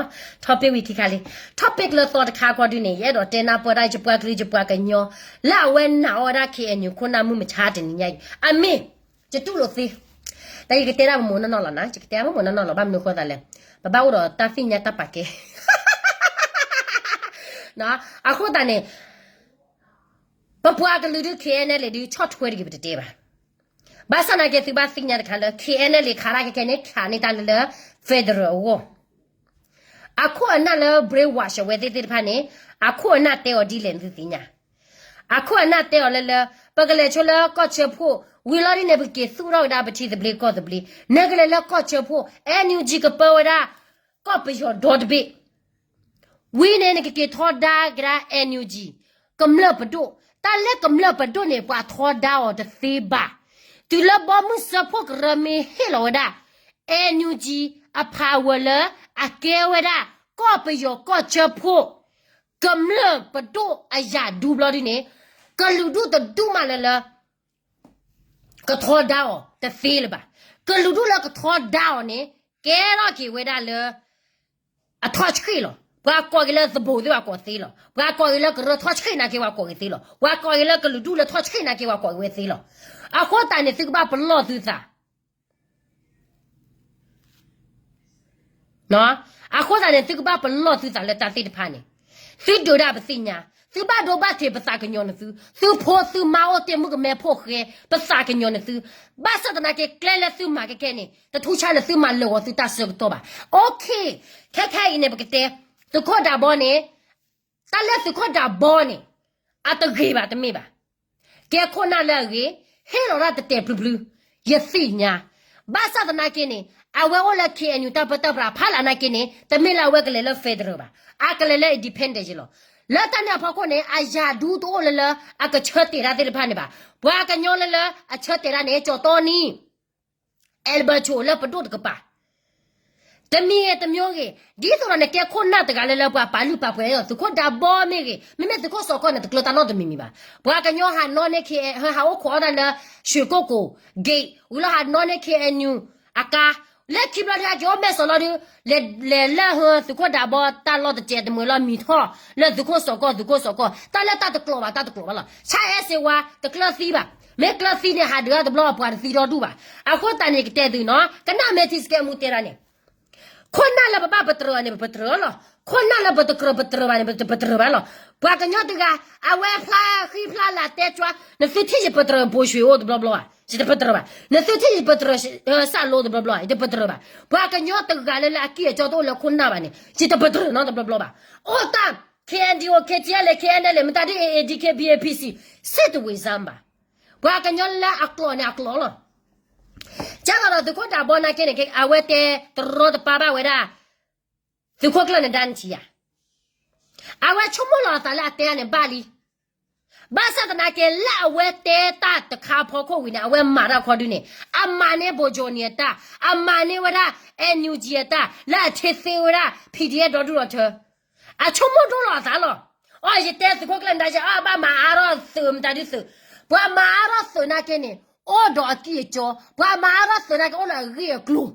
topic ဝံၤခံခါလံ topic လၢသီတခါခီဒုန့ၣ် ယအဲၣ်ဒိးတဲနၢ်ပၢၢ်ဒၣ်ယပှၤကလုာ်ယပှၤကညီ လၢအဝဲနာ်အီၣ်ဝဲဒၣ် KNU ခိၣ်နၢ်မုၢ်မဆါတနံၤညါအံၤ အမ့ၢ် ယတူၢ်လိာ်သ့ တၢ်ယကတဲဒၣ်ပမိၢ်နီၢ်နီၢ်လီၤနီၤ ယကတဲဒၣ်ပမိၢ်နီၢ်နီၢ်လီၤ ဘၣ်မနုၤဃိသးလဲၣ် ပဘၣ်အိၣ်ဒီးတၢ်သ့ၣ်ညါတၢ်ပာ်ကဲ အဃိသတးန့ၣ် ပပှၤကလုာ်ဒုး KNLA ဒုးဆီၣ်ထွဲတဂ့ၤပတတဲဘၣ်. ဘၣ်ဆၣ်နာ်က့သုဘၣ်သ့ၣ်ညါတခါလၢ KNLA ခးတၢ်ခဲခဲန့ၣ် ခးန့ၢ်တၢ်လၢလၢ federal အဂီၢ် အခိၣ်အနၢ်လၢ brainwash အဝဲသ့ၣ်သ့ၣ်တဖၣ်န့ၣ် အခိၣ်အနၢ်တဲအီၤဒ်လဲၣ်သုသ့ၣ်ညါ အခိၣ်အနၢ်တဲအီၤလၢလၢ ပကလဲၤဆိလၢကီၢ်စၢဖှိၣ် ဝံၤလီၤဒ်န့ၣ် ပက့ၤသူၣ်ထီၣ်ဝဲဒၣ်ပထံသဘျ့ကီၢ်သဘျ့ နကလဲၤလၢကီၢ်စၢဖှိၣ် NUG ကပၢဝဲဒၣ် ကီၢ်ပယီၤဒီတဘ့ၣ် ဝံၤန့ၣ် နကက့ၤထီဒါက့ၤဒၣ် NUG ကမျၢၢ်ပဒိၣ် တၢ်လၢကမျၢၢ်ပဒိၣ်န့ၣ် ပှၤထီဒါအီၤတသ့ဘၣ်. တုၤလၢဘီမုၢ်စၢဖှိၣ်ကရၢမ့ၢ်ဟ့ၣ်လီၤဝဲဒၣ် NUG အ power လၢအကဲဝဲဒၣ် ကီၢ်ပယီၤကီၢ်စၢဖှိၣ် ကမျၢၢ်ပဒိၣ်အရာထူးဘျီဒ်န့ၣ် ကလုာ်ဒူၣ်တဒူၣ်မးလၢလၢ ကထီဒါအီၤတသ့လၢၤဘၣ်. ကလုာ်ဒူၣ်လၢကထီဒါအီၤန့ၣ် ကဲထီၣ်က့ၤဝဲဒၣ်လၢ အထီၣ်ဆှံၣ်လီၤ. ပှၤကိးက့ၤလၢသဘိးသ့ၣ် ပှၤကိးသ့လီၤ. ပှၤကိးက့ၤလၢကရၢထီၣ်ဆှံၣ်နာ်က့ ပှၤကိးက့ၤသ့လီၤ. ပှၤကိးက့ၤလၢကလုာ်ဒူၣ်လၢထီၣ်ဆှံၣ်နာ်က့ ပှၤကိးက့ၤဝဲသ့လီၤ. အဃိသတးန့ၣ် သုကဘၣ်ပလီၢ်သုသး အဃိသတးန့ၣ် သုကဘၣ်ပလီၢ်သုသးလၢတၢ်သ့ၣ်တဖၣ်န့ၣ် သုဒုးဒၣ်ပသ့ၣ်ညါ, သုဘၣ်ဒိဘၣ်ထံးပသးကညီၤနသု, သုဖိသုမါအိၣ်တ့ၢ်မုၣ်ကမဲဖိၣ်ဃဲ ပသးကညီၤနသု, ဘၣ်ဆၣ်သနာ်က့ကျဲလၢသုမၤကဲကဲန့ၣ် တထူၣ်ဆါလၢသုမၤလၢာ်ဂီၤသုတၢ်ဆၢကတီၢ်ဘၣ်. Okay, ခဲခဲအံၤန့ၣ် ပကတဲ သုးခိၣ်ဒးဘီန့ၣ် တၢ်လၢသုးခိၣ်ဒးဘီန့ၣ် အတဂ့ၤဘၣ်တမ့ၢ်ဘၣ်. ကဲခိၣ်နၢ်လၢအဂ့ၤ, ဟ့ၣ်လီၤတၢ်တဲာ်တဲာ်ဖျုးဖျုး, ယသ့ၣ်ညါ. ဘၣ်ဆၣ်သနာ်က့န့ၣ် အဝဲအိၣ်လၢ K N U တၢ်ပၢတၢ်ပြးဖးလၢ်နာ်က့န့ၣ် တမ့ၢ်လၢအဝဲကလဲၤလၢ federal ဘၣ်, အကလဲၤလၢ independent လီၤ. လၢတၢ်န့ၣ်အဖီခိၣ်န့ၣ် အယၤဒူတအိၣ်လၢလၢ အကဆၢတဲာ်တၢ်သ့ၣ်တဖၣ်န့ၣ်ဘၣ်. ပှၤကညီလၢလၢအဆၢတဲာ်တၢ်န့ၣ် ကၠီတီနံ Alberto လၢပဒိၣ်တကပၤ တမံၤဂ့ၤတမံၤဂ့ၤ, ဒ်သိးဒီးနကဲခိၣ်နၢ်တဂၤလၢလၢပှၤပာ်လုၢ်ပာ်ပှ့ၤအီၤ သုးခိၣ်ဒးဘီမ့ၢ်ဂ့ၤ, မ့မ့ၢ်သုးခိၣ်စီၤကီၢ်န့ၣ် တကျၢၤတၢ်နီတမံၤမံၤဘၣ်. ပှၤကညီဟးနီန့ၢ် K, ဟးအိၣ်ခိးအီၣ်တၢ်လၢ ရွှေကုက္ကို gate ဝံၤလီၤဟးနီန့ၢ် K N U အကါ, လၢခံဘျီဒုး ဟဲက့ၤအိၣ်မဲာ်စီၤလီၤဒုး, လဲၤလဲၤလၢသုးခိၣ်ဒးဘီတၢ်လီၢ်တစဲး တမုာ်လီၤမံၤထီၣ်လၢသုးခိၣ်စီၤကီၢ် သုးခိၣ်စီၤကီၢ်, တၢ်လၢတၢ်တကျိၤဘၣ် တၢ်တကျိၤဘၣ်လီၤ. ဆၣ်အဲၣ်စ့ဝါ တကျၢၤသံဘၣ်. မ့ၢ်ကျၢၤသံန့ၣ် ဟးဒုးအတဘျီအပှၤတသံဒီဒူၣ်ဘၣ်. အဃိသတးန့ၣ် ကတဲသုနီၤ, ကနၣ်မ့ၢ်ထံစကဲမူတဲတၢ်န့ၣ် ခိၣ်နၢ်လၢပဘၣ်ပတြၢၤန့ၣ် ပပတြၢၤလီၤ. ခိၣ်နၢ်လၢပတကြၢးပတြၢၤဘၣ်န့ၣ် ပတပတြၢၤဘၣ်လီၤ. ပှၤကညီတဂၤ အဝဲဖျါဃံဖျါလၤတဲကၠွါ, နသုထံၣ်ယပတြၢၤဘိၣ်ရွှ့ၣ်အိၣ်တဘျီဘျီဧါ, ယတပတြၢၤဘၣ်. နသုထံၣ်ယပတြၢၤ စၣ်လိတဘျီဘျီဧါ, ယတပတြၢၤဘၣ်. ပှၤကညီတဂၤလၢလၢအကံၢ်အကီတအိၣ်လၢခိၣ်နၢ်ဘၣ်န့ၣ် ယတပတြၢၤနီတဘျီဘျီဘၣ်. အိၣ်တၢ် K N D O, K T L, K N L A, မတၤဒ် A A, D K B A, P C, စ့တဝံၤစၢ်ဘၣ်. ပှၤကညီလၢအကျိၤန့ၣ်အကျိၤလီၤ. ကဲသိးဒီးသုးခိၣ်ဒးဘီနာ်က့န့ၣ် အဝဲတဲတရီတပါဘၣ်ဝဲဒၣ် သုးခိၣ်ကျၢၢ်နဒါနထံၣ်ဧါ. အဝဲဆိကမိၣ်လီၤအသးလၢအတဲန့ၣ်ဘၣ်လံ. ဘၣ်ဆၣ်သနာ်က့ လၢအဝဲတဲတၢ်တခါအဖီခိၣ်ဝံၤန့ၣ် အဝဲမၤတၢ်ခီဒုန့ၣ် အမၤန့ၢ် ဘိၣ်ကၠိနံၤ အတၢ်, အမၤန့ၢ်ဝဲဒၣ် N U G အတၢ်, လၢအထံသ့ဝဲဒၣ် P D F ဒီဒူၣ်ဒီထၢ အဆိကမိၣ်ဒိၣ်လီၤအသးလီၤ. အီ ယတဲသုးခိၣ်ကျၢၢ်နဒါယဲ အဘၣ်မၤအါထီၣ်သုးမတၤဒ်သုး, ပှၤမၤအါထီၣ်သုးနာ်က့န့ၣ် အိၣ်ဒီးအကံၢ်အကီ, ပှၤမၤအါထီၣ်သုးနာ်က့အိၣ်ဒီးအဂ့ၢ်အကျိၤ.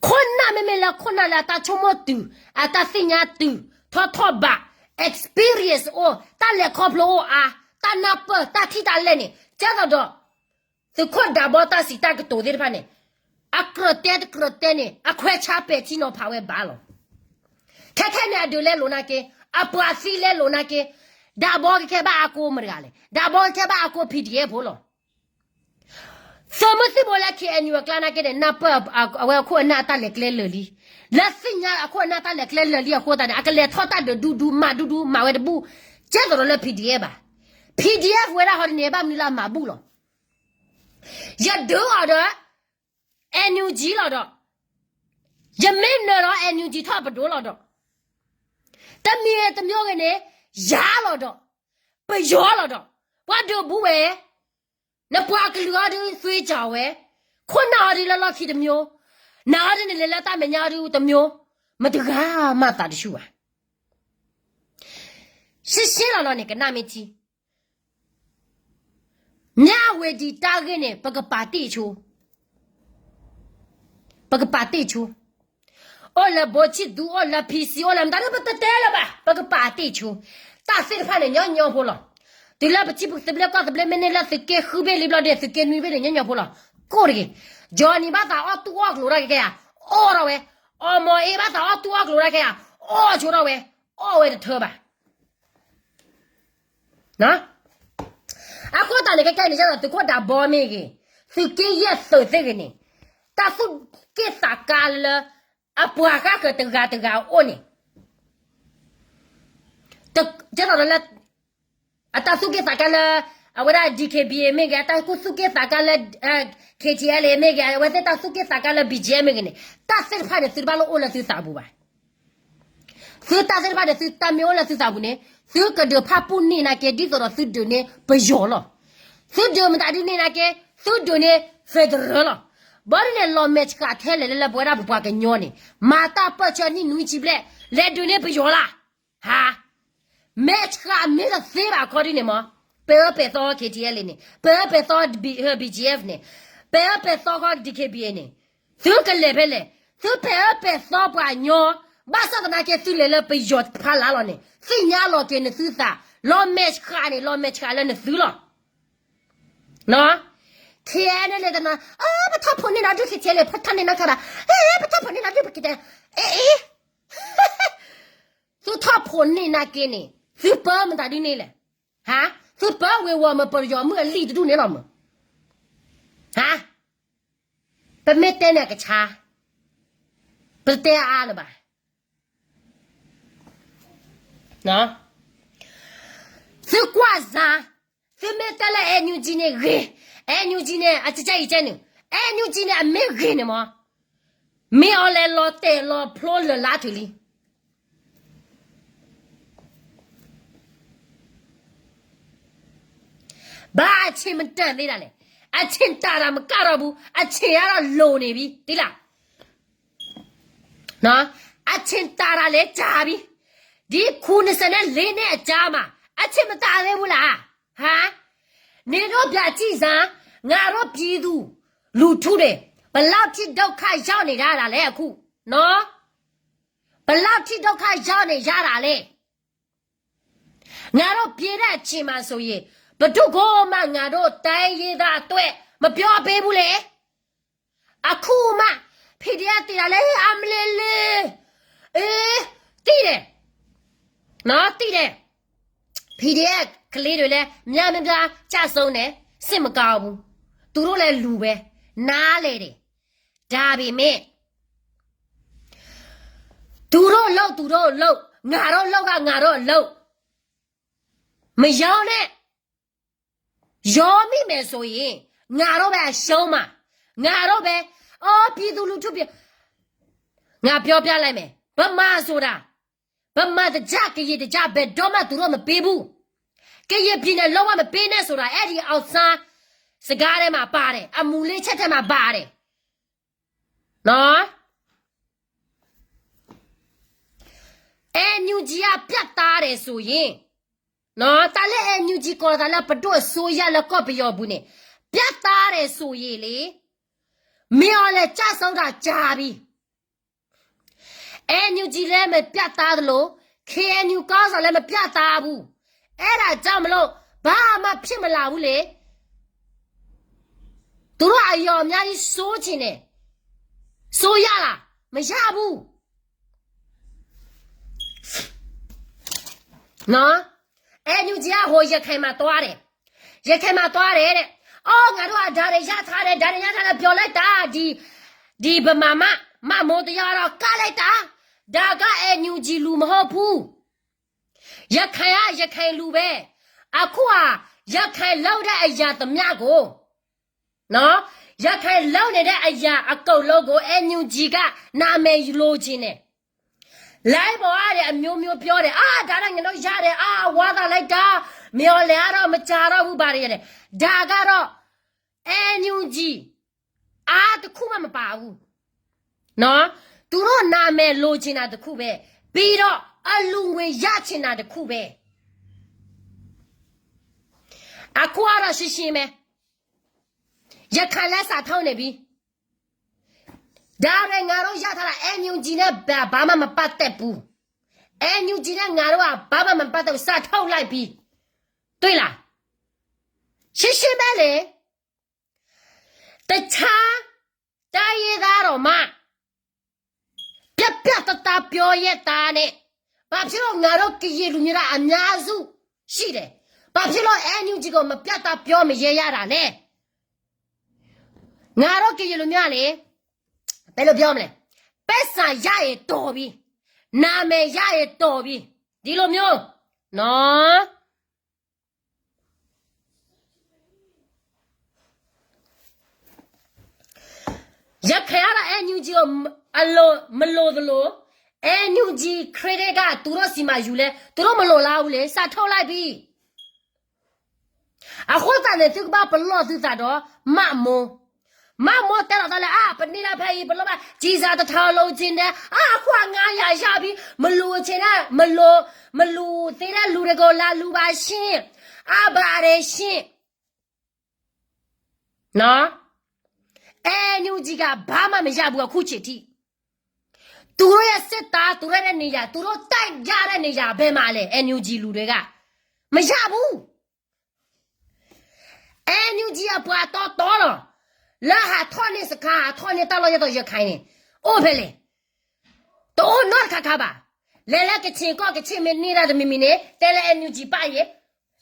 ခိၣ်နၢ်မ့မ့ၢ်လၢခိၣ်နၢ်လၢအတၢ်ဆိကမိၣ်တုၤ, အတၢ်သ့ၣ်ညါတုၤ, ထီထီၣ်ဘး, experience အိၣ်, တၢ်လဲၤခီဖျိအိၣ်အါ, တၢ်နၢ်ပၢၢ်, တၢ်ထံၣ်တၢ်လဲၢ်န့ၣ် ကဲသိးဒီး သုးခိၣ်ဒးဘီတၢ်စံးတၢ်ကတိၤသ့ၣ်တဖၣ်န့ၣ် အကြၢးတဲတကြၢးတဲန့ၣ် အခွဲးဆါပဲာ်ထံနီၤဖးဝဲဘၣ်လီၤ. ခဲခဲန့ၣ် အဒုးလဲလိာ်နာ်က့, အပှၤသံလဲလိာ်နာ်က့, ဒးဘီကခဲဘၣ်အါကိးမတၤတဂၤလဲၣ်, ဒးဘီကခဲဘၣ်အါကိး P D F ဖိလီၤ. သုးမုၢ်သံၣ်ဘိလၢ K N U အကျါနာ်က့န့ၣ် နၢ်ပၢၢ်အဝဲအခိၣ်အနၢ်အတၢ်လဲၤကျဲလၢာ်လံ, လၢသ့ၣ်ညါအခိၣ်အနၢ်တၢ်လဲၤကျဲလၢာ်လံအဃိသတးန့ၣ် အကလဲၤထီၣ်တၢ်ဒုးဒူဒူမၤဒူဒူမၤဝဲတဘူၣ်, ကဲသိးဒီးလၢ P D F ဘၣ်. P D F ဝဲဒၣ်ဟီဒ်န့ၣ် ဘၣ်မနုၤလၢအမၤဘူၣ်လီၤ. ယဒုးအီၤဒီး N U G လီၤဒီး, ယမ့ၢ်နၢၤဒီး N U G ထီၣ်ပဒိၣ်လီၤဒီး, တမံၤတမံၤဂ့ၤန့ၣ် ယၤလီၤဒီး, ပယီၤလီၤဒီး, ပှၤဒုးဘူးဝဲ, နပှၤကလုာ်အီၤဒုးသွံကၠီၤဝဲ, ခိၣ်နၢ်အီၤဒုးလၢလီၢ်ခံတမျိုး, နၤအီၤဒုးန့ၣ်လဲၤလၢတၢ်မဲာ်ညါအီၤဒုးတမျိုး, မတဂၤမၤသးတဆူၣ်ဘၣ်. ရှဲရှဲလီၤလီၤန့ၣ် ကနၣ်မ့ၢ်ထံ မြဝတီ တၢ်ဂ့ၢ်န့ၣ် ပကပာ်တ့ၢ်ဆိ, ပကပာ်တ့ၢ်ဆိ, အိၣ်လၢ ဗိုလ်ချစ်သူ, အိၣ်လၢ P C, အိၣ်လၢမတၤဒုး ပတတဲလၢၤဘၣ်, ပကပာ်တ့ၢ်ဆိ, တၢ်သ့ၣ်တဖၣ်န့ၣ် ညီညီဖိလီၤ. တုၤလၢပထံသဘျ့ကီၢ်သဘျ့ မ့ၢ်န့ၢ်လၢသုးက့ဃုဘ့ၣ်လံဘျီဒီး သုးက့နွံဘ့ၣ်န့ၣ် ညီညီဖိလီၤ. ကိၣ်တဂ့ၤ, Johnny ဘၣ်သးအီၣ်တူၢ်အီၣ်ကျိၤတၢ်ခဲယၤ, အီၣ်ထီၣ်ဝဲ, အီၣ်မီၤအ့ ဘၣ်သးအီၣ်တူၢ်အီၣ်ကျိၤတၢ်ခဲယၤ, အီၣ်ဆိထီၣ်ဝဲ, အီၣ်ဝဲတထၢဘၣ် အဃိသတးန့ၣ် ခဲခဲန့ၣ် ဒ်သိးသုးခိၣ်ဒးဘီမ့ၢ်ဂ့ၤ, သုးက့ယဲၢ်သုးသ့ၣ်ဂ့ၤန့ၣ်, တၢ်သူၣ်က့ၣ်သးကါလၢ အပှၤဃၣ်ဃၢၤတဂၤတဂၤအအိၣ်န့ၣ်, ဒ်သိးလၢ အတၢ်သူၣ်က့ၣ်သးကါလၢ အဝဲဒၣ် D K B A မ့ၢ်ဂ့ၤ, အတၢ်သူၣ်က့ၣ်သးကါလၢ K T L A မ့ၢ်ဂ့ၤ, အဝဲသ့ၣ်တၢ်သူၣ်က့ၣ်သးကါလၢ B G F မ့ၢ်ဂ့ၤန့ၣ်, တၢ်သ့ၣ်တဖၣ်န့ၣ် သုတဘၣ်လိၣ်အိၣ်လၢသုသးပူၤဘၣ်. သုတၢ်သ့ၣ်တဖၣ်န့ၣ် သုတၢ်မ့ၢ်အိၣ်လၢသုသးပူၤန့ၣ်, သုကဒုးဖၣ်ပူၣ်န့ၢ်နာ်က့ ဒ်သိးဒီးသုဒုးန့ၢ်ပယီၤလီၤ. သုဒုးမတၤဒုးန့ၢ်နာ်က့, သုဒုးန့ၢ် federal လီၤ. ဘၣ်ဒ်န့ၣ် လီၤမဲာ်ဆှးထဲလဲၣ်လၢလၢပဝဲဒၣ်ပပှၤကညီန့ၣ်, မၤတၢ်ပၢၢ်ဆၢနံၣ်နွံဆံဘျဲၣ်, လဲၤဒုးန့ၢ်ပယီၤလၢ် ဟါ, မဲာ်ဆှးမ့ၢ်တသ့ဘၣ်အခီဒ်န့ၣ်မး, ပဲာ်အၢပဲာ်သီ K T L A န့ၣ်, ပဲာ်အၢပဲာ်သီ B G F န့ၣ်, ပဲာ်အၢပဲာ်သီခီ D K B A န့ၣ်, သုကလဲၤဖဲလဲၣ်, သုပဲာ်အၢပဲာ်သီပှၤကညီ, ဘၣ်ဆၣ်သနာ်က့သုလဲၤလၢပယီၤဖးလၢ်လီၤန့ၣ်, သ့ၣ်ညါလီၤက့ၤနသုသး, လီၤမဲာ်ဆှးန့ၣ် လီၤမဲာ်ဆှးလၢနသုလီၤ. ခဲအံၤန့ၣ်လဲၤတနီၤ, ပထီၣ်ဖိးန့ၢ်နီၤဒုး K T L A ဖိးထီၣ်န့ၢ်နီၤခါဘၣ်, ပထီၣ်ဖိးန့ၢ်နီၤဒုး ပကတဲ, အ့ အ့ သုထီၣ် ကိးန့ၢ်နာ်က့န့ၣ် သုပၢမတၤဒ်န့ၣ်လဲၣ်. ဟါ, သုပၢဝ့ၤဝီၤမ့ၢ်ပယီၤမုၣ်အလံာ်တဒူၣ်န့ၣ်လီၤမး. ဟါ, ပမ့ၢ်တဲန့ၣ်အကဆါ, ပတဲအါလၢၤဘၣ်. သုကွၢ်စါ, သုမ့ၢ်တဲလၢ NUG န့ၣ်ဂ့ၤ, NUG န့ၣ် အကကဲအံၤကဲန့ၣ်, NUG န့ၣ် အမ့ၢ်ဂ့ၤန့ၣ်မး, မ့ၢ်အီၤလဲၤလီၤတဲာ်လီၤဖျိလၢာ်လါထုးလံ. ဘၣ်အဆ့ၣ်မတၢၢ်သ့ဒၣ်လဲာ်, အဆ့ၣ်တၢ်တၢ်မကၣ်ထီၣ်ဘူး, အဆ့ၣ်အါထီၣ်လိၤန့ၣ်ဘံ တံလၢ် အဆ့ၣ်တၢ်တၢ်လဲၤစှၤဘံ, ဒ်ခူနစဲးန့ၣ်လ့န့ၢ်အကါမး, အဆ့ၣ်မတၢ်သ့ဘူးလၢ်. ဟါ, န့ၣ်ဒိးပျးစံၣ်စၢ်, ငါဒိးပံၤသူၣ်လူၤထူန့ၣ်, ပလီၢ်ထံဒိၣ်ခါယီၢ်န့ၣ်ဒၣ်ဒၣ်လဲာ်အခိၣ်, နီၢ်, ပလီၢ်ထံဒိၣ်ခါယီၢ်န့ၣ်ယါဒၣ်လဲာ်. ငါဒိးပျံၤတၢ်ဆံးမးစိၤယံၤ, ပဒုၣ်ကိးမး ငါဒိးတဲယ့သးအသွဲၣ် မပျီအပ့ၤဘူးလဲၣ်. အခုမး PDF တ့ၢ်တၢ်လၢအမလ့လ့, အ့, တံၢ်န့ၣ်, နီၢ်, တံၢ်န့ၣ်, PDF ကလံၤဒၣ်လဲၣ် များများကျဆုံးန့ၣ် စိတ်မကောင်းဘူး, သူတို့လည်းလူပဲ, နားလည်တယ်, ဒါပေမဲ့ သူတို့လုပ်သူတို့လုပ်, ငါတို့လုပ်ကငါတို့အလုပ်, မရောနဲ့. ရောမိမယ်ဆိုရင် ငါတို့ပဲအရှုံးမှာ, ငါတို့ပဲ, အော် ပြည်သူလူထု, ငါပြောပြလိုက်မယ်, ဗမာဆိုတာ, ဗမာတစ်ကျပ် ကရင်တစ်ကျပ် ဘယ်တော့မှသူတို့မပေးဘူး, ကရင်ပြည်နယ်လုံးဝမပေးနဲ့ဆိုတာ, အဲ့ဒီအောင်ဆန်းစကားထဲမှာပါတယ်, အမူလင်းချက်ထဲမှာပါတယ်, နော်. NUG ကပြတ်သားတယ်ဆိုရင်, နော်, တၢ်လၢ NUG ကိးလီၤသးလၢပဒိၣ်အစိုးရလၢကီၢ်ပယီၤပူၤန့ၣ်, ပြတ်သားတယ်ဆိုရင်လံ, မင်းအောင်လှိုင်ကျဆုံးတာကြာပြီ. NUG လည်းမပြတ်သားသလို, KNU ခေါင်းဆောင်လည်းမပြတ်သားဘူး. အဲ့ဒါကြောင့်မလို့ ဘာမှဖြစ်မလာဘူးလေ. သူတို့အယော်အများကြီးစိုးချင်တယ်. စိုးရလား? မရဘူး. နော်, NUG က ဟို ရခိုင်မှာသွားတယ်, ရခိုင်မှာသွားတယ်တဲ့. အော် ငါတို့က ဒါတွေရထားတယ်, ဒါတွေရထားတယ် ပြောလိုက်တာ, ဒီ, ဒီဗမာမ, မမိုးတယောက်ကတော့ ကလိုက်တာ, ဒါက NUG လူမဟုတ်ဘူး. ရခိုင်က ရခိုင်လူပဲ. အခုဟာ ရခိုင်လုပ်တဲ့အရာသမျှကို, နော်, ရခိုင်လုပ်နေတဲ့အရာအကုန်လုံးကို NUG က နာမည်လိုချင်တယ်. လိုင်းပေါ်ကနေ အမျိုးမျိုးပြောတယ်, အာ, ဒါနဲ့ ငါတို့ရတယ်, အာ, ဝါသာလိုက်တာ, မင်းအောင်လှိုင်ကတော့ မကြာတော့ဘူး ဘာတွေရတယ်. ဒါကတော့ NUG အားတစ်ခုမှမပါဘူး. နော်, သူတို့နာမည်လိုချင်တာတစ်ခုပဲ, ပြီးတော့ အလူငွေရချင်တာတစ်ခုပဲ. အခုကတော့ ရှင်းရှင်းပဲ, ရခိုင်လည်း စာထုတ်နေပြီ. ဒါတွေ ငါတို့ရထားတာ NUG နဲ့ ဘာ, ဘာမှမပတ်သက်ဘူး. NUG နဲ့ ငါတို့က ဘာမှမပတ်သက်ဘူး, စာထုတ်လိုက်ပြီ. တွေ့လား? ရှင်းရှင်းပဲလေ. တခြားတိုင်းရင်းသားတောင်မှ ပြတ်ပြတ်သားသားပြောရဲ့သားနဲ့, ဘာဖြစ်လို့ ငါတို့ကရင်လူမျိုးသားအများစုရှိတယ်, ဘာဖြစ်လို့ NUG ကို မပြတ်သားပြောမရဲရတာလဲ. ငါတို့ကရင်လူမျိုးကလေ, ဘယ်လိုပြောမလဲ, ပိုက်ဆံရရင်တော်ပြီ, နာမည်ရရင်တော်ပြီ, ဒီလိုမျိုး, နော်. ရခိုင်ကတော့ NUG ကို အလို, မလိုသလို, NUG credit က သူတို့ဆီမှာယူလဲ, သူတို့မလိုလားဘူးလေ, စာထုတ်လိုက်ပြီ. အဃိသတးန့ၣ် သုကဘၣ်ပလီၢ်သုသးဒီး မမိုး, မမိုးတဲလီၤသးလၢ အာ, ပန့ၢ်ဒၣ်ဖဲအံၤ ပလီၢ်ဘၣ်, ကျည်ဆံတစ်ထောင်လိုချင်တယ်, အာ, အခု ငါးရာ ရပြီ, မလိုချင်တဲ့, မလို, မလိုသေးတဲ့လူတွေကို လာလှူပါရှင်, အားပါတယ်ရှင်. နော်, NUG က ဘာမှ မရဘူး အခုချိန်ထိ. သူတို့ရဲ့စစ်သား, သူတို့ရဲ့နေရာ, သူတို့တိုက်ရတဲ့နေရာ ဘယ်မှာလဲ, NUG လူတွေက မရဘူး. NUG အပှၤတီတီလီၤ, လၢဟးထီၣ်န့ၢ်စခါ, ဟးထီၣ်န့ၢ်တၢ်လီၢ်ယဲသိး ရခိုင်န့ၣ်, အိၣ်ဖဲလဲၣ်. တအိၣ်နီတခါခါဘၣ်. လဲၤလၢကဆ့ၣ်ကီၢ် ကဆ့ၣ်မ့ၢ်န့ၢ်တၢ်တမံၤမံၤန့ၣ် တဲလၢ NUG ပၣ်ယဲ,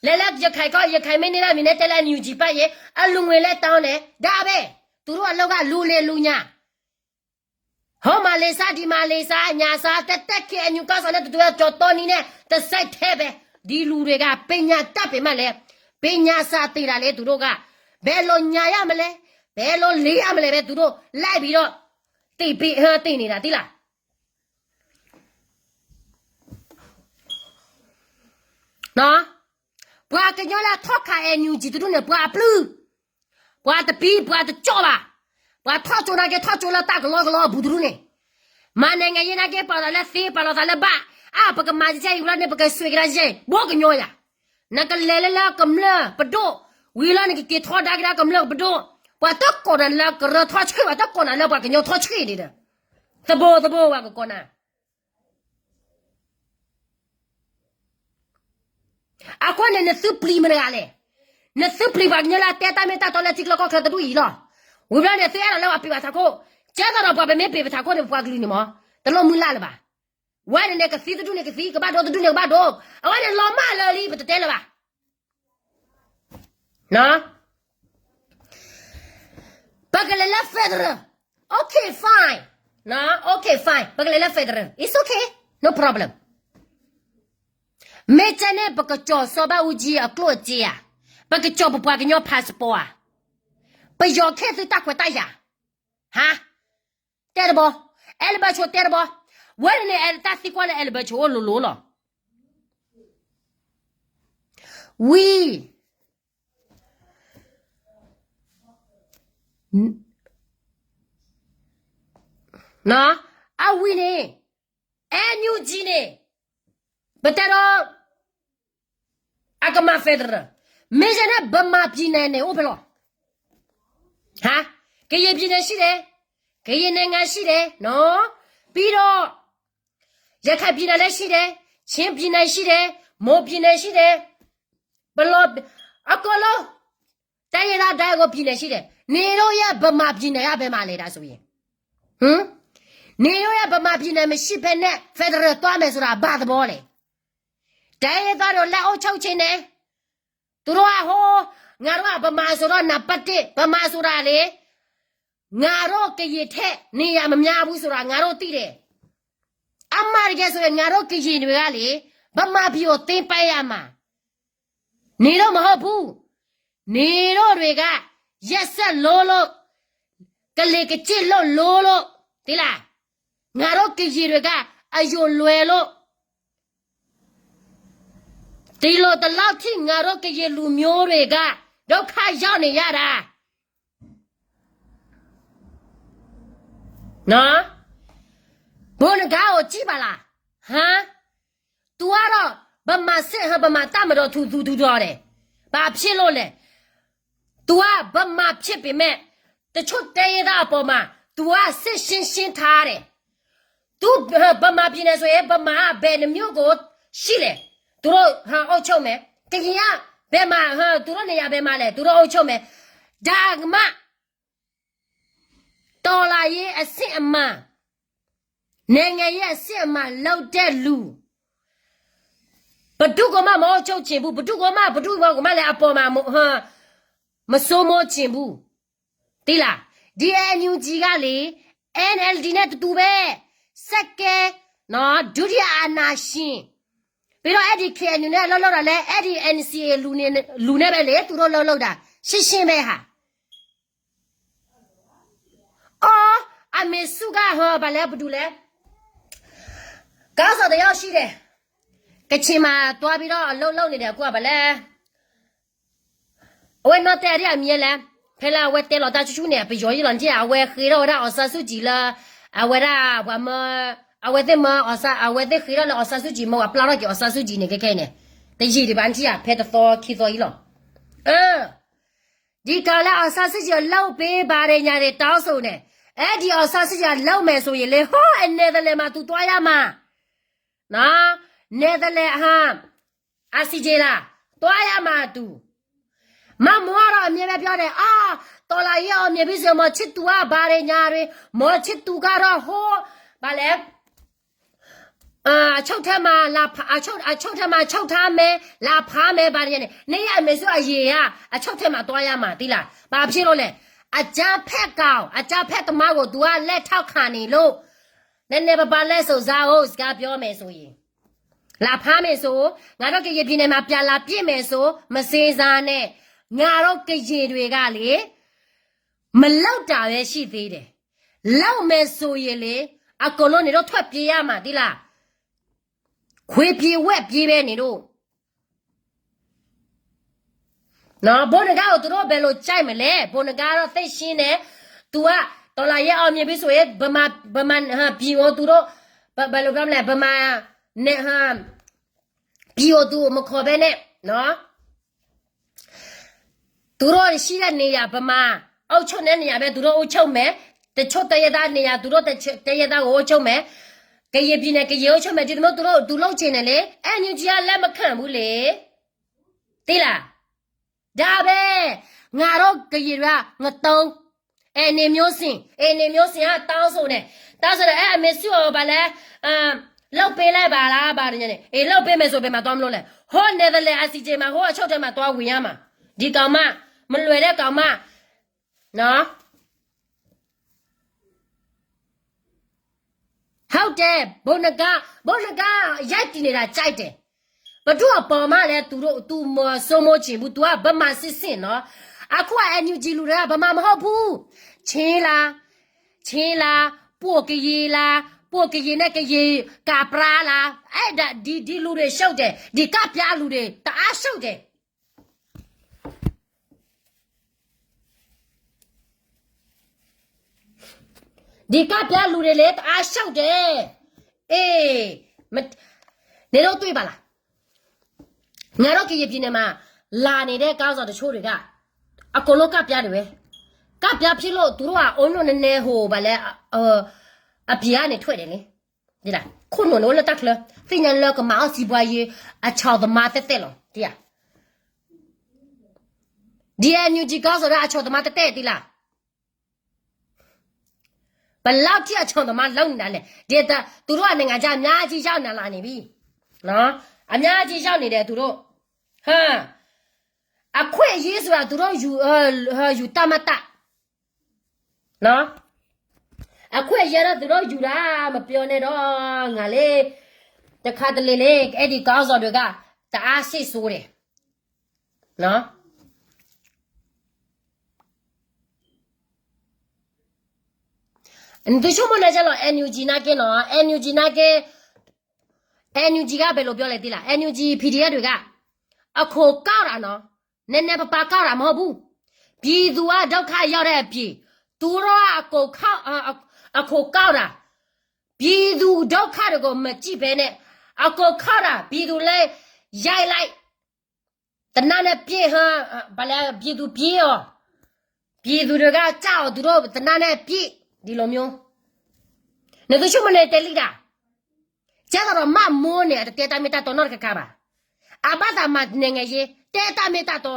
လဲၤလၢရခဲၣ်ကီၢ် ရခဲၣ်မ့ၢ်န့ၢ်တၢ်မံၤန့ၣ် တဲလၢ NUG ပၣ်ယဲ, အလူၤငွေလဲၤတီန့ၣ် ဒၣ်ဘဲ, သူတို့အလုပ်ကလူၤလ့ၤလူၤညၣ် ဟီမၤလ့ၤစါ ဒ်မၤလ့ၤစါ ညၣ်စါ တဲတဲ KNU ကီၢ်စဲၣ်န့ၣ် တတုၤဝဲကၠီၤတီနံၤန့ၣ် တစဲးထဲပဲ, ဒ်လူၤတဂၤ ပညါတၢ်ပ့ၤမးလဲၣ်, ပညါစးတ့ၢ်ဒၣ်လဲၣ် သူတို့က, ဘဲလိာ်ညါယါမလဲၣ်, ဘဲလိာ်လ့ၤယါမလဲၣ် ဘဲသူတို့ လိုက်ပြီးတော့ တ့ၢ်ပ့ၤဟၢတ့ၢ်န့ၣ်ဒၣ်သ့လၢ ပှၤကညီလၢထီၣ်ခး NUG တဒူၣ်န့ၣ် ပှၤအပျုၢ်, ပှၤတပံၤ ပှၤတကၠီၣ်ဘၣ်, ပှၤထီၣ်ကၠိနာ်က့ ထီၣ်ကၠိလၢတၢ်ကလီကလီအပူၤတဒူၣ်န့ၣ်, မၤနဲၣ်ငါယဲနာ်က့ ပာ်လီၤသးလၢသ့ ပာ်လီၤသးလၢဘၣ်, အါ ပကမၤကဲအံၤဝံၤလီၤန့ၣ် ပကစွ့ကဒါယဲ ဘိကညီယၤ, နကလဲၤလၢလၢကမျၢၢ်ပဒိၣ်, ဝံၤလီၤနကက့ၤထီဒါက့ၤဒၣ်ကမျၢၢ်ပဒိၣ်, ပှၤတကိးနၤလၢကရၢထီဆှံဘၣ် တကိးနၤလၢပှၤကညီထီဆှံန့ၣ်ဒီး, သဘိသဘိပှၤကကိးနၤ အဃိန့ၣ် နသုပျံၤမတၤတဂၤလဲၣ်, နသုပျံၤပှၤကညီလၢအတဲတၢ်မ့ၢ်တၢ်တီလၢထံချၢကီၢ်ချၢတဒူၣ်အံၤလီၤ, ဝံၤဘျီန့ၣ် သုအဲၣ်ဒိးလၢပှၤပ့ၤပှၤထးခိၣ်, ကဲသိးဒီးပှၤပမ့ၢ်ပ့ၤပထးခိၣ်န့ၣ် ပပှၤကလုာ်န့ၣ်မး, တလိၣ်မုၢ်လၢ်လၢၤဘၣ်, ဝဲန့ၣ်န့ၣ် ကသံတဒူၣ်န့ၣ်ကသံ ကဘၣ်ဒိတဒူၣ်န့ၣ်ကဘၣ်ဒိ, အဝဲန့ၣ်လီၤမၢ်လၢာ်လံ ပတတဲလၢၤဘၣ် ပကလဲၤလၢ federal, okay fine, okay fine ပကလဲၤလၢ federal, it's okay, no problem, မ့ၢ်ကဲန့ၣ် ပကကၠီၤစီၤဘၣ်အူကၠံအကျိၣ်အစ့ဧါ, ပကကၠီၤပပှၤကညီ passport ဧါ, ပယီၤခ့ၣ်သုတၢ်ခွဲးတၢ်ယာ်, ဟါ, တဲတဘီ, အဲလဘၢဆိတဲတဘီ, ဝဲန့ၣ်န့ၣ် အဲတၢ်သံကွၢ်လၢအဲလဘၢဆိအိၣ်လိၤလိၤလီၤ, ဝံၤ အဝံၤန့ၣ် NUG န့ၣ် ပတဲဒီး အကမၤ federal, မ့ၢ်ယဲန့ၣ် ဗမာပြည်နယ် န့ၣ် အိၣ်ဖဲလဲၣ်, ဟါ, ကရင်ပြည်နယ်ရှိတယ်, ကရင်နိုင်ငံရှိတယ်နော်, ပြီးတော့ ရခိုင်ပြည်နယ်လည်းရှိတယ်, ချင်းပြည်နယ်ရှိတယ်, မွန်ပြည်နယ်ရှိတယ်, ပလော်, အကီၢ်လီၤ, တိုင်းရင်းသားတိုင်းကိုပြည်နယ်ရှိတယ်, နေလို့ရဗမာပြည်နယ်ကဘယ်မှာလဲဒါဆိုရင်, ဟမ်, နေလို့ရဗမာပြည်နယ်မရှိဘဲနဲ့ federal သွားမယ်ဆိုတာဘာသဘောလဲ, တိုင်းရင်းသားတို့လက်အုပ်ချုပ်ခြင်းနဲ့ သူတို့ကဟို, ငါတို့ကဗမာဆိုတော့နံပါတ်တစ်, ဗမာဆိုတာလေ, ငါတို့ကရင်ထက်နေရာမများဘူးဆိုတာငါတို့သိတယ်, အမှန်တကယ်ဆိုရင်ငါတို့ကရင်တွေကလေ, ဗမာပြည်ကိုသိမ်းပိုက်ရမှာ, နေလို့မဟုတ်ဘူး, နေတို့တွေက ရက်စက်လို့လို့, ကလေကကျစ်လို့လို့လို့, သိလား, ငါတို့ကရင်တွေက အယိုလွယ်လို့ ဒီလိုဒီလောက်ထိ ငါတို့ကရင်လူမျိုးတွေက ဒုက္ခရောက်နေရတာ, နော်, ဘိုးနဂါကိုကြည့်ပါလား, ဟမ်, သူကတော့ ဗမာစစ်ဟမ် ဗမာတပ်မတော်သူသူသူတော်တယ်, ဘာဖြစ်လို့လဲ, သူကဗမာဖြစ်ပေမဲ့ တချို့တိုင်းရင်းသားအပေါ်မှာ သူကစစ်ရှင်းရှင်းထားတယ်, သူဗမာပြည်နယ်ဆိုရင် ဗမာကဘယ်နှမျိုးကိုရှိလဲ, သူတို့ဟာအုပ်ချုပ်မယ်, ကရင်ကဘယ်မှာ, သူတို့နေရာဘယ်မှာလဲ, သူတို့အုပ်ချုပ်မယ်, ဒါကမှ တော်လှန်ရေးအစစ်အမှန်, နိုင်ငံရေးအစစ်အမှန်လုပ်တဲ့လူ, ဘယ်သူကမှမအုပ်ချုပ်ချင်ဘူး, ဘယ်သူကမှ, ဘယ်သူကမှလည်းအပေါ်မှာမ, မစိုးမိုးချင်ဘူး, သိလား, ဒီ NUG ကလေ, NLD နဲ့တတူပဲ, စက္ကဲ, နော်, ဒုတိယအာဏာရှင်, ပြီးတော့ အဲ့ဒီ KNU နဲ့ အလုပ်လုပ်တာလဲ, အဲ့ဒီ NCA လူနဲ့, လူနဲ့ပဲလေ, သူတို့လုပ်လုပ်တာ, ရှင်းရှင်းပဲဟာ. အီ, အမေစုကဟီ ဘာလဲ, ဘယ်သူလဲ, ခေါင်းဆောင်တစ်ယောက်ရှိတယ်, ကချင်မှာသွားပြီးတော့ အလုပ်လုပ်နေတယ်, အခုကဘာလဲ, အဝဲနီၢ်တဲအရ့အမံၤလဲၣ်, ဖဲလၢအဝဲတဲလီၤတၢ်ဆူၣ်ဆူၣ်န့ၣ် ပယီၤယံၣ်လီၤနထံၣ်, အဝဲဃ့ထီၣ်ဝဲဒၣ် အောင်ဆန်းစုကြည် လၢ, အဝဲဒၣ်ပှၤမၢ, အဝဲသ့ၣ်မၢ, အဝဲသ့ၣ်ဃ့ထီၣ်လၢ အောင်ဆန်းစုကြည် မၢပျၢ်ထီၣ်က့ၤ အောင်ဆန်းစုကြည် န့ၣ် ခဲခဲအံၤန့ၣ်, တယံာ်ဒံးဘၣ်နထံၣ်ဧါ, ဖဲတသီခံသီအံၤလီၤ. ဒီကောင်လည်း အောင်ဆန်းစုကြည် အလုပ်ပေးပါတယ် ညာတွေ တောင်းဆိုနေ, အဲ့ဒီ အောင်ဆန်းစုကြည် လုပ်မယ်ဆိုရင်လေ, ဟိုး အနယ်သာလန်မှာ သူသွားရမှာ, နော်, နယ်သာလန်ဟာ ICJ လား, သွားရမှာ သူ, မမွန်ကတော့ အမြဲပဲပြောတယ်, အာ, တော်လှန်ရေးအောင်မြင်ပြီဆိုရင် မော်ချစ်သူက ဘာတွေ ညာတွေ, မော်ချစ်သူကတော့ ဟိုး, ဘာလဲ, အချုပ်ထဲမှာ လာဖမ်း, အချုပ်ထဲမှာ ချုပ်ထားမယ်, လာဖမ်းမယ် ဘာညာနဲ့, နေရမယ်ဆိုအရေးရ, အချုပ်ထဲမှာ သွားရမှာ သီလ, ဘာဖြစ်လို့လဲ, အကြမ်းဖက်ကောင်, အကြမ်းဖက်သမားကို သူက လက်ထောက်ခံနေလို့, နည်းနည်းပါးပါး လက်စုပ်စားဦး, စကားပြောမယ်ဆိုရင်, လာဖမ်းမယ်ဆို, ငါတို့ကရင်ပြည်နယ်မှာ ပြန်လာပစ်မယ်ဆို, မစင်စားနဲ့, ငါတို့ကရင်တွေကလေ, မလုပ်တာပဲရှိသေးတယ်. လုပ်မယ်ဆိုရင်လေ, အကုန်လုံးနေတော့ ထွက်ပြေးရမှာ သီလ, ခွေးပြေးဝက်ပြေးပဲနေတော့, နော်, ဗိုလ်နဂါကို သူတို့ဘယ်လိုကြိုက်မလဲ, ဗိုလ်နဂါတော့ သိပ်ရှင်းတယ်, သူက တော်လှန်ရေးအောင်မြင်ပြီဆိုရင် ဗမာ, ဗမာ, ဟာ, ပြည်ကို သူတို့, ဘယ်လိုပြောမလဲ, ဗမာ, နဲ့, ဟာ, ပြည်ကို သူမခေါ်ပဲနဲ့, နော်, သူတို့ရှိတဲ့နေရာ ဗမာအုပ်ချုပ်တဲ့နေရာပဲ သူတို့အုပ်ချုပ်မယ်, တချို့တိုင်းရင်းသားနေရာ သူတို့တချို့တိုင်းရင်းသားကို အုပ်ချုပ်မယ်, ကရင်ပြည်နယ် ကရင်အုပ်ချုပ်မယ်, ဒီလိုမျိုး သူတို့, သူလုပ်ချင်တယ်လေ, NUG က လက်မခံဘူးလေ, သိလား, ဒါပဲ, ငါတို့ကရင်တွေက ငတုံး, အဲန့မျိုးစင်, အဲန့မျိုးစင်က တောင်းဆိုတယ်, တောင်းဆိုတယ်, အဲအမေစုကို ဘာလဲ, လုပ်ပေးလိုက်ပါလား, ဘာညာနဲ့, အေး လုပ်ပေးမယ်ဆို ဘယ်မှာသွားမလို့လဲ, ဟို Netherlands ICJ မှာ ဟိုအချုပ်ထဲမှာ သွားဝင်ရမှာ, ဒီကောင်မ, မလွယ်တဲ့ကောင်မ, နော်, ဟုတ်တယ်, ဗိုလ်နဂါ, ဗိုလ်နဂါ ရပ်တည်နေတာ ကြိုက်တယ်, ဘယ်သူ့အပေါ်မှာလဲ သူတို့, သူမစိုးမိုးချင်ဘူး, သူက ဗမာစစ်စစ်နော်, အခုက NUG လူတွေက ဗမာမဟုတ်ဘူး, ချင်းလား, ချင်းလား, ပှိၢ်ကရင်လား, ပှိၢ်ကရင်နဲ့ ကရင် ကပြားလား, အဲဒါ, ဒီ, ဒီလူတွေ ရှုံးတယ်, ဒီကပြားလူတွေ တအားရှုံးတယ်, ဒီကပြားလူတွေလည်း တအားရှုံးတယ်, အေး, နင်တို့တွေ့ပါလား, ငါတို့ကရင်ပြည်နယ်မှာ လာနေတဲ့ ခေါင်းဆောင်တချို့တွေက အကုန်လုံးကပြားတွေပဲ, ကပြားဖြစ်လို့ သူတို့က အုံနုနည်းနည်း ဟို ဘာလဲ, အပြင်ကနေ ထွက်တယ်လေ, ဒီလား, ခိုးနုာ်နုာ်လၢတၢ်ချၢ, သ့ၣ်ညါလၢကမၤအီၣ်စီးပွားရေး အချောင်သမား သက်သက်လီၤ, ဒီလား, ဒီ NUG ခေါင်းဆောင်တွေ အချောင်သမား သက်သက် ဒီလား, ဘယ်လောက်ထိ အချောင်သမား လုပ်နေတာလဲ, ဒီ, သူတို့က နိုင်ငံခြား အများကြီး ရောက်လာနေပြီ, နော်, အများကြီး ရောက်နေတယ် သူတို့, ဟမ်, အခွင့်အရေးဆိုတာ သူတို့ ယူ, ယူတတ်မှတ်တတ်, နော်, အခွင့်အရေးတော့ သူတို့ ယူတာ မပြောနဲ့တော့, ငါလေ, တခါတလေလေ, အဲ့ဒီ ခေါင်းဆောင်တွေက တအားစိတ်ဆိုးတယ်, နော်. နသုဆိကမိၣ်န့ၣ်ကဲလီၤ NUG နာ်က့နီၤ, NUG နာ်က့, NUG က ဘယ်လိုပြောလဲ သိလား, NUG PDF တွေက အခွန်ကောက်တာနော်, နည်းနည်းပါးပါးကောက်တာမဟုတ်ဘူး, ပြည်သူက ဒုက္ခရောက်တဲ့အပြင် သူတို့က အခွန်ကောက်, အ, အခွန်ကောက်တာ, ပြည်သူဒုက္ခတွေကို မကြည့်ဘဲနဲ့ အခွန်ကောက်တာ, ပြည်သူလည်း ရိုက်လိုက်, သေနတ်နဲ့ပစ်, ဟမ်, ဘာလဲ, ပြည်သူပြေးအောင်, ပြည်သူတွေက ကြောက်အောင် သူတို့ သေနတ်နဲ့ပစ်, ဒီလိုမျိုး, နသုဆိကမိၣ်န့ၣ် တဲလံတၢ်, ကဲသိးဒီး မၢ်မိၢ်န့ၣ် အတတဲတၢ်မ့ၢ်တၢ်တီနီတခါခါဘၣ်, အဘၣ်သးမၤ နိုင်ငံရေး, တဲတၢ်မ့ၢ်တၢ်တီ,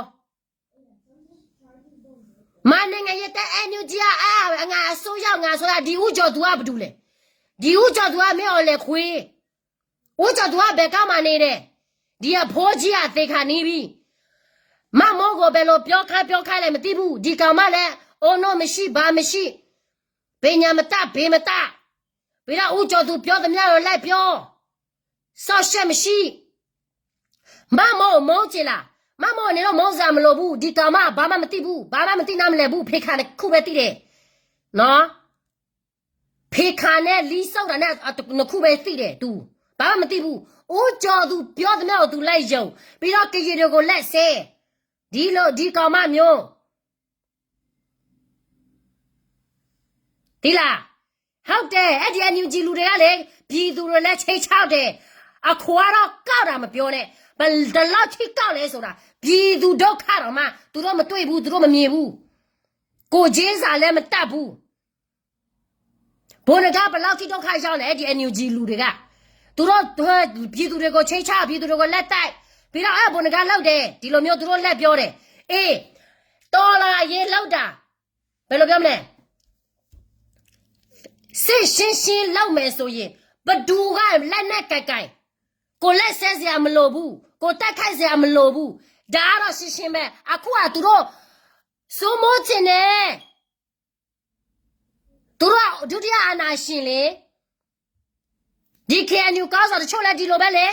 မၤ နိုင်ငံရေး တဲ NUG အါ, ငါအစိုးရ, ငါအစိုးရ, ဒီဦးကျော်သူက ဘယ်သူလဲ, ဒီဦးကျော်သူက မင်းအောင်လှိုင်ခွေ, ဦးကျော်သူက ဘယ်ကမ်းမှာနေတယ်, ဒီအဖိကြီးက သေခါနီးပြီ, မၢ်မိၢ်ကို ဘယ်လိုပြောခိုင်းပြောခိုင်းလဲ မသိဘူး, ဒီကောင်မလည်း အုံနုမရှိ ဘာမရှိ, ပညာမတတ် ဘယ်မတတ်, ပြီးတော့ ဦးကျော်သူ ပြောသမျှကို လိုက်ပြော, စောင့်ရှက်မရှိ, မၢ်မိၢ် မုန်းချင်လား, မၢ်မိၢ် နင်တော့ မုန်းစရာမလိုဘူး, ဒီကောင်မ ဘာမှမသိဘူး, ဘာမှမသိနားမလည်ဘူး, ဖေခါနှစ်ခုပဲသိတယ်, နော်, ဖေခါနဲ့ လီစောက်တာနဲ့ နှစ်ခုပဲသိတယ် သူ, ဘာမှမသိဘူး, ဦးကျော်သူ ပြောသမျှကို သူလိုက်ယုံ, ပြီးတော့ ကရင်တွေကို လက်ဆဲ, ဒီလို, ဒီကောင်မမျိုး သိလား, ဟုတ်တယ်, အဲ့ဒီ NUG လူတွေကလေ, ပြည်သူတွေလည်း ခြိမ်းခြောက်တယ်, အခွန်ကတော့ ကောက်တာ မပြောနဲ့, ဘယ်လောက်ထိ ကောက်လဲဆိုတာ, ပြည်သူဒုက္ခတောင်မှ သူတို့ မတွေ့ဘူး, သူတို့ မမြင်ဘူး, ကိုယ်ချင်းစာလည်း မတတ်ဘူး, ဗိုလ်နဂါ ဘယ်လောက်ထိ ဒုက္ခရောက်လဲ, အဲ့ဒီ NUG လူတွေက, သူတို့ ပြည်သူတွေကို ခြိမ်းခြောက်, ပြည်သူတွေကို လက်တိုက်, ပြီးတော့ အဲ ဗိုလ်နဂါ လုပ်တယ်, ဒီလိုမျိုး သူတို့ လက်ပြောတယ်, အေး, တော်လှန်ရေး လုပ်တာ, ဘယ်လိုပြောမလဲ, စစ်ရှင်းရှင်း လုပ်မယ်ဆိုရင် ဘယ်သူကလက်နက်ကိုင်ကိုင် ကိုယ်လက်ဆဲစရာမလိုဘူး, ကိုယ်တိုက်ခိုက်စရာမလိုဘူး, ဒါကတော့ရှင်းရှင်းပဲ, အခုကသူတို့ စိုးမိုးချစ်နဲ့ သူတို့ဒုတိယအာဏာရှင်လေ, ဒီ KNU ခေါင်းဆောင်တချို့လည်းဒီလိုပဲလေ,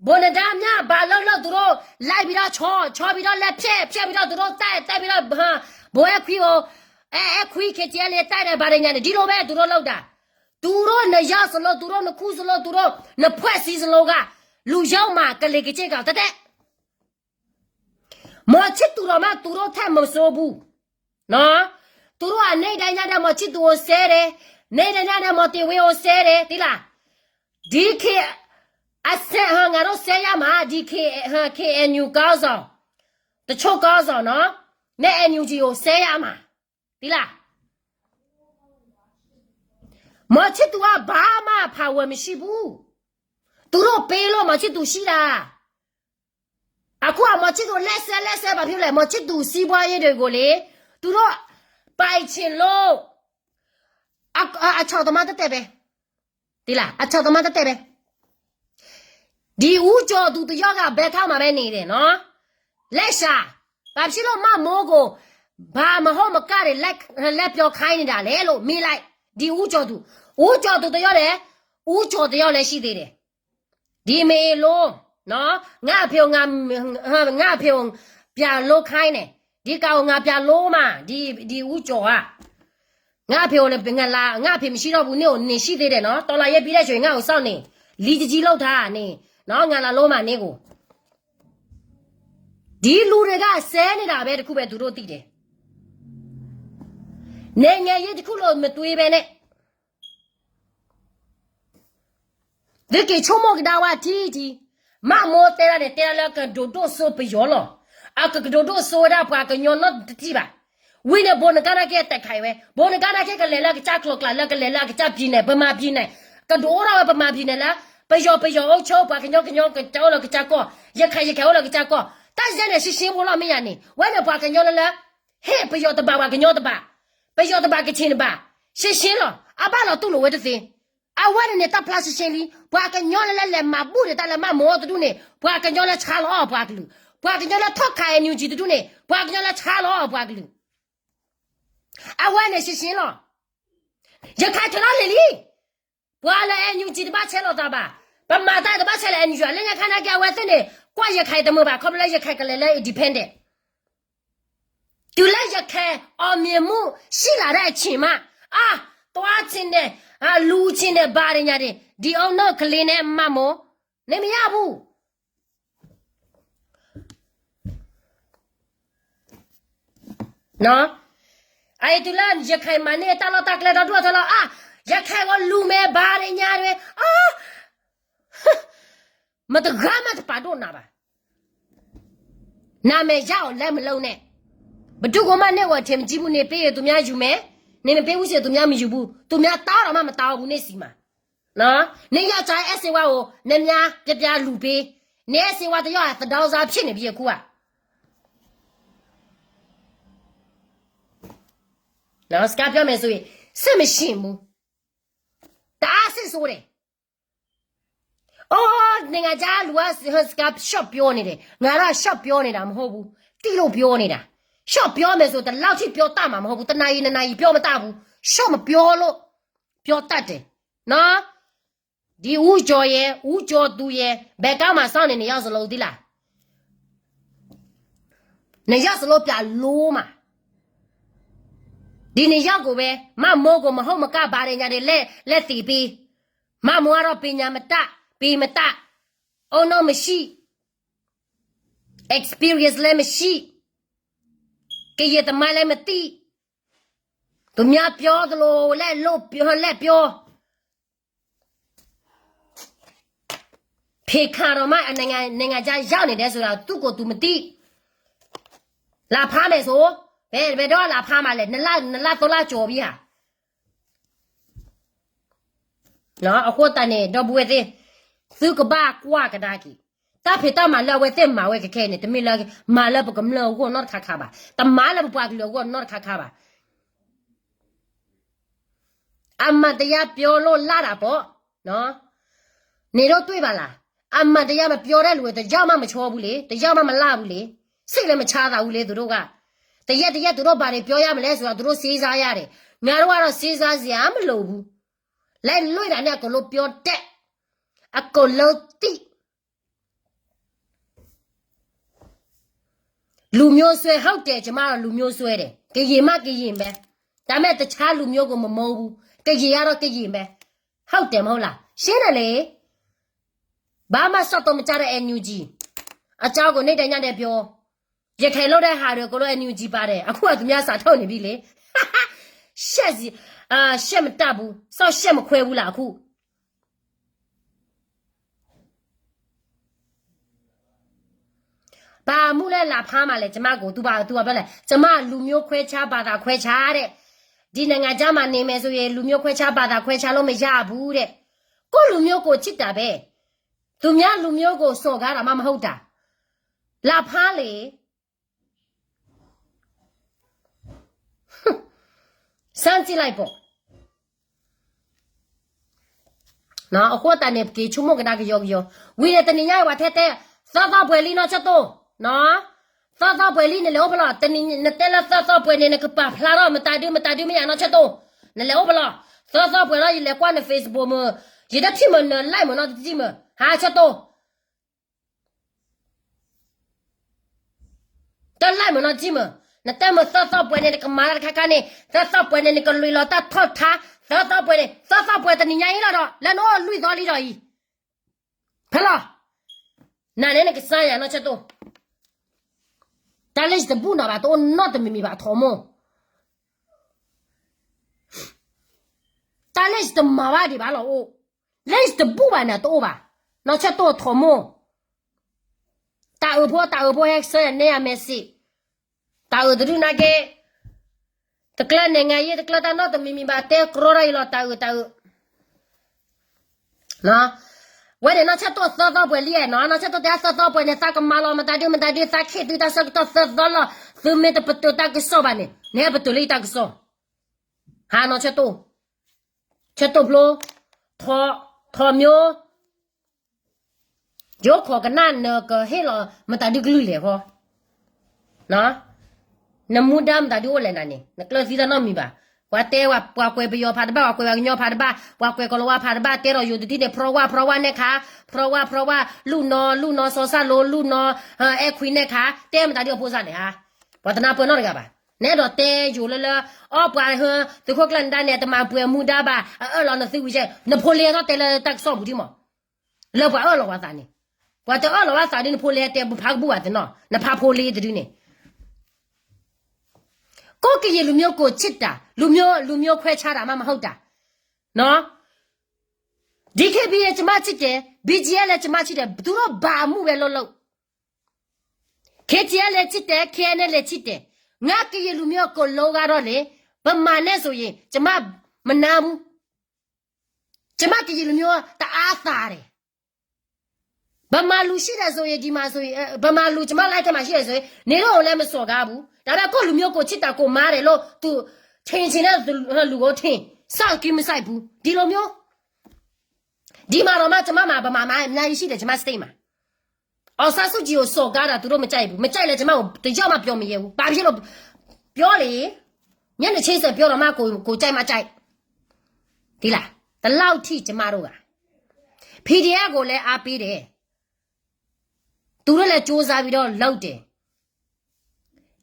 ဗိုလ်နဒါမြ ဘာလုပ်လုပ် သူတို့လိုက်ပြီးတော့ချော်, ချော်ပြီးတော့လက်ဖြတ်, ဖြတ်ပြီးတော့သူတို့တိုက်, တိုက်ပြီးတော့ ဗိုလ်အဲခွံကို, အဲအဲခွံ KTLA တိုက်တယ် ဘာတွေညာနေ, ဒီလိုပဲသူတို့လုပ်တာ, သူတို့နှစ်ယောက်စလုံး, သူတို့နှစ်ခုစလုံး, သူတို့နှစ်ဖွဲ့စည်းစလုံးက လူယုံမှာ ကလေးကချစ်ကောင် တတဲ မော်ချစ်သူတော်မှ သူတို့ထက်မဆိုးဘူး. နော်, သူတို့က နေ့တိုင်းညတိုင်း မော်ချစ်သူကိုဆဲတယ်, နေ့တိုင်းညတိုင်း မော်တင်ဝင်းကိုဆဲတယ်, သိလား. ဒီ K အဆဲ ဟာ ငါတို့ဆဲရမှာ, ဒီ K ဟာ KNU ခေါင်းဆောင်, တချို့ခေါင်းဆောင်နော်, နဲ့ NUG ကိုဆဲရမှာ, သိလား. မော်ချစ်သူက ဘာမှ power မရှိဘူး, သူတို့ပေးလို့ မော်ချစ်သူရှိတာ. အခုက မော်ချစ်သူ လက်ဆဲ လက်ဆဲ ဘာဖြစ်လဲ, မော်ချစ်သူ စီးပွားရေးတွေကိုလေ, သူတို့ပိုင်ချင်လို့, အ အ အချောက်သမားသက်သက်ပဲ, သိလား, အချောက်သမားသက်သက်ပဲ. ဒီဦးကျော်သူတစ်ယောက်က ဘဲထောက်မှာပဲနေတယ်နော်, လက်ရှာ, ဘာဖြစ်လို့ မမိုးကို ဘာမဟုတ်မကတွေ လက် လက်ပြောခိုင်းနေတာလဲလို့ မေးလိုက်, ဒီဦးကျော်သူ, ဦးကျော်သူတစ်ယောက်လဲ, ဦးကျော်တစ်ယောက်လဲရှိသေးတယ်. ဒီမေလို, နော်, ငါ့အဖေကို ငါ, ငါ့အဖေကို ပြန်လို့ခိုင်းတယ်, ဒီကောင်ကို ငါပြန်လို့မှာ, ဒီ ဒီဦးကျော်က, ငါ့အဖေကိုလည်း ငါလာ, ငါ့အဖေမရှိတော့ဘူး, နင့်ကို နင်ရှိသေးတယ်နော်, တော်လှန်ရေးပြီးတဲ့အချိန် ငါ့ကိုစောင့်နေ, လီတကြီးလုပ်ထားနေ, နော်, ငါလာလို့မှာ နင့်ကို. ဒီလူတွေက ဆဲနေတာပဲ တစ်ခုပဲ သူတို့သိတယ်, နိုင်ငံရေးတစ်ခုလို့ မတွေးပဲနဲ့ သုက့ၤဆိကမိၣ်ကဒါဝါထံထံ, မမိုးတဲဒၣ်န့ၣ် တဲဒၣ်လၢကဒိးဒိၣ်စိပယီၤလီၤ. အကကဒိးဒိၣ်စိဝဲဒၣ်ပှၤကညီနီတထံၣ်ဘၣ်. ဝံၤန့ၣ် ဘိးနကါနာ်က့အတဲာ်ခးအံၤဝဲ, ဘိးနကါနာ်က့ကလဲၤလၢအကစၢ်ကျိၤကျဲၤ လၢကလဲၤလၢအကစၢ်ပံၤနဲၣ်, ပမၤပံၤနဲၣ်, ကဒိးအိၣ်ထီၣ်ဝဲပမၤပံၤနဲၣ်လၢ ပယီၤပယီၤအိၣ်ဆိ ပှၤကညီကညီကစၢ်အိၣ်လၢကစၢ်ကီၢ်, ရခိုင်ရခိုင်အိၣ်လၢကစၢ်ကီၢ်, တၢ်ယဲန့ၣ် ရှင်းရှင်းဖိလီၤ မ့ၢ်ယၤန့ၣ်, ဝဲန့ၣ်ပှၤကညီလၢလၢ ဟ့ၣ်ပယီၤတဘၣ် ပှၤကညီတဘၣ်, ပယီၤတဘၣ်ကချ့ၣ်တဘၣ်, ရှင်းရှင်းလီၤ. အဘၣ်လီၤတူၢ်လိာ်ဝဲတသ့. အဝဲန့ၣ်န့ၣ် တၢ်ဖျါရှင်းရှင်းလံ, ပှၤကညီလၢလၢလဲၤမၤဘူၣ်ဒီးတၢ်လၢမမိုးတဒူၣ်န့ၣ် ပှၤကညီလၢဆါလီၤအီၤပှၤကလုာ်, ပှၤကညီလၢထီၣ်ခး NUG တဒူၣ်န့ၣ် ပှၤကညီလၢဆါလီၤအီၤပှၤကလုာ်. အဝဲန့ၣ်ရှင်းရှင်းလီၤ. ရခိုင်ထီၣ်လီၤလံလံ. ပှၤလၢ NUG တဘၣ်ဆဲးလီၤသးဘၣ်, ပမၤတၢ်တဘၣ်ဆဲးလၢ NUG လၢညါခါနာ်က့ အဝဲသ့ၣ်န့ၣ် ကွၢ်ရခိုင်တမုာ်ဘၣ် ခီဖျိလၢရခိုင်ကလဲၤလၢ independent. တုၤလၢရခိုင် အောင်မြင်မှု ရှိလာတဲ့အချိန်မှ, အါ, သွားချင်တယ်, အါ, လူချင်တယ် ဘာတွေညာတွေ, ဒီအုန်းနုတ်ကလေးနဲ့ မမိုး, နေမရဘူး. နော်, အအံၤတုၤလၢရခိုင်မၤန့ၢ်တၢ်လီၢ်တၢ်ကျဲဒီဒူၣ်အထီလီၤ, အါ, ရခိုင်ကိုလူမယ် ဘာတွေညာတွေ, အါ, မတဂၤမးတပာ်ဒိၣ်နၤဘၣ်. နာမည်ရအောင် လက်မလုပ်နဲ့. ဘယ်သူ့ကိုမှ နင့်ကို အထင်မကြီးဘူး, နင်ပေးရင် သူများယူမယ်, နင်မပေးဘူးဆိုရင် သူများမယူဘူး, သူများတောင်းတောင်မှ မတောင်းဘူး, နင့်ဆီမှာ. နော်, နင်ယောက်ျား အဲၣ်ဆေးဝါးကို များများပြားပြားလူပေး, နင်အဲၣ်ဆေးဝါးတစ်ယောက်ဟာ သန်းစားဖြစ်နေပြီ အခုက. နော်, စကားပြောမယ်ဆိုရင် စိတ်မရှင်ဘူး, တအားစိတ်ဆိုးတယ်. အိုး, နိုင်ငံခြားလူက စကား short ပြောနေတယ်, ငါတော့ short ပြောနေတာ မဟုတ်ဘူး, သိလို့ပြောနေတာ. Short ပြောမယ်ဆို ဒီလောက်ထိ ပြောတတ်မှာ မဟုတ်ဘူး, တစ်နာရီ နှစ်နာရီ ပြောမတတ်ဘူး, short မပြောလို့ ပြောတတ်တယ်. နော်, ဒီဦးကျော်ရယ်, ဦးကျော်သူရယ်, ဘယ်ကမ်းမှာ စောင့်နေ, နှစ်ယောက်စလုံးသိလား. နှစ်ယောက်စလုံး ပြန်လို့မှာ. ဒီနှစ်ယောက်ကိုပဲ မမိုးကို မဟုတ်မက ဘာတွေညာတွေ လက်, လက်သီပေး. မမိုးကတော့ ပညာမတတ်, ပေမတတ်, အုံနောက်မရှိ, experience လည်းမရှိ, ကရင်သမိုင်းလည်းမသိ, သူများပြောသလို လက်လုပ်ပြော, လက်ပြော. ဖေခါတော်မှ နိုင်ငံ, နိုင်ငံခြားရောက်နေတယ်ဆိုတာ သူ့ကိုယ်သူမသိ. လာဖမ်းမယ်ဆို, ဘယ်, ဘယ်တော့ လာဖမ်းမှာလဲ, နှစ်လ, နှစ်လ သုံးလ ကျော်ပြီဟာ. နော်, အဃိသတးန့ၣ် ဒီပုၢ်ဝဲၢ်သ့ၣ်, သုကဘၣ်ကွၢ်ကဒါက့ၤ, တၢ်ဖံးတၢ်မၤလၢ အဝဲသ့ၣ်မၤဝဲခဲခဲအံၤန့ၣ် တမ့ၢ်လၢ မၤလၢပကမျၢၢ်အဂီၢ်နီတခါခါဘၣ်, တမၤလၢပပှၤကလုာ်အဂီၢ်နီတခါခါဘၣ်. အမှန်တရားပြောလို့ လတ်တာပေါ့, နဒိးတွ့ၢ်ဘၣ်လၢ်, အမှန်တရားမပြောတဲ့လူတွေ တစ်ယောက်မှမချောဘူးလေ, တစ်ယောက်မှမလှဘူးလေ, စိတ်လည်းမချမ်းသာဘူးလေ သူတို့က, တရက်တရက် သူတို့ဘာတွေပြောရမလဲဆိုတာ သူတို့စဉ်းစားရတယ်, ငါတို့ကတော့စဉ်းစားစရာမလိုဘူး, လိုက်လွှင့်တာနဲ့ အကုန်လုံးပြောတတ်, အကုန်လုံးသိ လူမျိုးစွဲဟုတ်တယ်, ကျမတို့လူမျိုးစွဲတယ်, ကရင်မှကရင်ပဲ, ဒါပေမဲ့တခြားလူမျိုးကိုမမုန်းဘူး, ကရင်ကတော့ကရင်ပဲ, ဟုတ်တယ်မဟုတ်လား, ရှင်းတယ်လေ, ဘာမှစက်တော့မကြတဲ့ NUG အကြောင်းကို နေ့တိုင်းညနေပြော, ရခိုင်လုပ်တဲ့ဟာတွေအကုန်လုံး NUG ပါတယ်, အခုကသူများစာထုတ်နေပြီလေ, ရှက်စီ, အာ, ရှက်မတတ်ဘူး, စောင့်ရှက်မခွဲဘူးလားအခု ဘာအမှုလဲလာဖမ်းမှာလဲ, ကျမကို, သူဘာ, သူဘာပြောလဲ, ကျမလူမျိုးခွဲခြား ဘာသာခွဲခြားတဲ့, ဒီနိုင်ငံခြားမှာနေမယ်ဆိုရင် လူမျိုးခွဲခြား ဘာသာခွဲခြားလို့မရဘူးတဲ့, ကိုယ့်လူမျိုးကိုချစ်တာပဲ, သူများလူမျိုးကိုစော်ကားတာမှမဟုတ်တာ, လာဖမ်းလေ စမ်းကြည့်လိုက်ပေါ့, အဃိသတးန့ၣ် ပက့ၤဆိကမိၣ်ကဒါကယီကယီ, ဝံၤန့ၣ်တနံၤညါအံၤ ပှၤထဲတဲ, သီသီပှဲၤလံနီၢ်ဆၢတိၢ်, သီသီပှဲၤလံ နလဲၤအိၣ်ဖဲလဲၣ်, နတဲလၢသီသီပှဲၤန့ၣ် နကပာ်ဖျါထီၣ် မတၤဒု မတၤဒုမ့ၢ်ယၤနီၢ်ဆၢတိၢ်, နလဲၤအိၣ်ဖဲလဲၣ်, သီသီပှဲၤလီၤ ယလဲၤကွၢ်န Facebook မ့ၢ်, ယတထံၣ်မ့ၢ်န like မ့ၢ်နီၢ်တထံၣ်မ့ၢ်, ဟါဆၢတိၢ် တ like မ့ၢ်နီၢ်တထံၣ်မ့ၢ်, နတဲမ့ၢ်သီသီပှဲၤန့ၣ် နကမၤတၢ်တခါခါန့ၣ်, သီသီပှဲၤန့ၣ် နကလွံၢ်လီၤတၢ်ထီၣ်ထါ, သီသီပှဲၤန့ၣ် သီသီပှဲၤတနံၤညါအံၤလီၤဒီး လၢနအိၣ်လွံၢ်သီလံဒီးအံၤ, ဖဲလဲၣ်, နန့ၣ်နကစၢ်ယၤနီၢ်ဆၢတိၢ်, တၢ်လၢယတဘူၣ်နၤဘၣ် တအိၣ်နီတမံၤမံၤဘၣ် အထိးမိၢ် တၢ်လၢယတမၤဘၣ်ဒံးဘၣ်လီၤအိၣ်, လၢယတဘူၣ်ဘၣ်န့ၣ် တအိၣ်ဘၣ်, နီၢ်ဆၢတိၢ်ထိးမိၢ်, တၢ်အၢဖိ တၢ်အၢဖိဟဲဆှၢယၤနဲယၤ message, တၢ်အၢတဒုနာ်က့, တကျၢၤနဲၣ်ငါယ့ တကျၢၤတၢ်နီတမံၤမံၤဘၣ် တဲကြီထီၣ်အံၤလီၤ တၢ်အၢ တၢ်အၢ ဝဲန့ၣ်နီၢ်ဆၢတိၢ်သၢသီပှဲၤလံနီၤ, နီၢ်ဆၢတိၢ်တဲသၢသီပှဲၤန့ၣ် သးကမၤလီၤ မတၤဒု မတၤဒု သးခ့ၣ်သုတၢ်ဆၢကတီၢ်သၢသီလီၤ, သုမ့ၢ်တပတုာ်တၢ်ကစီၣ်ဘၣ်န့ၣ် နဟဲပတုာ်လၢယတၢ်ကစီၣ်, ဟါနီၢ်ဆၢတိၢ်, ဆၢတိၢ်ဖျိ, ထိး, ထိးမိၢ် ယိခိၣ်ကနၣ်နကဟ့ၣ်လီၤ မတၤဒုကလုၢ်လဲၣ်ဃီ, နမူဒါမတၤဒုအိၣ်လဲၣ်နၤန့ၣ် နကျၢၤသံတၢ်နီတမံၤဘၣ်, ပှၤတဲဝဲ ပှၤကွဲးပယီၤဖးတဘၣ် ပှၤကွဲးပှၤကညီဖးတဘၣ် ပှၤကွဲးကီၤလၤဝါဖးတဘၣ် တဲဒီးယိၤတဒုန့ၣ် ဖရီဝါ ဖရီဝါနဲၣ်ခါ, ဖရီဝါ ဖရီဝါ လူၢ်နီၤ လူၢ်နီၤ စီၤစၢ်လိၤ လူၢ်နီၤ အဲၣ်ခွံနဲၣ်ခါ တဲမတၤဒုအဖိစၢ်န့ၣ်ဧါ, ပှၤတနၢ်ပၢၢ်နီတဂၤဘၣ်, နအဲၣ်ဒိးတဲယိၤလၢလၢ အီပှၤဟၢ သုးခိၣ်ကျၢၢ်နဒါန့ၣ် တမၤပှဲၤမူဒါဘၣ် အအၢၣ်လီၤနသုဝံၤကဲ နဖိလ့ထီၣ်တဲလၢတၢ်ကစီၣ်ပူၤဒံးမး လၢပှၤအၢၣ်လီၤပှၤသးန့ၣ်, ပှၤတအၢၣ်လီၤဘၣ်သးဒုး နဖိလ့တဲပဖးကဘူၣ်ဘၣ်သ့ၣ်နီၤ နဖးဖိလ့တဒုန့ၣ်, ကိုယ့်ကရင်လူမျိုးကိုချစ်တာ, လူမျိုး, လူမျိုးခွဲခြားတာမှမဟုတ်တာ, နော်, DKBA ကျွန်မချစ်တယ်, BGF လည်းကျွန်မချစ်တယ်, သူတို့ဘာအမှုပဲလုပ်လုပ်, KTLA လည်းချစ်တယ်, KNLA လည်းချစ်တယ်, ငါကရင်လူမျိုးအကုန်လုံးကတော့လေ, ဗမာနဲ့ဆိုရင် ကျွန်မမနာဘူး. ကျွန်မ ကရင်လူမျိုး တအားသာတယ်. ဗမာလူရှိတယ်ဆိုရင် ဒီမှာဆိုရင်, ဗမာလူ ကျွန်မ လက်ထက်မှာရှိတယ်ဆိုရင် နင်တို့ကိုလည်း မစော်ကားဘူး. ဒါပေမဲ့ ကိုယ့်လူမျိုးကို ချစ်တာ ကိုယ်မားတယ်လို့ သူ ထင်ချင်တဲ့လူကို ထင်, စောင့်ကြည့် မစိုက်ဘူး. ဒီလိုမျိုး. ဒီမှာတောင်မှ ကျွန်မမှာ ဗမာမှာ အများကြီးရှိတယ်, ကျွန်မ state မှာ. အောင်ဆန်းစုကြည်ကို စော်ကားတာ သူတို့ မကြိုက်ဘူး. မကြိုက်လည်း ကျွန်မကို တစ်ယောက်မှ ပြောမရဲဘူး. ဘာဖြစ်လို့ ပြောလေ, မျက်နှာချင်းဆိုင် ပြောတော့မှ ကိုယ်, ကိုယ်ကြိုက်မှကြိုက်. ဒီလား, ဒီလောက်ထိ ကျွန်မတို့က PDF ကိုလည်း အားပေးတယ်. သူတို့လည်း ကြိုးစားပြီးတော့ လုပ်တယ်.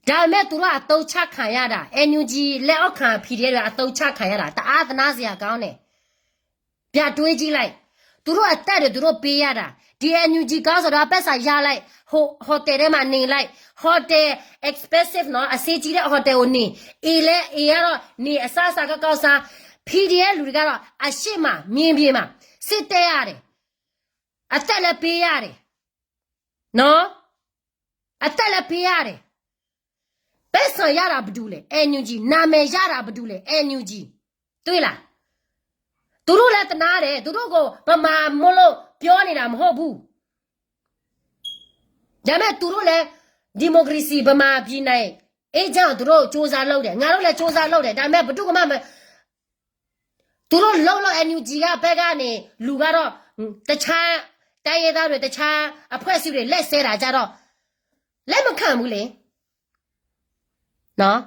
ဒါပေမဲ့ သူတို့ အသုံးချခံရတာ, NUG လက်အောက်ခံ PDF တွေ အသုံးချခံရတာ တအားသနားစရာကောင်းတယ်. ပြန်တွေးကြည့်လိုက်, သူတို့အသက်တွေ သူတို့ပေးရတာ, ဒီ NUG ခေါင်းဆောင်တွေ အပတ်စာရလိုက်, ဟို hotel ထဲမှာ နေလိုက်, hotel expensive နော်, အဆင်ကြီးတဲ့ hotel ကိုနေ, အိမ်လည်း အိမ်ကတော့နေ, အစားအစာကကောင်းစား, PDF လူတွေကတော့ အရှေ့မှာ မြေပြင်မှာ စစ်တပ်ရတယ်, အသက်လည်းပေးရတယ်. နော်, အသက်လည်းပေးရတယ်. ပိုက်ဆံရတာ ဘယ်သူလဲ? NUG. နာမည်ရတာ ဘယ်သူလဲ? NUG. တွေ့လား, သူတို့လည်း သနားတယ်. သူတို့ကို ဗမာမို့လို့ ပြောနေတာ မဟုတ်ဘူး. ဒါပေမဲ့ သူတို့လည်း ဒီမိုကရေစီ ဗမာပြည်နိုင် အေးချမ်းအောင် သူတို့ ကြိုးစားလုပ်တယ်. ငါတို့လည်း ကြိုးစားလုပ်တယ်. ဒါပေမဲ့ ဘယ်သူကမှ မ, ကြိုးစားလုပ်တယ်. သူတို့လုပ်လို့ NUG က ဘက်က န့ၣ် လူၤဘၣ်ဒီး တခြားတိုင်းရင်းသားတွေ တခြားအဖွဲ့အစည်းတွေ လက်စဲတာကြတော့ လက်မခံဘူးလေ နော်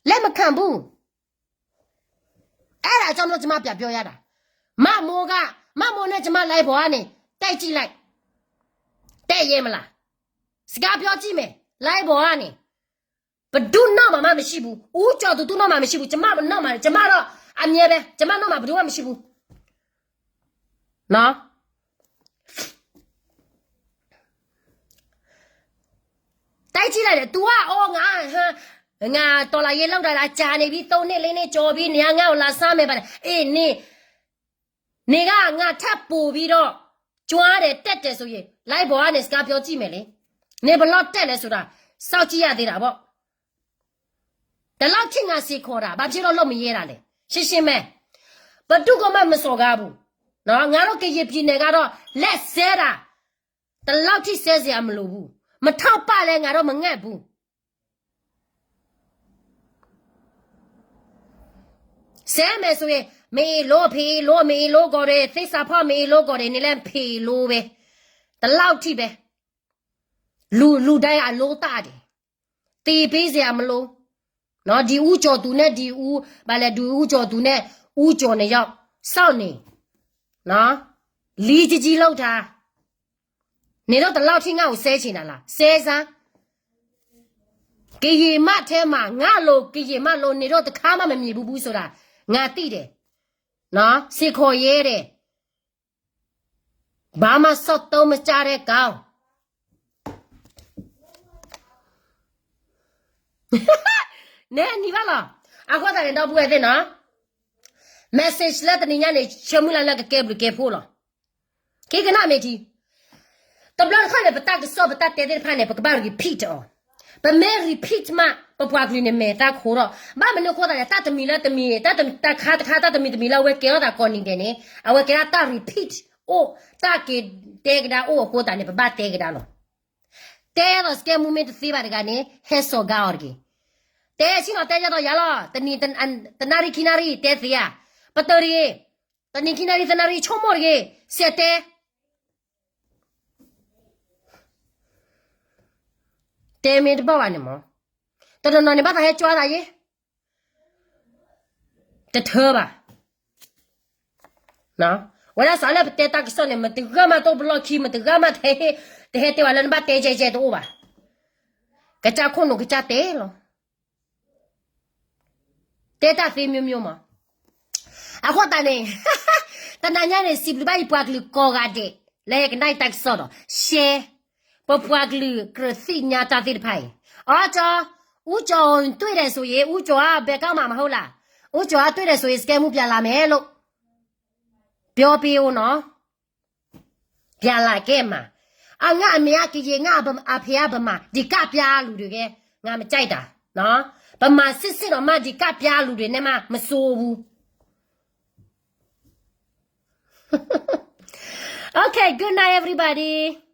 လက်မခံဘူး အဲ့ဒါကြောင့်မလို့ ကျွန်မပြန်ပြောရတာ မမိုးက မမိုးနဲ့ ကျွန်မ live ပေါ်ကနေ တိုက်ကြည့်လိုက် တက်ရဲမလား စကားပြောကြည့်မယ် live ပေါ်ကနေ ဘယ်သူ့နောက်မှာမှမရှိဘူး ဦးကျော်သူ သူ့နောက်မှာမရှိဘူး ကျွန်မနောက်မှာ ကျွန်မတော့ အမြဲပဲ ကျွန်မနောက်မှာ ဘယ်သူမှမရှိဘူး နော် တိုက်ကြည့်လိုက်လေ तू က အိုး ငါ ဟမ် ငါ တော်လှန်ရေးလုပ်တာ ကြာနေပြီ သုံးနှစ် လေးနှစ် ကျော်ပြီ နေက ငါ့ကို လာစမ်းမယ် ပါ အေး နေ နေက ငါထပ်ပိုပြီးတော့ ကြွားတယ် တက်တယ်ဆိုရင် live ပေါ်ကနေ စကားပြောကြည့်မယ်လေ နေဘယ်လောက်တက်လဲဆိုတာ စောင့်ကြည့်ရသေးတာပေါ့ ဒီလောက်ထိ ငါစ့ၢ်ကီးတာ ဘာဖြစ်လို့ လုပ်မရဲတာလဲ ရှင်းရှင်းပဲ ဘယ်သူ့ကိုမှ မစော်ကားဘူး နော် ငါတို့ ကရင်ပြည်နယ်ကတော့ လက်စဲတာ ဒီလောက်ထိ စဲစရာမလိုဘူး မထောက်ပံ့လည်း ငါတို့ မငတ်ဘူး စဲမယ်ဆိုရင် မအ့ၣ်လိ ဖဲအ့ၣ်လိ မအ့ၣ်လိ ကိုယ်တွေ သစ္စာဖောက် မအ့ၣ်လိ ကိုယ်တွေ နေလဲ ဖဲအ့ၣ်လိ ပဲ ဒီလောက်ထိ ပဲ လူ လူတိုင်း အလိုသတ်တယ် သင်ပေးစရာမလို နော် ဒီဦးကျော်သူနဲ့ ဒီဦး ဘာလဲ ဒီဦးကျော်သူနဲ့ ဦးကျော် နှစ်ယောက် စောင့်နေ နော် လီကြီးကြီးလုပ်တာ နေတော့ ဒီလောက်ထိ ငါ့ကို စဲချင်တာလား စဲစမ်း ကရင်မထဲမှာ ငါလို ကရင်မလို နေတော့ တစ်ခါမှ မမြင်ဘူးဘူးဆိုတာ ငါသိတယ် နော် စ့ၢ်ကီးရဲတယ် ဘာမှ စောင့်သုံးမကြတဲ့ကောင် နဲနံၤဘၣ်လီၤ အဃိသတးန့ၣ် ဒီပုၢ်ဝဲၢ်သ့ၣ်နီၤ message လၢတနံၤညါန့ၣ် ဆၢမုၢ်လၢ်လၢကကဲဘျုးကဲဖှိၣ်လီၤ က့ၤကနၣ်မ့ၢ်ထံ တဘျီတခီၣ်န့ၣ် ပတၢ်ကစီၣ်ပတၢ်တဲသ့ၣ်တဖၣ်န့ၣ် ပကဘၣ် repeat အီၤ ပမ့ၢ် repeat မး ပပှၤကလုာ်န့ၣ် မဲာ်သၣ်ခိၣ်ဒီး ဘၣ်မနုၤအဃိသတးန့ၣ် တၢ်တမံၤလၢတမံၤ တၢ်တခါတခါ တၢ်တမံၤတမံၤလၢအဝဲကဲထီၣ်သးကိးနံၤဒဲးန့ၣ် အဝဲကဲထီၣ်တၢ် repeat အိၣ် တၢ်က့ၤတဲကဒါအိၣ်အဃိသတးန့ၣ် ပဘၣ်တဲကဒါလီၤ တဲသိးစကဲမူမ့ၢ်တသ့ဘၣ်တဂၤန့ၣ် ဟဲစိာ်ကါအီၤတဂ့ၤ တဲဆ့ၣ်နီၤတဲယၤဒီးယၤလီၤ တနံၤ တနၣ်ရံၣ်ခံနၣ်ရံၣ် တဲသ့ဧါ ပတုာ်တဂ့ၤ တနံၤခံနၣ်ရံၣ်သနၣ်ရံၣ် ဆိကမိၣ်တဂ့ၤ စဲးတဲ တဲမ့ၢ်တဘၣ်ဘၣ်န့ၣ်မး တနီၤနီၤန့ၣ် ဘၣ်သးဟဲကၠွသးယ့ၣ် တထၢဘၣ် ဝဲဒၣ်စးလၢပတဲတၢ်ကစီၣ်န့ၣ် မတဂၤမးတအိၣ်ပလီၢ်ခံ မတဂၤမးတဟဲ တဟဲတဲဘၣ်လၢနဘၣ်တဲကဲကဲတအိၣ်ဘၣ် ကစၢ်ခိၣ်နူာ်ကစၢ်တဲလီၤ တဲတၢ်သ့မျိုးမျိုးမး အဃိသတးန့ၣ် တနံၤညါန့ၣ် စံးဘျုးဘၣ်ယပှၤကလုာ်ကိးဂၤဒဲး လၢဟဲကနၣ်ယတၢ်ကစီၣ်ဒီး share ပပှၤကလုာ်ကြၢးသ့ၣ်ညါတၢ်သ့ၣ်တဖၣ်အံၤ အီကၠီ ဦးကျော်တွေ့တယ်ဆိုရင် ဦးကျော်က ဘယ်ကောက်မှာမဟုတ်လား ဦးကျော်ကတွေ့တယ်ဆိုရင် စကဲမူပြန်လာမယ်လို့ ပြောပေးဦးနော် ပြန်လာခဲ့မှာ အငါအမေကရင် ငါအဖေကဗမာ ဒီကပြားလူတွေကဲ ငါမကြိုက်တာနော် ဗမာစစ်စစ်တောင်မှ ဒီကပြားလူတွေနဲ့မှ မစိုးဘူး Okay, good night, everybody.